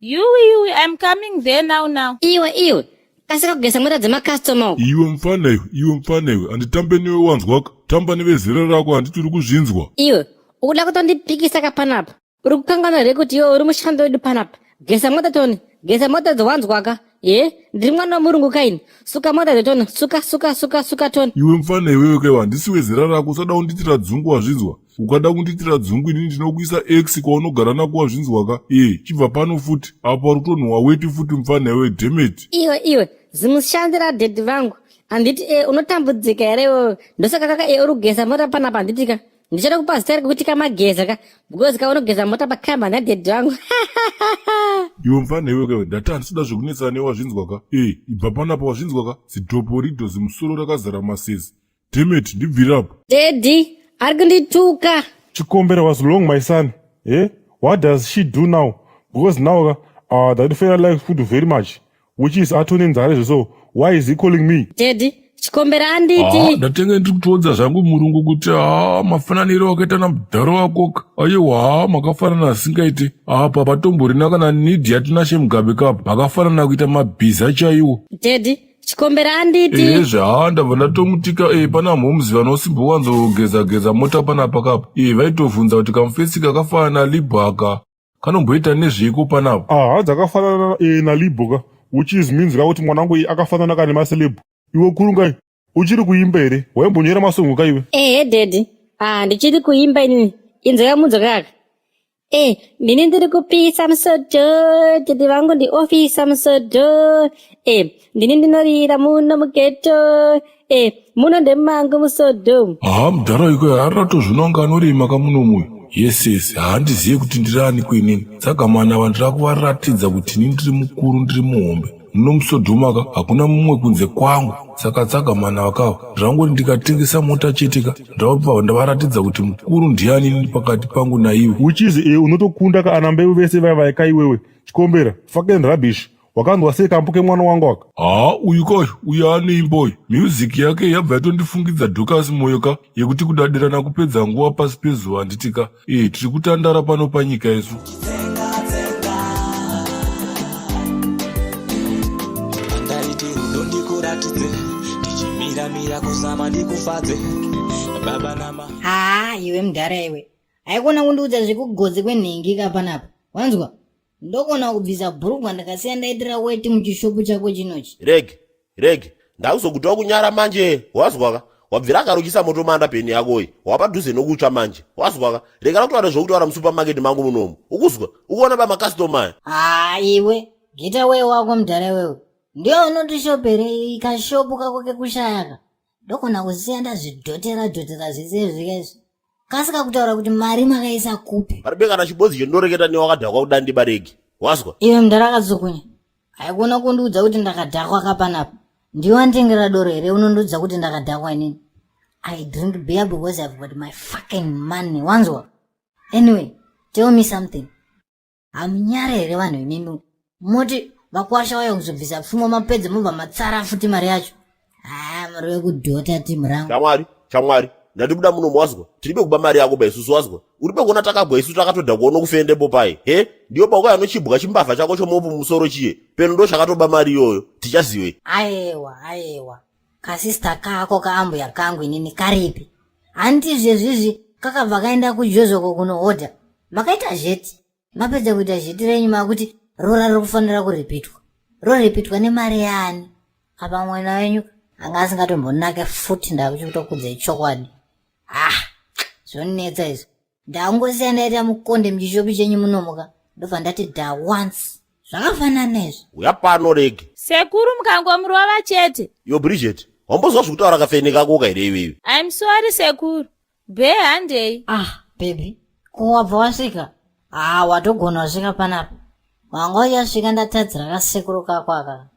Yuwi yuwi, I'm coming there now now. Iwe iwe, kasika kugeza mota dzemacustomer uko. Iwe mfana iwe, iwe mfana iwe, handitambe newe wanzwaka. Tamba nevezera rako handiti uri kuzvinzwa. Iwe, ukuda kutondipikisa ka panapa? Uri kukanganwa here kuti iwe uri mushandi wedu panapa? Geza mota Tony, geza mota dzowanzwaka. Ye, ndiri mwana wemurungu kaini. Suka mota dzetona, suka suka suka suka tona. Iwe mfana iwewe kaiwa handisi wezera rako usada kundiitira dzungu wazvinzwa. Ukada kundiitira dzungu inini ndinokuisa ex kwaunogara nako wazvinzwa ka? Eh, chibva pano futi. Apa uri kutonhuwa weti futi mfana iwe dhemeti. Iwe iwe, zimushandira daddy vangu. Handiti eh, unotambudzika here iwewe? Ndosaka kaka eh, uri kugeza mota panapa handiti ka? Ndichada kupa zita rekuti kamageza ka because kaunogeza mota pakambani yadaddy vangu. Iwe mfana iwe kaiwe ndati handisida zvekunetsana newe wazvinzwa ka? Eh, ibva panapa wazvinzwa ka? Zidhoporidho zimusoro rakazara masese. Dhemeti, ndibvire apo. Daddy, ari kundituka. Chikombera was long my son. Eh? What does she do now? Because now that fella likes food very much. Which is atone nzara izvo so why is he calling me? Daddy, chikombera anditi. Ah, ndatenge ndiri kutoudza zvangu murungu kuti haa mafananiro akaita namudhara wakoka ayewa haa makafanana asingaite apa patomborina kana need yatinashe mugabe kapa makafanana kuita mabhiza chaiwo. Daddy, chikombera anditi. Ehezve haa ndabva ndatomutika e pana mhoms vanosimbowanzogeza geza mota panapa kapa e vaitovhunza kuti kamufesi kakafanana nalibho aka kanomboita nezveiko panapa. Ah, hanzi akafanana e, nalibho ka which is means ka kuti mwana wangu akafanana ka nemaceleb. Iwe kurungai uchiri kuimba here? Waimbonyora masongo ka iwe? Ehe daddy, ah ndichiri kuimba inini. Inzwa kamunzwa kaka. Eh, ndini ndiri kupisa musodo, daddy vangu ndi ofisa musodo. Eh, ndini ndinorira muno mugeto. Eh, muno ndemangu musodo. Haa mudhara iko aratozvona kunge anorima kamunomu uyu. Yes yes, haandiziye kuti ndiri ani kuinini. Dzagamana ava ndira kuvaratidza kuti ini ndiri mukuru ndiri muhombe. Muno muSodhoma ka hakuna mumwe kunze kwangu. Saka dzagamana vakava ndirangoti ndikatengesa mota chete ka ndabva ndavaratidza kuti mukuru ndiani ini pakati pangu naivo. Which is eh, unotokunda ka ana mbeu vese vaya vaika iwewe. Chikombera, fucking rubbish. Wakanzwa sei kambo kemwana wangu aka? Haa uyu ka uyu, uyu anoimba uyu. Music yake yabva yatondifungidza Dorcas Moyo ka yekuti kudadirana kupedza nguva pasi pezuva handiti ka. Eh, tiri kutandara pano panyika isu. Ndaiti rudo ndikuratidze ndichimiramira kuzama ndikufadze baba nama Haa iwe mudhara iwe haikona kundiudza zvekugodzi kwenhingi ka panapa wanzwa ndokona kubvisa bhurugwa ndakasiya ndaitira weti muchishopu chako chinochi Reg, reg, ndakuzokutawo kunyara manje, wazwaka? Wabvira akarukisa moto manda peni yakoyi, wapadhuze nokutsva manje, wazwaka? Regera kutaura zvokutaura musupermarket mangu munomu, ukuzwa? Ukuona ba makastoma aya? Haa iwe geta wee wako mudhara iwewe ndiwe unotishopere kashopu kako kekushayaka ndokona kusiya ndazvidhotera dhotera zvese izvi izvi kasika kutaura kuti mari makaisa kupi Paribe kana chibodzi chendinoreketa newe wakadhakwa kudandiba regi, wazwa? Iwe mudhara akadzokonya haikona kundiudza kuti ndakadhakwa kapanapa ndiwe wanditengera doro here unondiudza kuti ndakadhakwa inini i drink beer because i've got my fucking money wanzwa anyway tell me something hamunyare here vanhu imimi moti vakwasha vaya kuzobvisa pfuma mapedza mobva matsara futi mari yacho haa muri vekudhota timu rangu Chamwari, chamwari, ndatibuda muno wazwa tiribe kuba mari yako ba isusu wazwa uribe kuona takabwa isu takatodha kuona kufendepo pai he ndiyo pauka yanochibwa chimbavha chako chomopo mumusoro chiye peno ndo chakatoba mari iyoyo tichazive ayewa ayewa kasista kako kaambuya kangu inini karipi hanti zvezvizvi kakabva kaenda kujozoko kunohodha makaita zheti mapedza kuita zheti renyu makuti rora riri kufanira kuripitwa roripitwa nemari yaani apa mwana wenyu anga asingatombonake futi ndakuchikutokudzai chokwadi ah zvonetsa izvi ndangosiya ndaita mukonde muchishopi chenyu munomuka ndobva ndati da once zvakafanana izvi uya pano rege Sekuru mukangomurova chete. Yo Bridget wambozwa zvekutaura kafene kako ka here iwewe I'm sorry sekuru. Be handei. Ah baby ko wabva wasvika ah watogona wasvika panapa wanga uchasvika ndatadzira kasekuru kako aka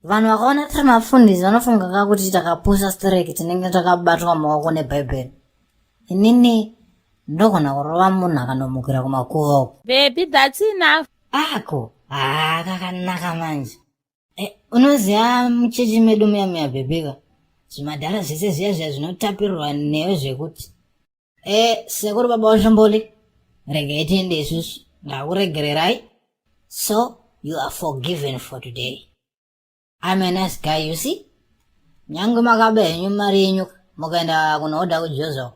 vanhu vakaona tiri mafundisi vanofunga ka kuti takapusa stereki tinenge takabatwa maoko nebhaibheri inini ndogona kurova munhu akanomukira kumakuva uko Baby that's enough. Ako haa kakanaka manje Eh, unoziva muchechi medu muya muya bhebhika zvimadhara zvese zviya zviya zvinotapirirwa newe zvekuti e sekuru baba washomboli regai tiende isusu ndakuregererai so you are forgiven for today I'm a nice guy you see nyange makaba henyu mari yenyu mukaenda kunoodha kujoza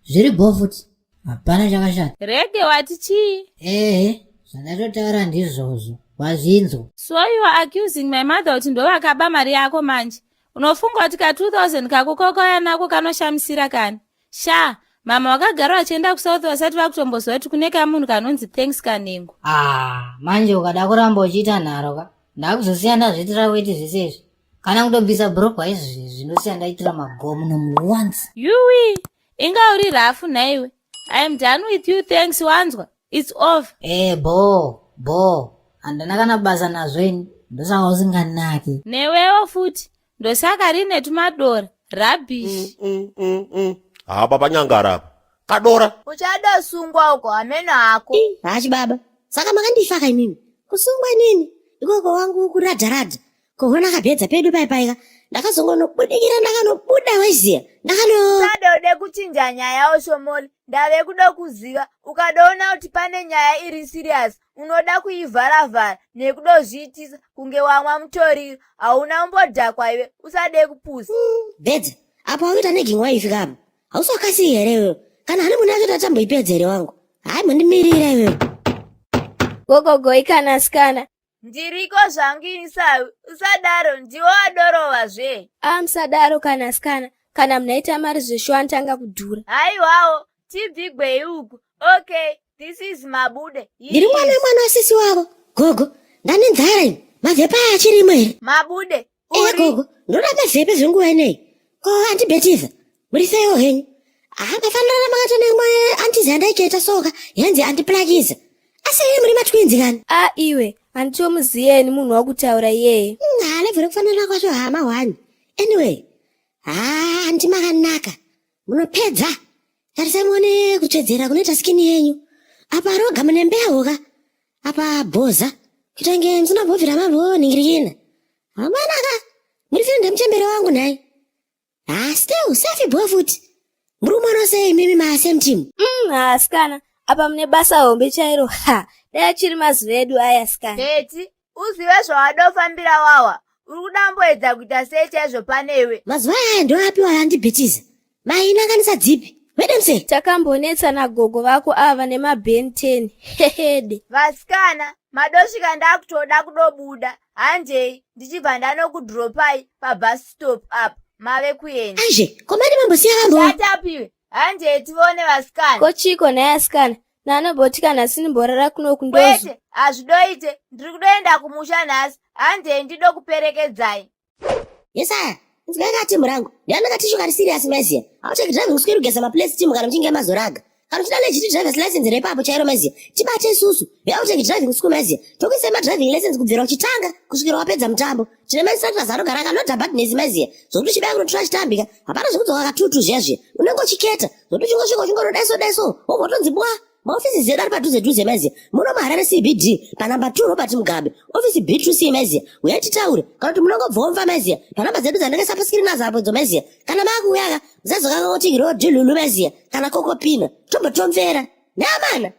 zviri bho futi hapana chakashata Rege wati chii? Ehe, zvandatotaura ndizvozvo. Wazvinzwa? So you are accusing my mother kuti ndovakaba mari yako manje. Unofunga kuti ka 2000 kako kakauya nako kanoshamisira kani? Sha, mama vakagara vachienda kuSouth vasati vakutomboziva kuti kune kamunhu kanonzi Thanks Kanengo. Ah, manje ukada kuramba uchiita nharo ka, ndakuzosiya ndazviitira weti zvese izvi. Kana kutobvisa brokwa izvi zvindosiya ndaitira magomo nomu once. Yuwi, inga uri rafu nhaiwe. I am done with you thanks wanzwa. It's over. Eh, bho, bho. Handina kana basa nazvo ini. Ndosaka usinganaki. Newewo futi. Ndosaka rine tumadora. Rubbish. Haa baba nyangara apa. Kadora. Uchadosungwa uko hameno hako. Hachi baba. Saka makandifaka imimi. Kusungwa inini. Ikoko wangu kuradha radha. Kuona kabhedza pedu pai paika. Ndakazongonobudikira ndakanobuda waiziya. Ndakano Usadode kuchinja nyaya Oshomoli. Ndave kuda kuziva. Ukadoona kuti pane nyaya iri serious, unoda kuivharavhara nekudozviitisa kunge wamwa mutoriro. Hauna umbodhakwa iwe, usade kupusa. Bhedza. Apa wakuita nagging wife kapa. Hausi wakasiya here iwewe? Kana hani munhu yacho tatamboipedza here wangu? Hayi mundimirira iwewe. Gogogoi kana asikana. Ndiriko zvangu ini sawi. Usadaro, ndiwe wadorova zve. Ah musadaro kana asikana. Kana munhu aita mari zveshuwa anotanga kudhura. Haiwawo, tibvigwei uku. Okay, this is Mabude. He Ndiri mwana is- wemwana wasisi wavo. Gogo, ndane nzara ini. Mavhepa aya achirimo here? Mabude, Eh uri gogo, ndoda mavhepe zvenguva ineyi. Ko andibhetiza. Muri seiwo henyu? Ah, mafanirana makaita nemwe antizi andaiketa soka, yanzi andiplakiza. Asi iye muri matwinzi kani? Ah iwe, handitomuziye ini munhu wakutaura iyeye. Ha, level rekufanana kwacho hama hwani. Anyway, ha, handi makanaka. Munopedza. Tarisai muone kutsvedzera kunoita skin yenyu. Apa roga mune mbeu ka. Apa bhoza. Kuita kunge musina bhovhira mabho ningirikina. Hamanaka. Muri friend yemuchembere wangu nhai. Ha, still safi boy futi. Muri kumwana sei imimi ma same team? Ha asikana, apa mune basa hombe chairo. Ha, dai achiri mazuva edu aya asikana. Betty, uzive zvawadofambira wawa. Uri kudamboedza kuita sei chaizvo panewe? Mazuva aya ndoapiwa andibhitiza. Mainanganisa dzipi? Wedemse. Takambonetsa nagogo vako ava nemaben 10. Hehede. Vasikana, madosvika ndakutoda kudobuda. Handei, ndichibva ndanokudropai pabus stop apo. Mave kuenda. Aizve, komani mambosiya vambo. Shut up iwe. Handei tione vasikana. Ko chiko nhai asikana? Nanomboti kana sinimborara kuno kundozo. Kwete, hazvidoite. Ndiri kudoenda kumusha nhasi. Handei ndidokuperekedzai. Yesaya, inzwai ka timu rangu. Ndiani katishu kari serious maiziya. Hauteki driving school kugeza maplace team kana muchinge mazoraga. Kana uchida legit driver's license repapo chairo maiziya. Tibate isusu. VeOutake driving school maiziya. Tokuisai madriving lessons kubvira uchitanga kusvikira wapedza mutambo. Tine mainstructors anogara akanoda badness maiziya. Zvokuti uchibaya kunotora chitambika. Hapana zvekudzoka katutu zviya zviya. Unenge uchiketa. Zvokuti uchingosvika uchingonodaiso daiso. Wobva watonzi bwa. Maofisi edu ari padhuze dhuze maiziya. Muno muHarare CBD panamba 2 Robert Mugabe. Ofisi B2C maiziya. Uyai titaure. Kana kuti munongobvomva maiziya. Panamba dzedu dzandakaisa paskiri nadzo apo idzo maiziya. Kana maakuuya ka musazokanga kuti rodhi lulu maiziya. Kana kokopina. Tombotomvera. Neamana.